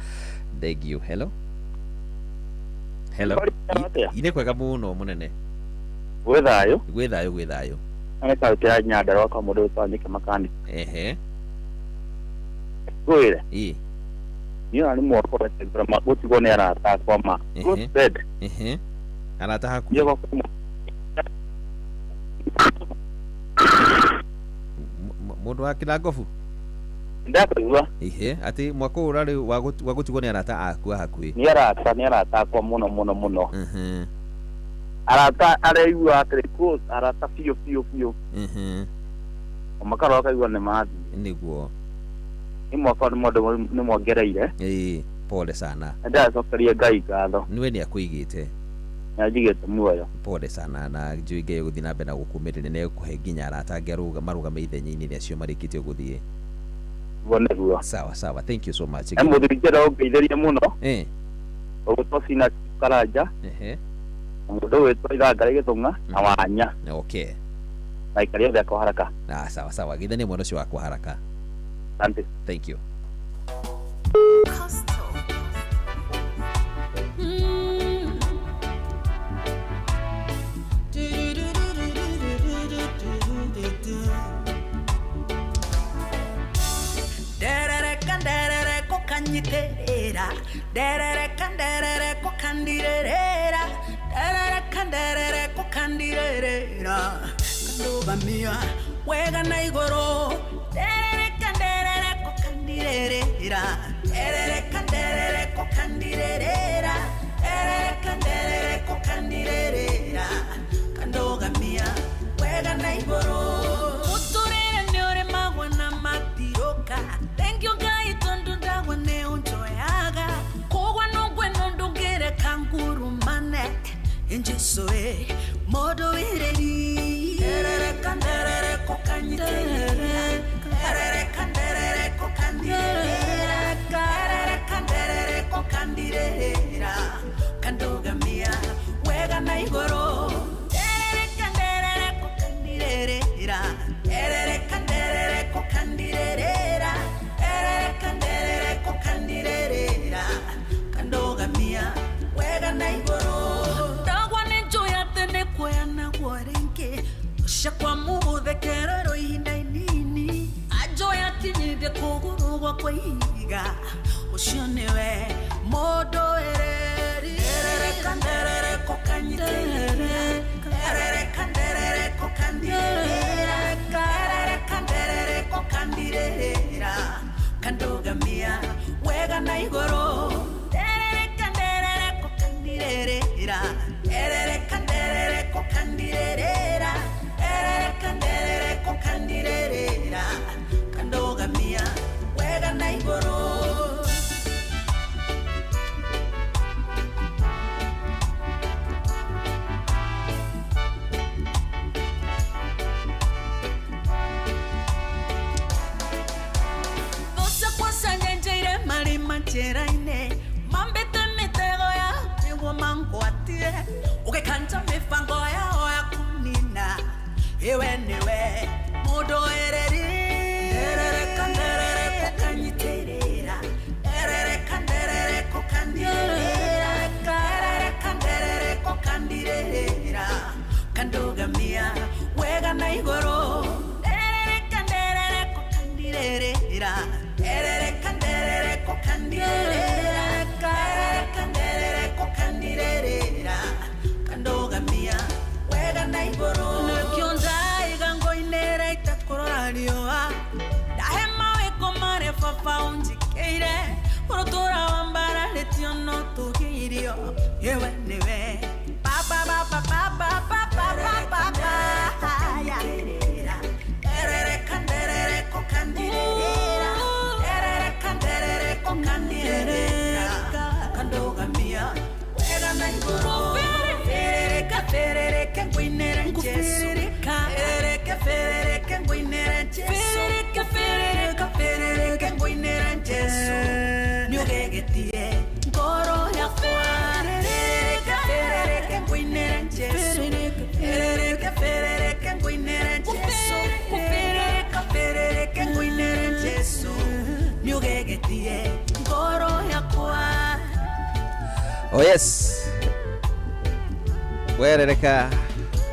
[SPEAKER 10] Thank you. Hello. Hello. Ine kwega mũno mũnene.
[SPEAKER 17] Gwĩ thayũ.
[SPEAKER 10] Gwĩ thayũ, gwĩ thayũ.
[SPEAKER 17] Nĩ kaũntĩ ya Nyandarua kwa mũndũ wĩtwa Nyike Makani.
[SPEAKER 10] Ehe.
[SPEAKER 17] Ngwĩre.
[SPEAKER 10] Ĩ.
[SPEAKER 17] Niĩ ona nĩ mwaka ũrĩa gũtigwo nĩ arata akwa ma. Good bed.
[SPEAKER 10] Ehe. Arata hakuhĩ. Mũndũ wa Kĩrangobu.
[SPEAKER 17] Ndakũigua.
[SPEAKER 10] Ihe, atĩ mwaka ũyũ ũrarĩ wa gũtigwo nĩ arata aku a hakuhĩ.
[SPEAKER 17] Nĩ arata akwa mũno mũno mũno. Arata arĩa iguaga atĩrĩ close, arata biũ biũ biũ. Makarora kaigua nĩ mathiĩ.
[SPEAKER 10] Nĩguo.
[SPEAKER 17] Nĩ mwaka ũyũ nĩ mongereire.
[SPEAKER 10] Ĩĩ, pole sana.
[SPEAKER 17] Nĩndĩracokeria Ngai ngatho.
[SPEAKER 10] Nĩwe nĩ akũigĩte.
[SPEAKER 17] Nĩanjigĩte muoyo.
[SPEAKER 10] Pole sana, na njũĩ Ngai egũthiĩ na mbere na gũkũmĩrĩria na egũkũhe nginya arata angĩ marũgame ithenya-inĩ rĩa acio marĩkĩtie gũthiĩ.
[SPEAKER 17] Guo nĩguo.
[SPEAKER 10] Sawa sawa, thank you so much.
[SPEAKER 17] He mũthuri njenda ũngeithĩrie mũno. Ũgwĩtwo Sina Karanja.
[SPEAKER 10] Ehe.
[SPEAKER 17] Mũndũ ũgwĩtwo Ithangari Gĩthũng'a na Wanya.
[SPEAKER 10] Okay.
[SPEAKER 17] Na aikari othe akwa haraka.
[SPEAKER 10] Ah, sawa sawa, geithania mwana ũcio wakwa haraka.
[SPEAKER 17] Asante.
[SPEAKER 10] Thank you.
[SPEAKER 18] Derere kokandirera, derere kanderere kokandirera. Kandobamia wega na igoro. Derere kanderere kokandirera, derere kanderere kokandirera, derere kanderere kokandirera. Kandogamia wega na igoro. Uturere nyore magwana matiroka. Thank you guys tondu ndagwa ne unjoyaga. Kogwa no Jesu e mũndũ wĩrĩri Nderereka nderereko kanyitĩrĩra Nderereka nderereko kandirĩrĩra Nderereka nderereko kandirĩrĩra Kandugamia wega na igũrũ Nderereka nderereko kandirĩrĩra Nderereka nderereko kandirĩrĩra Nderereka nderereko kandirĩrĩra Kandugamia wega na igũrũ Ndagwa nĩ njũĩ atĩ nĩ kuoyanagwo rĩngĩ Ũcakwa mũgũthekererwo ihinda inini Anjũĩ akinyithie kũgũrũ gwakwa ihiga Ũcio nĩwe mũndũ wĩrĩri Nderereka nderereko kanyitĩrĩra Nderereka nderereko kandirĩrĩra Nderereka nderereko kandirĩrĩra Kandugamia wega na igũrũ Nderereka nderereko kandirĩrĩra Nderereka nderereko kandirĩrĩra Nderereka nderereko kandirĩrĩra Kandugamia wega na igũrũ. Njĩra-inĩ mambĩte mĩtego ya nĩguo mangwatie ũgĩkanja mĩbango yao ya kũnina iwe nĩwe mũndũ wĩrĩri Nderereka nderereko kanyitĩrĩra Nderereka nderereko kandirĩrĩra Nderereka nderereko kandirĩrĩra Kandugamia wega na igũrũ Nderereka nderereko kandirĩrĩra Nderereka nderereko kandirĩrĩra Nderereka nderereko kandirĩrĩra Kandugamia wega na igũrũ Nĩkĩo ndaiga ngo-inĩ itakũrora riũa Ndahe mawĩko marĩa baba ũnjĩkĩire Ũrũtũra wambararĩtio no tũgĩirio Yewe nĩwe Baba baba baba baba baba Nderereka nderereko kandirĩrĩra Nderereka nderereko kandirĩrĩra Kandugamia wega na igũrũ Ferereka ferereke ngũinĩre Jesu Ferereke ferereke ngũinĩre Jesu Ferereke ferereka ferereke ngũinĩre Jesu Nĩũgegetie ngoro yakwa Ferereka ferereke ngũinĩre Jesu Ferereke ferereke ngũinĩre Jesu Ferereka ferereke ngũinĩre Jesu Nĩũgegetie ngoro yakwa.
[SPEAKER 10] Oh yes, werereka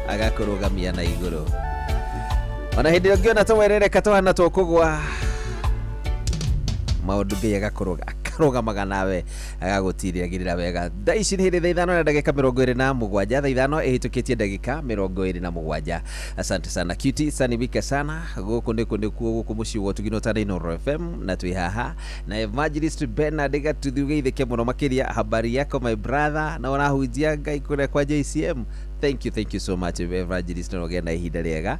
[SPEAKER 10] agakũrũgamia na igũrũ ona hĩndĩ ĩrĩa ũngĩona ta werereka tũhana tũkũgwa maũndũ Ngai akarũgamaga nawe agagũtirĩagĩrĩra wega. Thaa ici nĩ hĩndĩ thaa 5 na ndagĩka 27, thaa 5 ĩhĩtũkĩtie ndagĩka 27. Asante sana cutie, sanibika sana gũkũ nĩkuo nĩkuo gũkũ mũciĩ wa Ũtugi na Inooro FM na twĩ haha na Evangelist Bernard Gatuthi ũgeithĩke mũno makĩria. Habari yako my brother, na ũrahunjia Ngai kũrĩa kwa JCM. Thank you so much Evangelist, na ũgĩe na ihinda rĩega.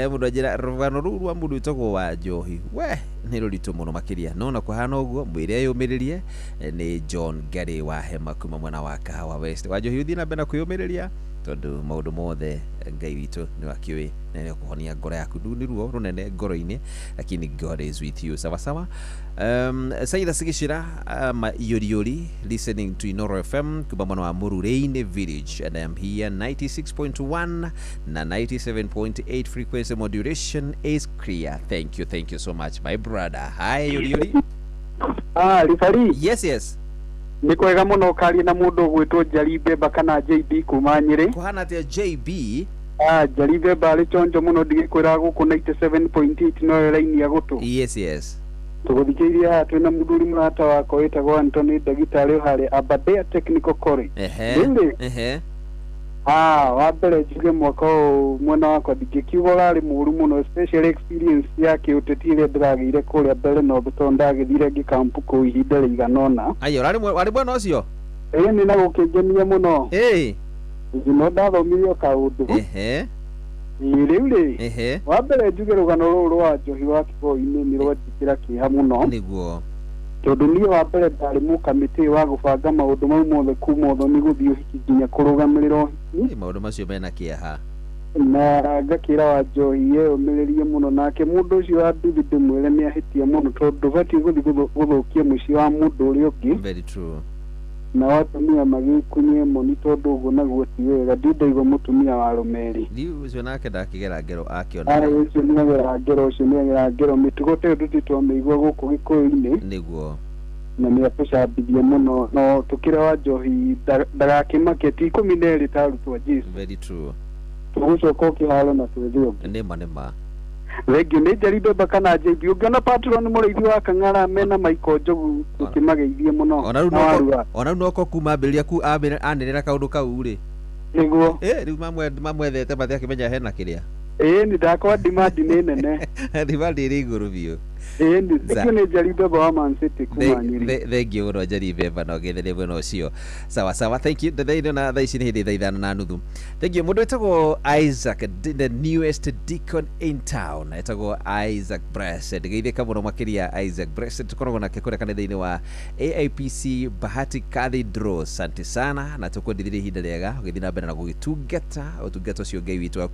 [SPEAKER 10] Mũndũ anjĩra rũgano rũu rwa mũndũ wĩtagwo wa Njohi we nĩ rũritũ mũno makĩria, no na kũhana ũguo mwĩre eyũmĩrĩrie. Nĩ John Gary wa Hema kuma mwena wa Kahawa West. Wa Njohi ũthiĩ na mbere na kwĩyũmĩrĩria tondũ maũndũ mothe Ngai witũ nĩ wakĩũĩ na nĩ ũkũhonia ngoro yaku. Rũu nĩ ruo rũnene ngoro-inĩ, lakini God is with you. Sawa sawa. Saida Sigishira Mayuriori listening to Inooro FM kuma mwena wa Murureini Village, and I am here 96.1 na 97.8 frequency modulation is clear. Thank you so much my brother. Hi Yuriori.
[SPEAKER 3] Ribari.
[SPEAKER 10] Yes.
[SPEAKER 3] Nĩ kwega mũno ũkaria na mũndũ ũgwĩtwo Njari Mbemba kana JB kuma Nyĩrĩ.
[SPEAKER 10] Kũhana atĩa JB?
[SPEAKER 3] Njari Mbemba arĩ chonjo mũno ndigĩkwĩra gũkũ 97.8 noyo raini ya gũtũ.
[SPEAKER 10] Yes.
[SPEAKER 3] Tũgũthikĩrĩria haha twĩna mũthuri mũrata wakwa wĩtagwo Anthony ndagĩtarĩ harĩa Aberdare Technical College.
[SPEAKER 10] Ehe.
[SPEAKER 3] Wa mbere njuge mwaka ũyũ mwena wakwa ndingĩkiuga ũrarĩ mũũru mũno, especially experience ya kĩũteti ĩrĩa ndĩragĩire kũrĩa mbere North tondũ ndagĩthire ngĩkampu kũu ihinda rĩigana ũna.
[SPEAKER 10] Aya, warĩ mwena ũcio?
[SPEAKER 3] Ĩĩ nĩ na gũkĩngenia mũno.
[SPEAKER 10] Ĩĩ.
[SPEAKER 3] No ndathomire o kaũndũ.
[SPEAKER 10] Ehe.
[SPEAKER 3] Rĩu rĩ,
[SPEAKER 10] Ehe.
[SPEAKER 3] wa mbere njuge rũgano rũrũ rwa Njohi wa Kĩboi-inĩ nĩ rwanjĩkĩra kĩeha mũno.
[SPEAKER 10] Nĩguo.
[SPEAKER 3] Tondũ niĩ wa mbere ndarĩ mũkamĩtĩ wa gũbanga maũndũ mau mothe kuma ũthoni gũthiĩ ũhiki nginya kũrũgamĩrĩra ũhiki.
[SPEAKER 10] Maũndũ macio mena kĩeha.
[SPEAKER 3] Na ngakĩra wa njohi eyũmĩrĩrie mũno nake mũndũ ũcio wa nduthi ndĩmwĩre nĩ ahĩtia mũno tondũ ndũbatiĩ gũthiĩ gũthũkia mũciĩ wa mũndũ ũrĩa ũngĩ.
[SPEAKER 10] Very true.
[SPEAKER 3] Na atumia magĩkunye moni tondũ ũguo naguo ti wega ndindaigua mũtumia wa rũmeri.
[SPEAKER 10] Rĩu ũcio nake ndakĩgera ngero akĩona.
[SPEAKER 3] Arĩ ũcio nĩagera ngero ũcio nĩagera ngero mĩtugo ta ĩyo ndũthiĩ twamĩigua gũkũ Gĩkũyũ-inĩ.
[SPEAKER 10] Nĩguo.
[SPEAKER 3] Na nĩ atũcambithia mũno no tũkĩre wa njohi ndagakĩmake ti 12 ta arutwo a Jesũ.
[SPEAKER 10] Very true.
[SPEAKER 3] Tũgũcoka ũkĩharo na twethe ũngĩ.
[SPEAKER 10] Nĩma nĩma.
[SPEAKER 3] Thengiũ nĩ Njeri Mbemba kana JB ũngĩona patron mũrĩithi wa Kang'ara mena Michael Njogu ũkĩmageithie mũno.
[SPEAKER 10] Ona rĩu noko kuma ambĩrĩria ku anĩrĩra kaũndũ kau rĩ.
[SPEAKER 3] Nĩguo.
[SPEAKER 10] Rĩu mamwethete matiakĩmenya hena kĩrĩa.
[SPEAKER 3] Ĩĩ ndakwa demand nĩ nene.
[SPEAKER 10] Demand ĩrĩ igũrũ biũ.
[SPEAKER 3] Ĩĩ nĩ nĩ Njeri Mbemba wa Man City kuma Nyĩrĩ.
[SPEAKER 10] Thengiũ mũno Njeri Mbemba na ũgetherie mwena ũcio. Sawa sawa, thank you. Thaa na thaa ici nĩ hĩndĩ thaa 5:30. Thank you. Mũndũ wĩtagwo Isaac, the newest deacon in town. Etagwo Isaac Blessed. Geithĩka mũno makĩria Isaac Blessed. Tũkoragwo nake kũrĩa kanitha-inĩ wa AIPC Bahati Cathedral. Asante sana na tũkwendithirie ihinda rĩega ũgĩthiĩ na mbere na gũgĩtungata ũtungata ũcio Ngai witũ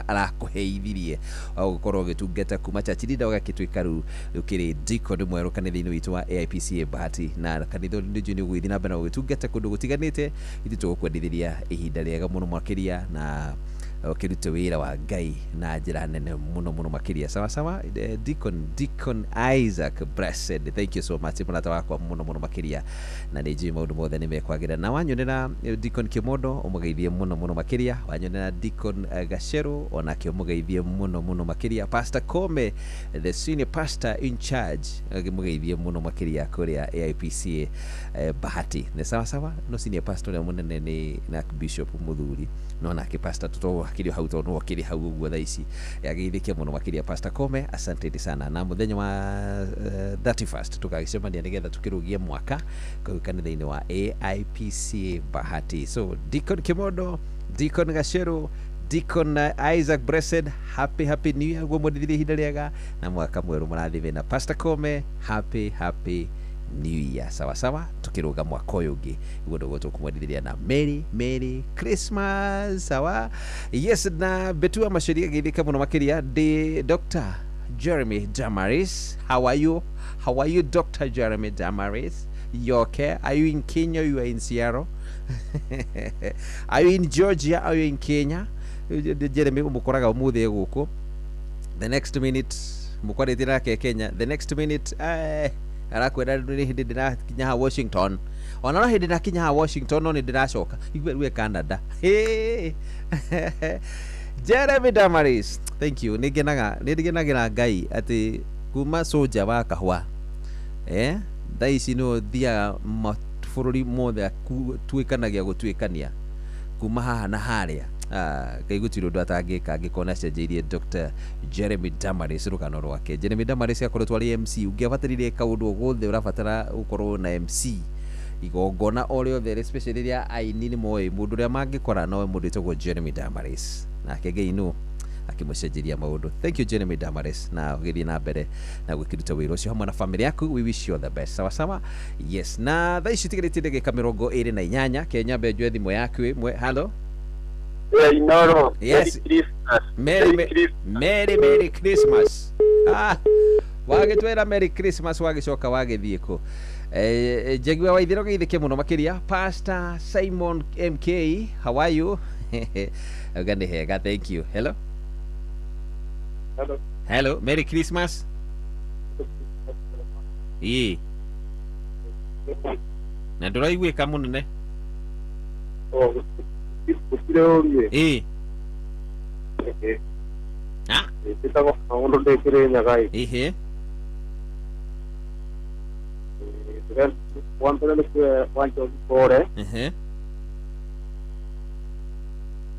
[SPEAKER 10] arakũheithirie wa gũkorwo ũgĩtungata kuma church leader ũgakĩtuĩka rĩu ũkĩrĩ deacon mwerũ kanitha-inĩ witũ wa AIPC Bahati na kanitha nĩ njũĩ nĩ ũgũgĩthiĩ na mbere na gũgĩtungata kũndũ gũtiganĩte. Ithuĩ tũgũkwendithĩria ihinda rĩega mũno makĩria na ũkĩrute wĩra wa Ngai na njĩra nene mũno mũno makĩria. Sawa sawa, Deacon Isaac Blessed, thank you so much mũrata wakwa mũno mũno makĩria na nĩ njũĩ maũndũ mothe nĩ mekwagĩra. Na wanyonera Deacon Kĩmondo ũmũgeithie mũno mũno makĩria, wanyonera Deacon Gacheru onake ũmũgeithie mũno mũno makĩria, Pastor Kome the senior pastor in charge ũmũgeithie mũno makĩria kũrĩa AIPC Bahati. Nĩ sawa sawa, no senior pastor ũrĩa mũnene nĩ na Bishop Mũthuri no nake pastor tũtũ hakiri hau tondũ akiri hau ũguo thaa ici ageithĩke mũno makĩria Pastor Kome, asante sana. Na mũthenya wa 31st tũgagĩcemania nĩgetha tũkĩrũgie mwaka kũu kanitha-inĩ wa AIPC Bahati. So Deacon Kimondo, Deacon Gacheru, Deacon Isaac Blessed, happy happy new year. Guo ihinda rĩega na mwaka mwerũ mũrathime. Na Pastor Kome, happy happy new year. Sawa sawa, tukiruga mwaka ũyũ ũngĩ guo nĩguo tũkũmwendithĩria na Merry Merry Christmas. Sawa, yes. Na Betua Maceria geithĩka mũno makĩria. Dr. Jeremy Damaris, how are you? How are you, Dr. Jeremy Damaris? You okay? Are you in Kenya? You are in Seattle? Are you in Georgia? Are you in Kenya? Jeremy umukoraga umuthi gũkũ, the next minute mũkwarĩtie nake Kenya, the next minute arakwĩra nĩ hĩndĩ ndĩrakinya ha Washington, ona no hĩndĩ ndakinya ha Washington no nĩ ndĩracoka igue rĩu Canada. Jeremy Damaris, thank you. Nĩ ngenagĩra Ngai atĩ kuma soja wa kahũa thaa ici nĩ ũthiaga mabũrũri mothe tuĩkanagia gũtuĩkania kuma haha na harĩa. Ngai gũtirĩ ũndũ atangĩka angĩkorwo nĩ acenjeirie Dr. Jeremy Damaris rũgano rwake. Jeremy Damaris akoretwo arĩ MC. Ũngĩabatarire kaũndũ o gothe ũrabatara gũkorwo na MC igongona o rĩothe, especially rĩrĩa aini nĩ moĩ mũndũ ũrĩa mangĩkora no mũndũ wĩtagwo Jeremy Damaris, nake Ngai nũ akĩmũcenjeria maũndũ. Thank you Jeremy Damaris, na ũgĩthiĩ na mbere na gwĩkĩruta wĩra ũcio hamwe na family yaku. We wish you all the best. Sawa sawa, yes. Na thaa ici tigarĩtie ndagĩka 28 Kenya mbe njoe thimũ yaku ĩmwe. Hello.
[SPEAKER 12] Inoro.
[SPEAKER 10] Yes.
[SPEAKER 12] Merry Christmas.
[SPEAKER 10] Merry Merry Christmas. Wagĩtwĩra Merry Christmas wagĩcoka wagĩthiĩ kũ? Njegua wa Ithĩro geithĩke mũno makĩria. Pastor Simon MK, how are you? Auga nĩ hega, thank you. Hello.
[SPEAKER 12] Hello.
[SPEAKER 10] Hello, Merry Christmas. Ĩĩ. Na ndũraiguĩka mũnene.
[SPEAKER 12] Gũtirĩ ũru.
[SPEAKER 10] Ĩĩ.
[SPEAKER 12] Njĩtagwo Kaũndũ ndĩ Kĩrĩnyaga ĩ.
[SPEAKER 10] Ĩhĩ.
[SPEAKER 12] Wa mbere nĩ kũhe Wanjohi pole.
[SPEAKER 10] Ĩhĩ.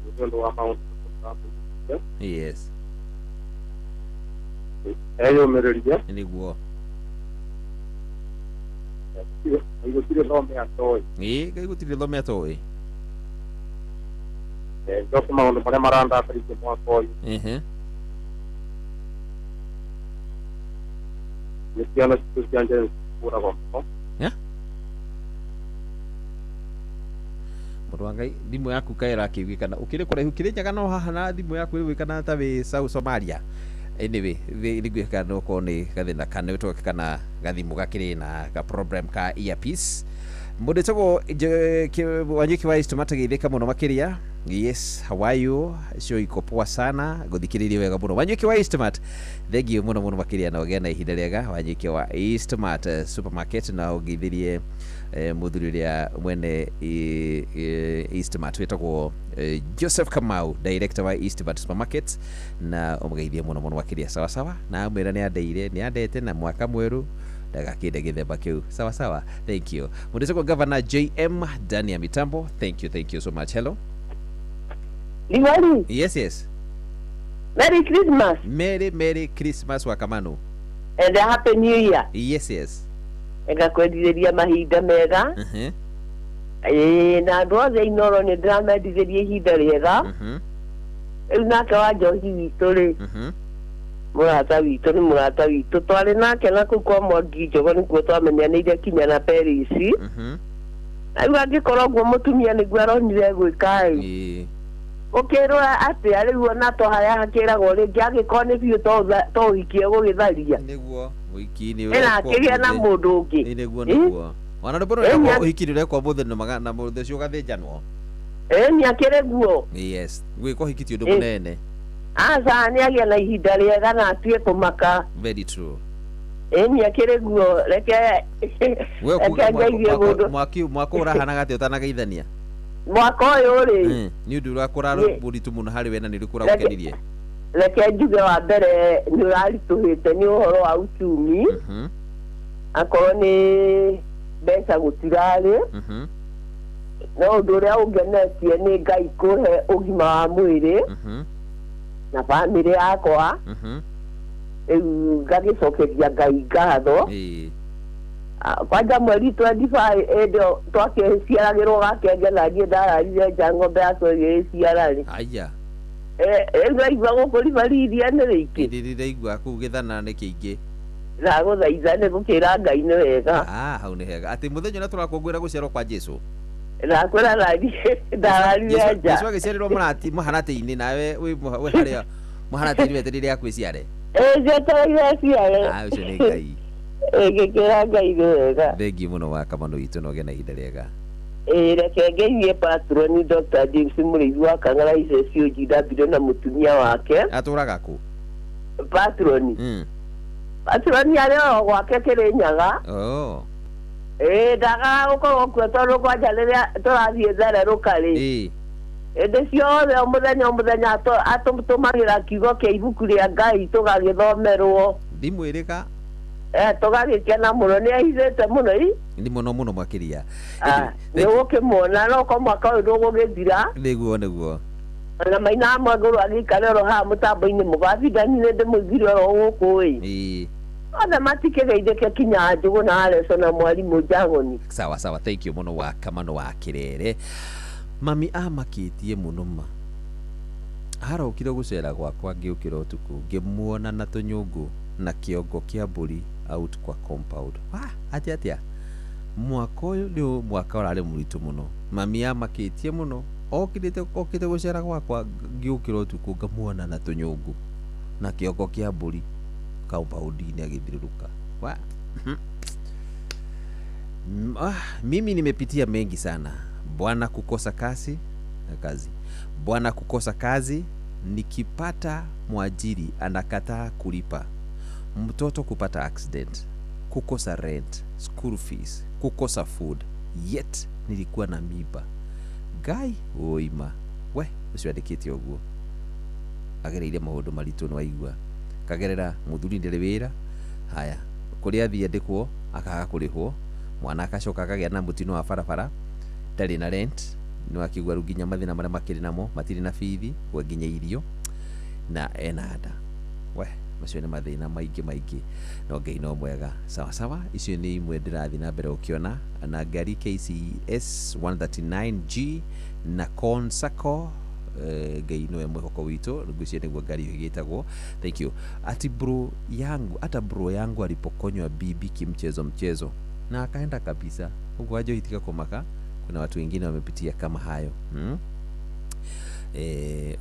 [SPEAKER 12] Nĩ ũndũ wa maũndũ.
[SPEAKER 10] Yes.
[SPEAKER 12] Eyũmĩrĩrie.
[SPEAKER 10] Nĩguo.
[SPEAKER 12] Ngai gũtirĩ thome atoĩ.
[SPEAKER 10] Ĩĩ, Ngai gũtirĩ thome atoĩ.
[SPEAKER 12] Njoke maũndũ marĩa marandakaririe mwaka ũyũ.
[SPEAKER 10] Ĩhĩ.
[SPEAKER 12] Nĩ ciana citũ cia Kũragwo mũno.
[SPEAKER 10] Yeah? Mũndũ wa Ngai, thimũ yaku kaĩ ĩrakĩiguĩkana ũkĩrĩ kũraihu Kĩrĩnyaga no haha na thimũ yaku ĩrĩguĩkana ta wĩ South Somalia. Anyway, nĩnguĩka no korwo nĩ gathĩna ka network kana gathimũ gakĩrĩ na ka problem ka earpiece. Mũndũ wĩtagwo Wanyoike wa East mategeithĩka mũno makĩria. Yes, how are you? Show iko poa sana, gũthikĩrĩria wega mũno. Wanyoike wa Eastmart, thank you mũno mũno makĩria na ũgĩe na ihinda rĩega. Wanyoike wa Eastmart supermarket na ũngeithĩrie mũthuri ũrĩa mwene Eastmart wĩtagwo Joseph Kamau, director wa Eastmart supermarket, na ũmũgeithie mũno mũno makĩria. Sawa sawa, na amwĩra nĩ andeire, nĩ andete na mwaka mwerũ ndagakĩnde gĩthemba kĩu. Sawa sawa, thank you. Mũndũ wĩtagwo Governor JM ndani ya mitambo, thank you, thank you so much. Hello.
[SPEAKER 13] Liwali.
[SPEAKER 10] Yes, yes.
[SPEAKER 13] Merry Christmas.
[SPEAKER 10] Merry, Merry Christmas Wakamanu.
[SPEAKER 13] And a Happy New Year.
[SPEAKER 10] Yes, yes.
[SPEAKER 13] Ngakwendithĩria mahinda mega. Ĩĩ, na andũ othe Inoro nĩ ndĩramendithĩria ihinda rĩega. Rĩu nake wa njohi witũ rĩ, mũrata witũ nĩ mũrata witũ, twarĩ nake na kũu kwa Mwangi Njogo nĩkuo twamenyanĩire kinya na Paris. Na rĩu angĩkorwo ũguo mũtumia nĩguo aronire gwĩka ĩ, ũkĩrwo atĩa rĩu ona to harĩa hakĩragwo rĩngĩ angĩkorwo nĩ biũ to ũhikie gũgĩtharia
[SPEAKER 10] nĩguo ũhiki nĩ
[SPEAKER 13] ĩna akĩgĩa na mũndũ ũngĩ.
[SPEAKER 10] Nĩguo nĩguo ona rwĩmbo rũrĩa ũhiki nĩ ũrekwo mũthĩ na mũthĩ ũcio ũgathĩnjanwo.
[SPEAKER 13] Ĩĩ nĩ akĩrĩ guo.
[SPEAKER 10] Yes, gwĩka ũhiki ti ũndũ mũnene.
[SPEAKER 13] Aca nĩ agĩe na ihinda rĩega na atige kũmaka.
[SPEAKER 10] Very true.
[SPEAKER 13] Ĩĩ nĩ akĩrĩ guo, reke ngeithie mũndũ.
[SPEAKER 10] Mwaka ũrahanaga atĩa ũtanageithania?
[SPEAKER 13] Mwaka ũyũ rĩ,
[SPEAKER 10] nĩ ũndũ ũrĩa kũrarĩ mũritũ mũno harĩ we na nĩ ũrĩkũ ũragũkenirie?
[SPEAKER 13] Reke njuge wa mbere nĩ ũraritũhĩte nĩ ũhoro wa uchumi. Akorwo nĩ mbeca gũtirarĩ, no ũndũ ũrĩa ũngenetie nĩ Ngai kũhe ũgima wa mwĩrĩ na bamĩrĩ yakwa. Rĩu ngagĩcokeria Ngai ngatho. Kwanja mweri 25 ĩndĩ ĩyo twakĩciaragĩrwo gakenge na niĩ ndararire nja ng'ombe yakwa ĩgĩciara rĩ.
[SPEAKER 10] Aya.
[SPEAKER 13] Rĩu ndaigua gũkũ Ribariria nĩ rĩingĩ.
[SPEAKER 10] Ndĩraigua kũu gĩthana nĩ kĩingĩ.
[SPEAKER 13] Ndagũthaitha nĩ gũkĩra Ngai nĩ wega.
[SPEAKER 10] Hau nĩ hega. Atĩ mũthenya ũrĩa tũrakũngũĩra gũciarwo kwa Jesũ.
[SPEAKER 13] Ndakwĩra ndararire nja.
[SPEAKER 10] Jesũ agĩciarĩrwo mũharatĩ-inĩ nawe wĩ harĩa mũharatĩ-inĩ wetereire akwĩciare.
[SPEAKER 13] Ĩĩ njetereire aciare.
[SPEAKER 10] Ũcio nĩ Ngai.
[SPEAKER 13] Ngĩkĩra Ngai nĩ wega.
[SPEAKER 10] Thengiũ mũno wa Kamano witũ na ũgĩe na ihinda rĩega.
[SPEAKER 13] Ĩĩ reke ngeithie patroni Dr. James Mũrĩithi wa Kang'ara ICCOGW na mũtumia wake.
[SPEAKER 10] Atũraga kũ?
[SPEAKER 13] Patroni. Patroni arĩ o gwake Kĩrĩnyaga. Ĩĩ ndagaga gũkorwo kuo tondũ kwanja rĩrĩa tũrathiĩ thererũka rĩ, hĩndĩ ciothe o mũthenya o mũthenya atũtũmagĩra kiugo kĩa ibuku rĩa Ngai tũgagĩthomerwo.
[SPEAKER 10] Thimũ ĩrĩka?
[SPEAKER 13] Tũgagĩkena mũno, nĩ ahithĩte mũno i.
[SPEAKER 10] Nĩ mũno mũno makĩria.
[SPEAKER 13] Nĩ ũgũkĩmuona no ko mwaka ũyũ ndũgũgĩthira.
[SPEAKER 10] Nĩguo nĩguo.
[SPEAKER 13] Na maina amwe ngũrũ agĩikare oro haha mũtambo-inĩ mũgabindani nĩ ndĩmũiguire oro gũkũ ĩ. Othe matikĩgeithĩke kinya Njũgũ na Areco na mwarimũ Njagoni.
[SPEAKER 10] Sawa sawa, thank you mũno wa Kamano wa Kĩrere. Mami amakĩtie mũno ma. Arokire gũcera gwakwa ngĩũkĩra ũtukũ ngĩmuona na tũnyũngũ na kĩongo kĩa mbũri out kwa compound. Atĩa atĩa? Mwaka ũyũ nĩ mwaka ũrarĩ mũritũ mũno. Mami amakĩtie mũno. Okĩte gũcera gwakwa ngĩũkĩra ũtukũ ngamuona na tũnyũngũ na kĩongo kĩa mbũri compound-inĩ agĩthirũrũka. Mimi nimepitia mengi sana. Bwana kukosa kazi. Bwana kukosa kazi, nikipata mwajiri anakataa kulipa. Mtoto kupata accident, kukosa rent, school fees, kukosa food. Yet nilikuwa na mimba. Ngai oima. We, ũcio andĩkĩte ũguo. Agereire maũndũ maritũ nĩ waigua. Kagerera mũthuri ndarĩ wĩra. Haya, kũrĩa athiĩ andĩkwo akaga kũrĩhwo. Mwana akacoka akagĩa na mũtino wa barabara. Ndarĩ na rent. Nĩ wakĩigua rĩu nginya mathĩna marĩa makĩrĩ namo, matirĩ na bithi, kwa nginya irio na ena nda. We, macio nĩ mathĩna maingĩ maingĩ, no Ngai no mwega. Sawa sawa, icio nĩ imwe ndĩrathiĩ na mbere ũkĩona na ngari KCS 139G na Con Sacco Ngai nĩwe mwĩhoko witũ, ngwĩciria nĩguo ngari ĩyo ĩgĩtagwo. Thank you. Ati bro yangu, hata bro yangu alipokonywa bibi kimchezo mchezo na akaenda kabisa. Huko Wanjohi tiga kũmaka, kuna watu wengine wamepitia kama hayo.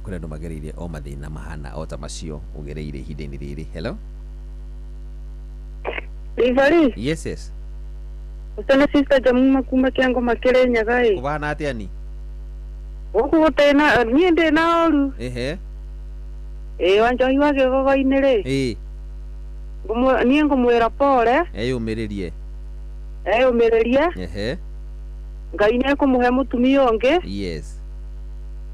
[SPEAKER 10] Kũrĩ andũ magereire o mathĩna mahana o ta macio ũgereire ihinda-inĩ rĩrĩ. Hello.
[SPEAKER 19] Ribari.
[SPEAKER 10] Yes, yes.
[SPEAKER 19] Usana sister Jamuma kuma kĩango makĩrĩ Nyaga ĩ.
[SPEAKER 10] Kũbana atĩa ni?
[SPEAKER 19] Gũkũ gũtena niĩ ndĩ na ũru.
[SPEAKER 10] Ehe.
[SPEAKER 19] Ĩ Wanjohi wa gĩgogo-inĩ rĩ.
[SPEAKER 10] Ĩ.
[SPEAKER 19] Niĩ ngũmwĩra pole.
[SPEAKER 10] Eyũmĩrĩrie.
[SPEAKER 19] Eyũmĩrĩrie.
[SPEAKER 10] Ehe.
[SPEAKER 19] Ngai nĩekũmũhe mũtumia ũngĩ.
[SPEAKER 10] Yes.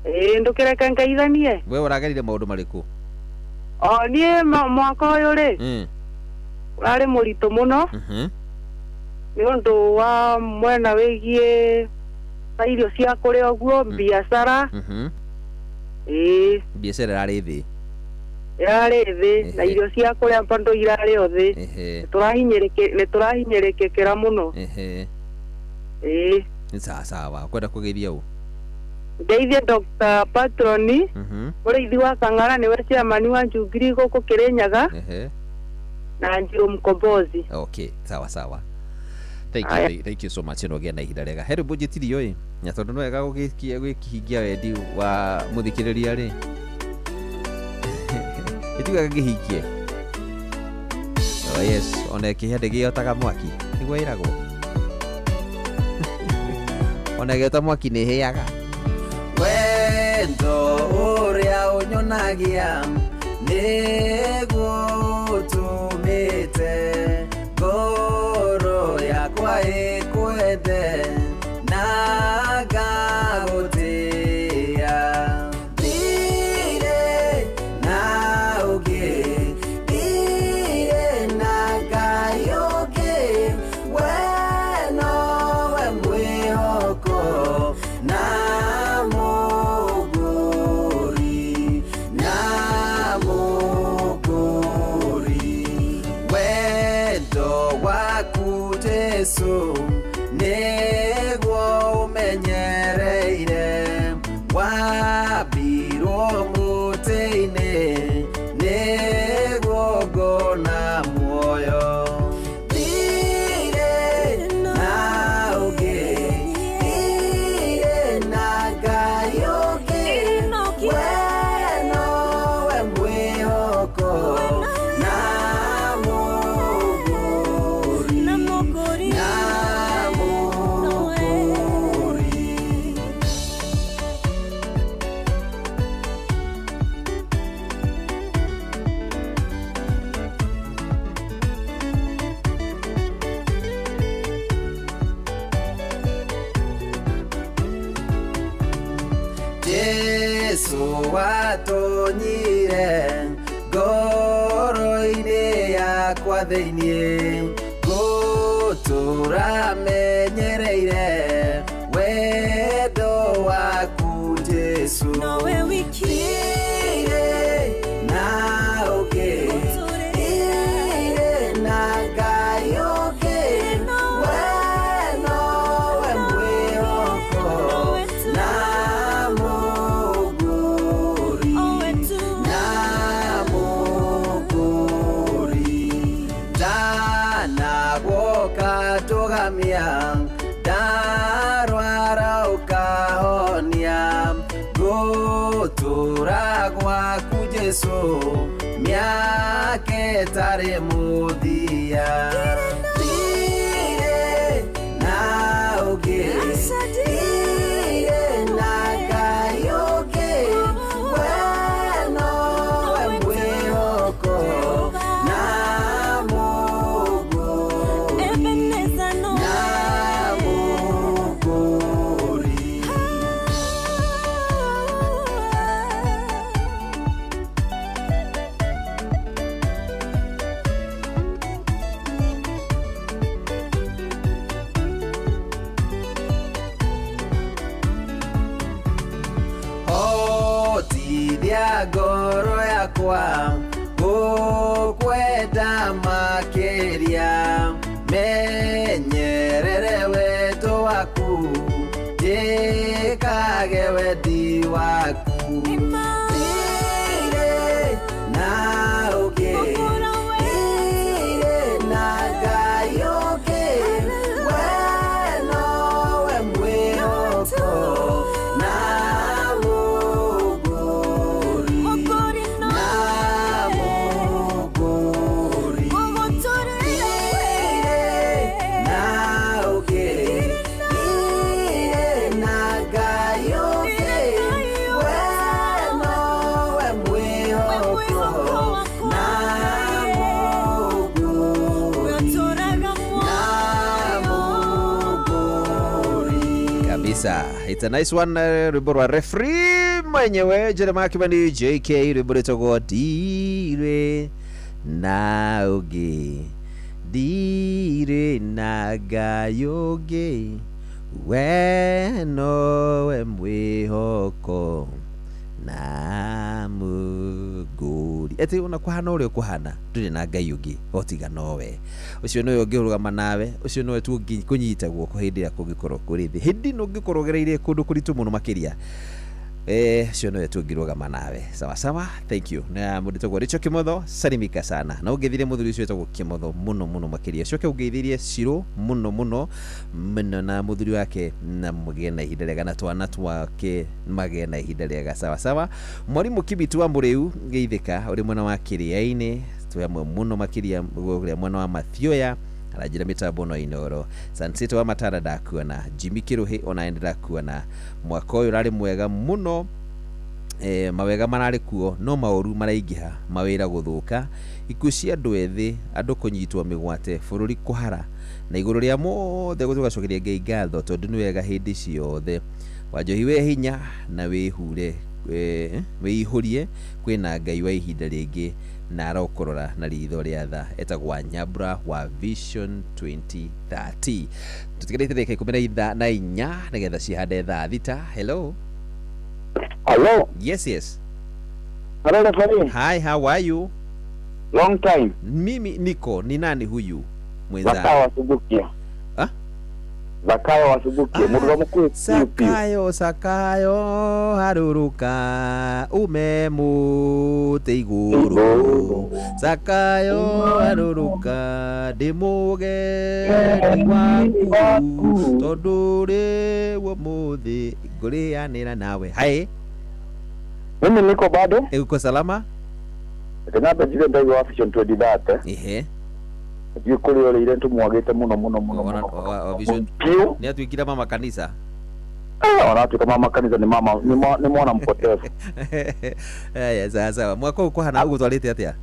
[SPEAKER 19] Ĩ ndũkĩreke ngeithanie.
[SPEAKER 10] We ũragerire maũndũ marĩkũ?
[SPEAKER 19] O niĩ mwaka ũyũ rĩ. Ũrarĩ mũritũ mũno. Nĩ ũndũ wa mwena wĩgiĩ ta irio cia kũrĩa ũguo, biacara. Ĩĩ.
[SPEAKER 10] Biacara ĩrarĩ thĩ.
[SPEAKER 19] Ĩrarĩ thĩ na irio cia kũrĩa bado irarĩ o thĩ. Nĩtũrahinyĩrĩkĩra mũno. Ĩĩ.
[SPEAKER 10] Sawa sawa, ũkwenda kũgeithia ũ?
[SPEAKER 19] Ngeithie Dr. Patroni, mũrĩithi wa Kang'ara, nĩwe chairman wa Njungiri gũkũ Kĩrĩnyaga. Na Njirũ Mkombozi.
[SPEAKER 10] Okay, sawa sawa. Thank you, thank you so much. No gĩa na ihinda rĩega. He rwĩmbo njĩtirio ĩ, na tondũ nĩ wega gũkĩhingia wendi wa mũthikĩrĩria rĩ, ĩtigaga ngĩhingie. Oh yes, ona ĩkĩhĩa ndĩgĩotaga mwaki, nĩguo ĩragwo. Ona ĩgĩota mwaki nĩ ĩhĩaga.
[SPEAKER 11] Wendo ũrĩa ũnyonagia nĩguo ũtũmĩte ngoro yakwa ĩkwende na ngagũtĩĩa. Ndirĩ na ũngĩ, ndirĩ na Ngai ũngĩ, we nowe mwĩhoko na mũgũri, na mũgũri. Wendo waku Jesu nĩguo ũmenyereire, wambirwo mũtĩ-inĩ nĩguo ngona muoyo. Ndirĩ na ũngĩ, ndirĩ na Ngai ũngĩ, we nowe mwĩhoko na mũgũri, na mũgũri. Jesu watonyire ngoro-inĩ yakwa thĩinĩ, ngũtũra menyereire wendo waku Jesu.
[SPEAKER 18] Nowe wiki.
[SPEAKER 11] Ndirĩ na ũngĩ, ndirĩ na Ngai ũngĩ, we nowe mwĩhoko na mũgũri, na mũgũri. Ndanaguoka ndũgamia, ndarwara ũkahonia, ngũtũra gwaku Jesu mĩaka ĩtarĩ mũthia. Ndirĩ na ũngĩ, ndirĩ na Ngai ũngĩ, we nowe mwĩhoko na mũgũri, na mũgũri. Hotithia ngoro yakwa gũkwenda makĩria, menyerere wendo waku, njĩkage wendi waku. Ndirĩ na ũngĩ, ndirĩ na Ngai ũngĩ, we nowe mwĩhoko na Mũgũri, na Mũgũri. Ndirĩ na ũngĩ, ndirĩ na Ngai ũngĩ, we nowe mwĩhoko na Mũgũri, na Mũgũri.
[SPEAKER 10] Kabisa, it's a nice one. Rwimbo rwa referee mwenyewe Jeremiah Kimani JK, rwimbo rwĩtagwo ndirĩ na ũngĩ, ndirĩ na Ngai ũngĩ, we nowe mwĩhoko na Mũgũri. Ati ona kũhana ũrĩa ũkũhana, ndũrĩ na Ngai ũngĩ o tiga nowe. Ũcio nĩwe ũngĩrũgama nawe, ũcio nĩwe tu ũngĩkũnyita guoko hĩndĩ ĩrĩa kũngĩkorwo kũrĩ thĩ, hĩndĩ ĩno ũngĩkorwo ũgereire kũndũ kũritũ mũno makĩria, ũcio nĩwe tu ũngĩrũgama nawe. Sawa sawa, thank you. Na mũndũ wĩtagwo Rachel Kimotho, salimika sana. Na ũngeithĩrie mũthuri ũcio wĩtagwo Kimotho mũno mũno makĩria. Coke ũngeithĩrie Shiro mũno mũno mũno na mũthuri wake, na mũgĩe na ihinda rĩega na twana twake magĩe na ihinda rĩega. Sawa sawa. Mwarimũ Kibitu wa Mũrĩu geithĩka, ũrĩ mwena wa Kĩrĩa-inĩ, twĩ hamwe mũno makĩria ũrĩa mwena wa Mathioya, aranjĩra mĩtambo no Inoro. Sansito wa Matara ndakuona, Jimmy Kĩrũhĩ ona ndĩrakuona. Mwaka ũyũ ũrarĩ mwega mũno, mawega mararĩ kuo no maũru maraingĩha, mawĩra gũthũka, ikuũ cia andũ ethĩ, andũ kũnyitwo mĩgwate, bũrũri kũhara, na igũrũ rĩa mothe tũgacokeria Ngai ngatho tondũ nĩ wega hĩndĩ ciothe. Wanjohi wĩ hinya na wĩhure, wĩihũrie, kwĩna Ngai wa ihinda rĩngĩ na arokũrora na ritho rĩa tha. Etagwo Nyambura wa Vision 2030. Tũtigarĩte ndagĩka 14 nĩgetha cihande thaa 6. Hello.
[SPEAKER 9] Hello.
[SPEAKER 10] Yes, yes.
[SPEAKER 9] Hello, referee.
[SPEAKER 10] Hi, how are you?
[SPEAKER 9] Long time.
[SPEAKER 10] Mimi niko. Ni nani huyu mwenzangu?
[SPEAKER 9] Zakayo Wasubukia.
[SPEAKER 10] Ah?
[SPEAKER 9] Zakayo Wasubukia. Mũndũ wa mũkũyũ.
[SPEAKER 10] Zakayo, Zakayo haruruka ume mũtĩ igũrũ. Zakayo haruruka ndĩ mũgeni waku, tondũ rĩu ũmũthĩ ngũrĩanĩra nawe. Hai.
[SPEAKER 9] Mimi niko bado.
[SPEAKER 10] Uko salama?
[SPEAKER 9] Kenyatta njuge ndaigua wa Vision 2030.
[SPEAKER 10] Ehe.
[SPEAKER 9] Ndiũ kũrĩa ũrĩire nĩtũmwagĩte mũno mũno mũno mũno.
[SPEAKER 10] Vision nĩ atuĩkire mama kanitha.
[SPEAKER 9] Ona atuĩka mama kanitha, nĩ mama, nĩ mwana mpotevu.
[SPEAKER 10] Aya, sawa sawa. Mwaka ũyũ kũhana ũgũtwarĩte atĩa?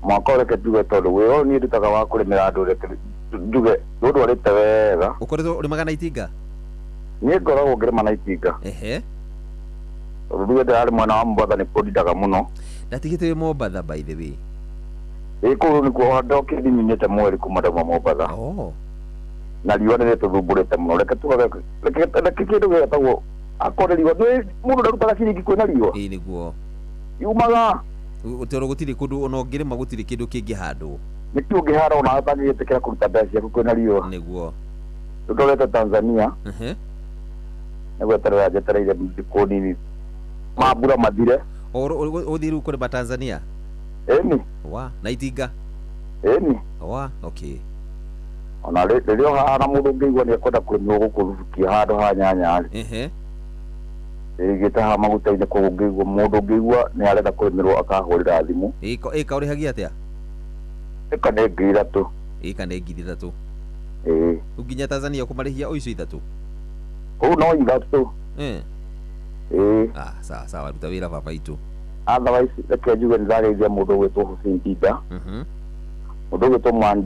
[SPEAKER 9] Mwaka ũyũ reke njuge tondũ wĩra ũyũ niĩ ndutaga wa kũrĩmĩra andũ, reke njuge ndũndwarĩte wega.
[SPEAKER 10] Ũkoretwo ũrĩmaga na itinga?
[SPEAKER 9] Niĩ ngoragwo ngĩrĩma na itinga.
[SPEAKER 10] Ehe.
[SPEAKER 9] Tondũ njuge ndĩrarĩ mwena wa Mombatha nĩ kũndindaga mũno.
[SPEAKER 10] Ndatigĩte wĩ Mombatha by the way.
[SPEAKER 9] Ĩ kũu nĩkuo ndokire nyumĩte mweri kuma ndauma Mombatha.
[SPEAKER 10] Oh.
[SPEAKER 9] Na riũa nĩrĩtũthumbũrĩte mũno. Reke tugage, reke kĩndũ gĩtagwo akorwo riũa, nĩ mũndũ ndarutaga ciringi kwĩna riũa.
[SPEAKER 10] Ĩ nĩguo.
[SPEAKER 9] Yumaga.
[SPEAKER 10] Tondũ gũtirĩ kũndũ ona ũngĩrĩma gũtirĩ kĩndũ kĩngĩhandwo.
[SPEAKER 9] Nĩkĩ ũngĩhanda ona ũtangĩgĩtĩkĩra kũruta mbeca ciaku kwĩna riũa.
[SPEAKER 10] Nĩguo.
[SPEAKER 9] Rĩu ndorete Tanzania.
[SPEAKER 10] Ehe.
[SPEAKER 9] Nĩ gweterera njetereire thikũ nini mambura mathire.
[SPEAKER 10] Ũthiĩ rĩu kũrĩma Tanzania?
[SPEAKER 9] Ĩni.
[SPEAKER 10] Wa, na itinga?
[SPEAKER 9] Ĩni.
[SPEAKER 10] Wa, okay.
[SPEAKER 9] Ona rĩrĩa haha na mũndũ ũngĩigua nĩ ekwenda kũrĩmĩrwo gũkũ Rubukia handũ ha nyanya rĩ.
[SPEAKER 10] Ehe.
[SPEAKER 9] Ĩgĩte haha maguta-inĩ, koguo ũngĩigua mũndũ ũngĩigua nĩ arenda kũrĩmĩrwo akahũrĩra thimũ.
[SPEAKER 10] Ĩka ũrĩhagia atĩa?
[SPEAKER 9] Ĩka nĩ 3,000.
[SPEAKER 10] Ĩka nĩ 3,000.
[SPEAKER 9] Ĩĩ.
[SPEAKER 10] Rĩu nginya Tanzania ũkũmarĩhia o icio 3?
[SPEAKER 9] Kũu no 3. Ĩĩ.
[SPEAKER 10] Ah, sawa sawa, ruta wĩra baba itũ.
[SPEAKER 9] Otherwise reke njuge nĩ ndageithia mũndũ ũgwĩtwo Hussein Dinda. Mũndũ ũgwĩtwo Mwanda.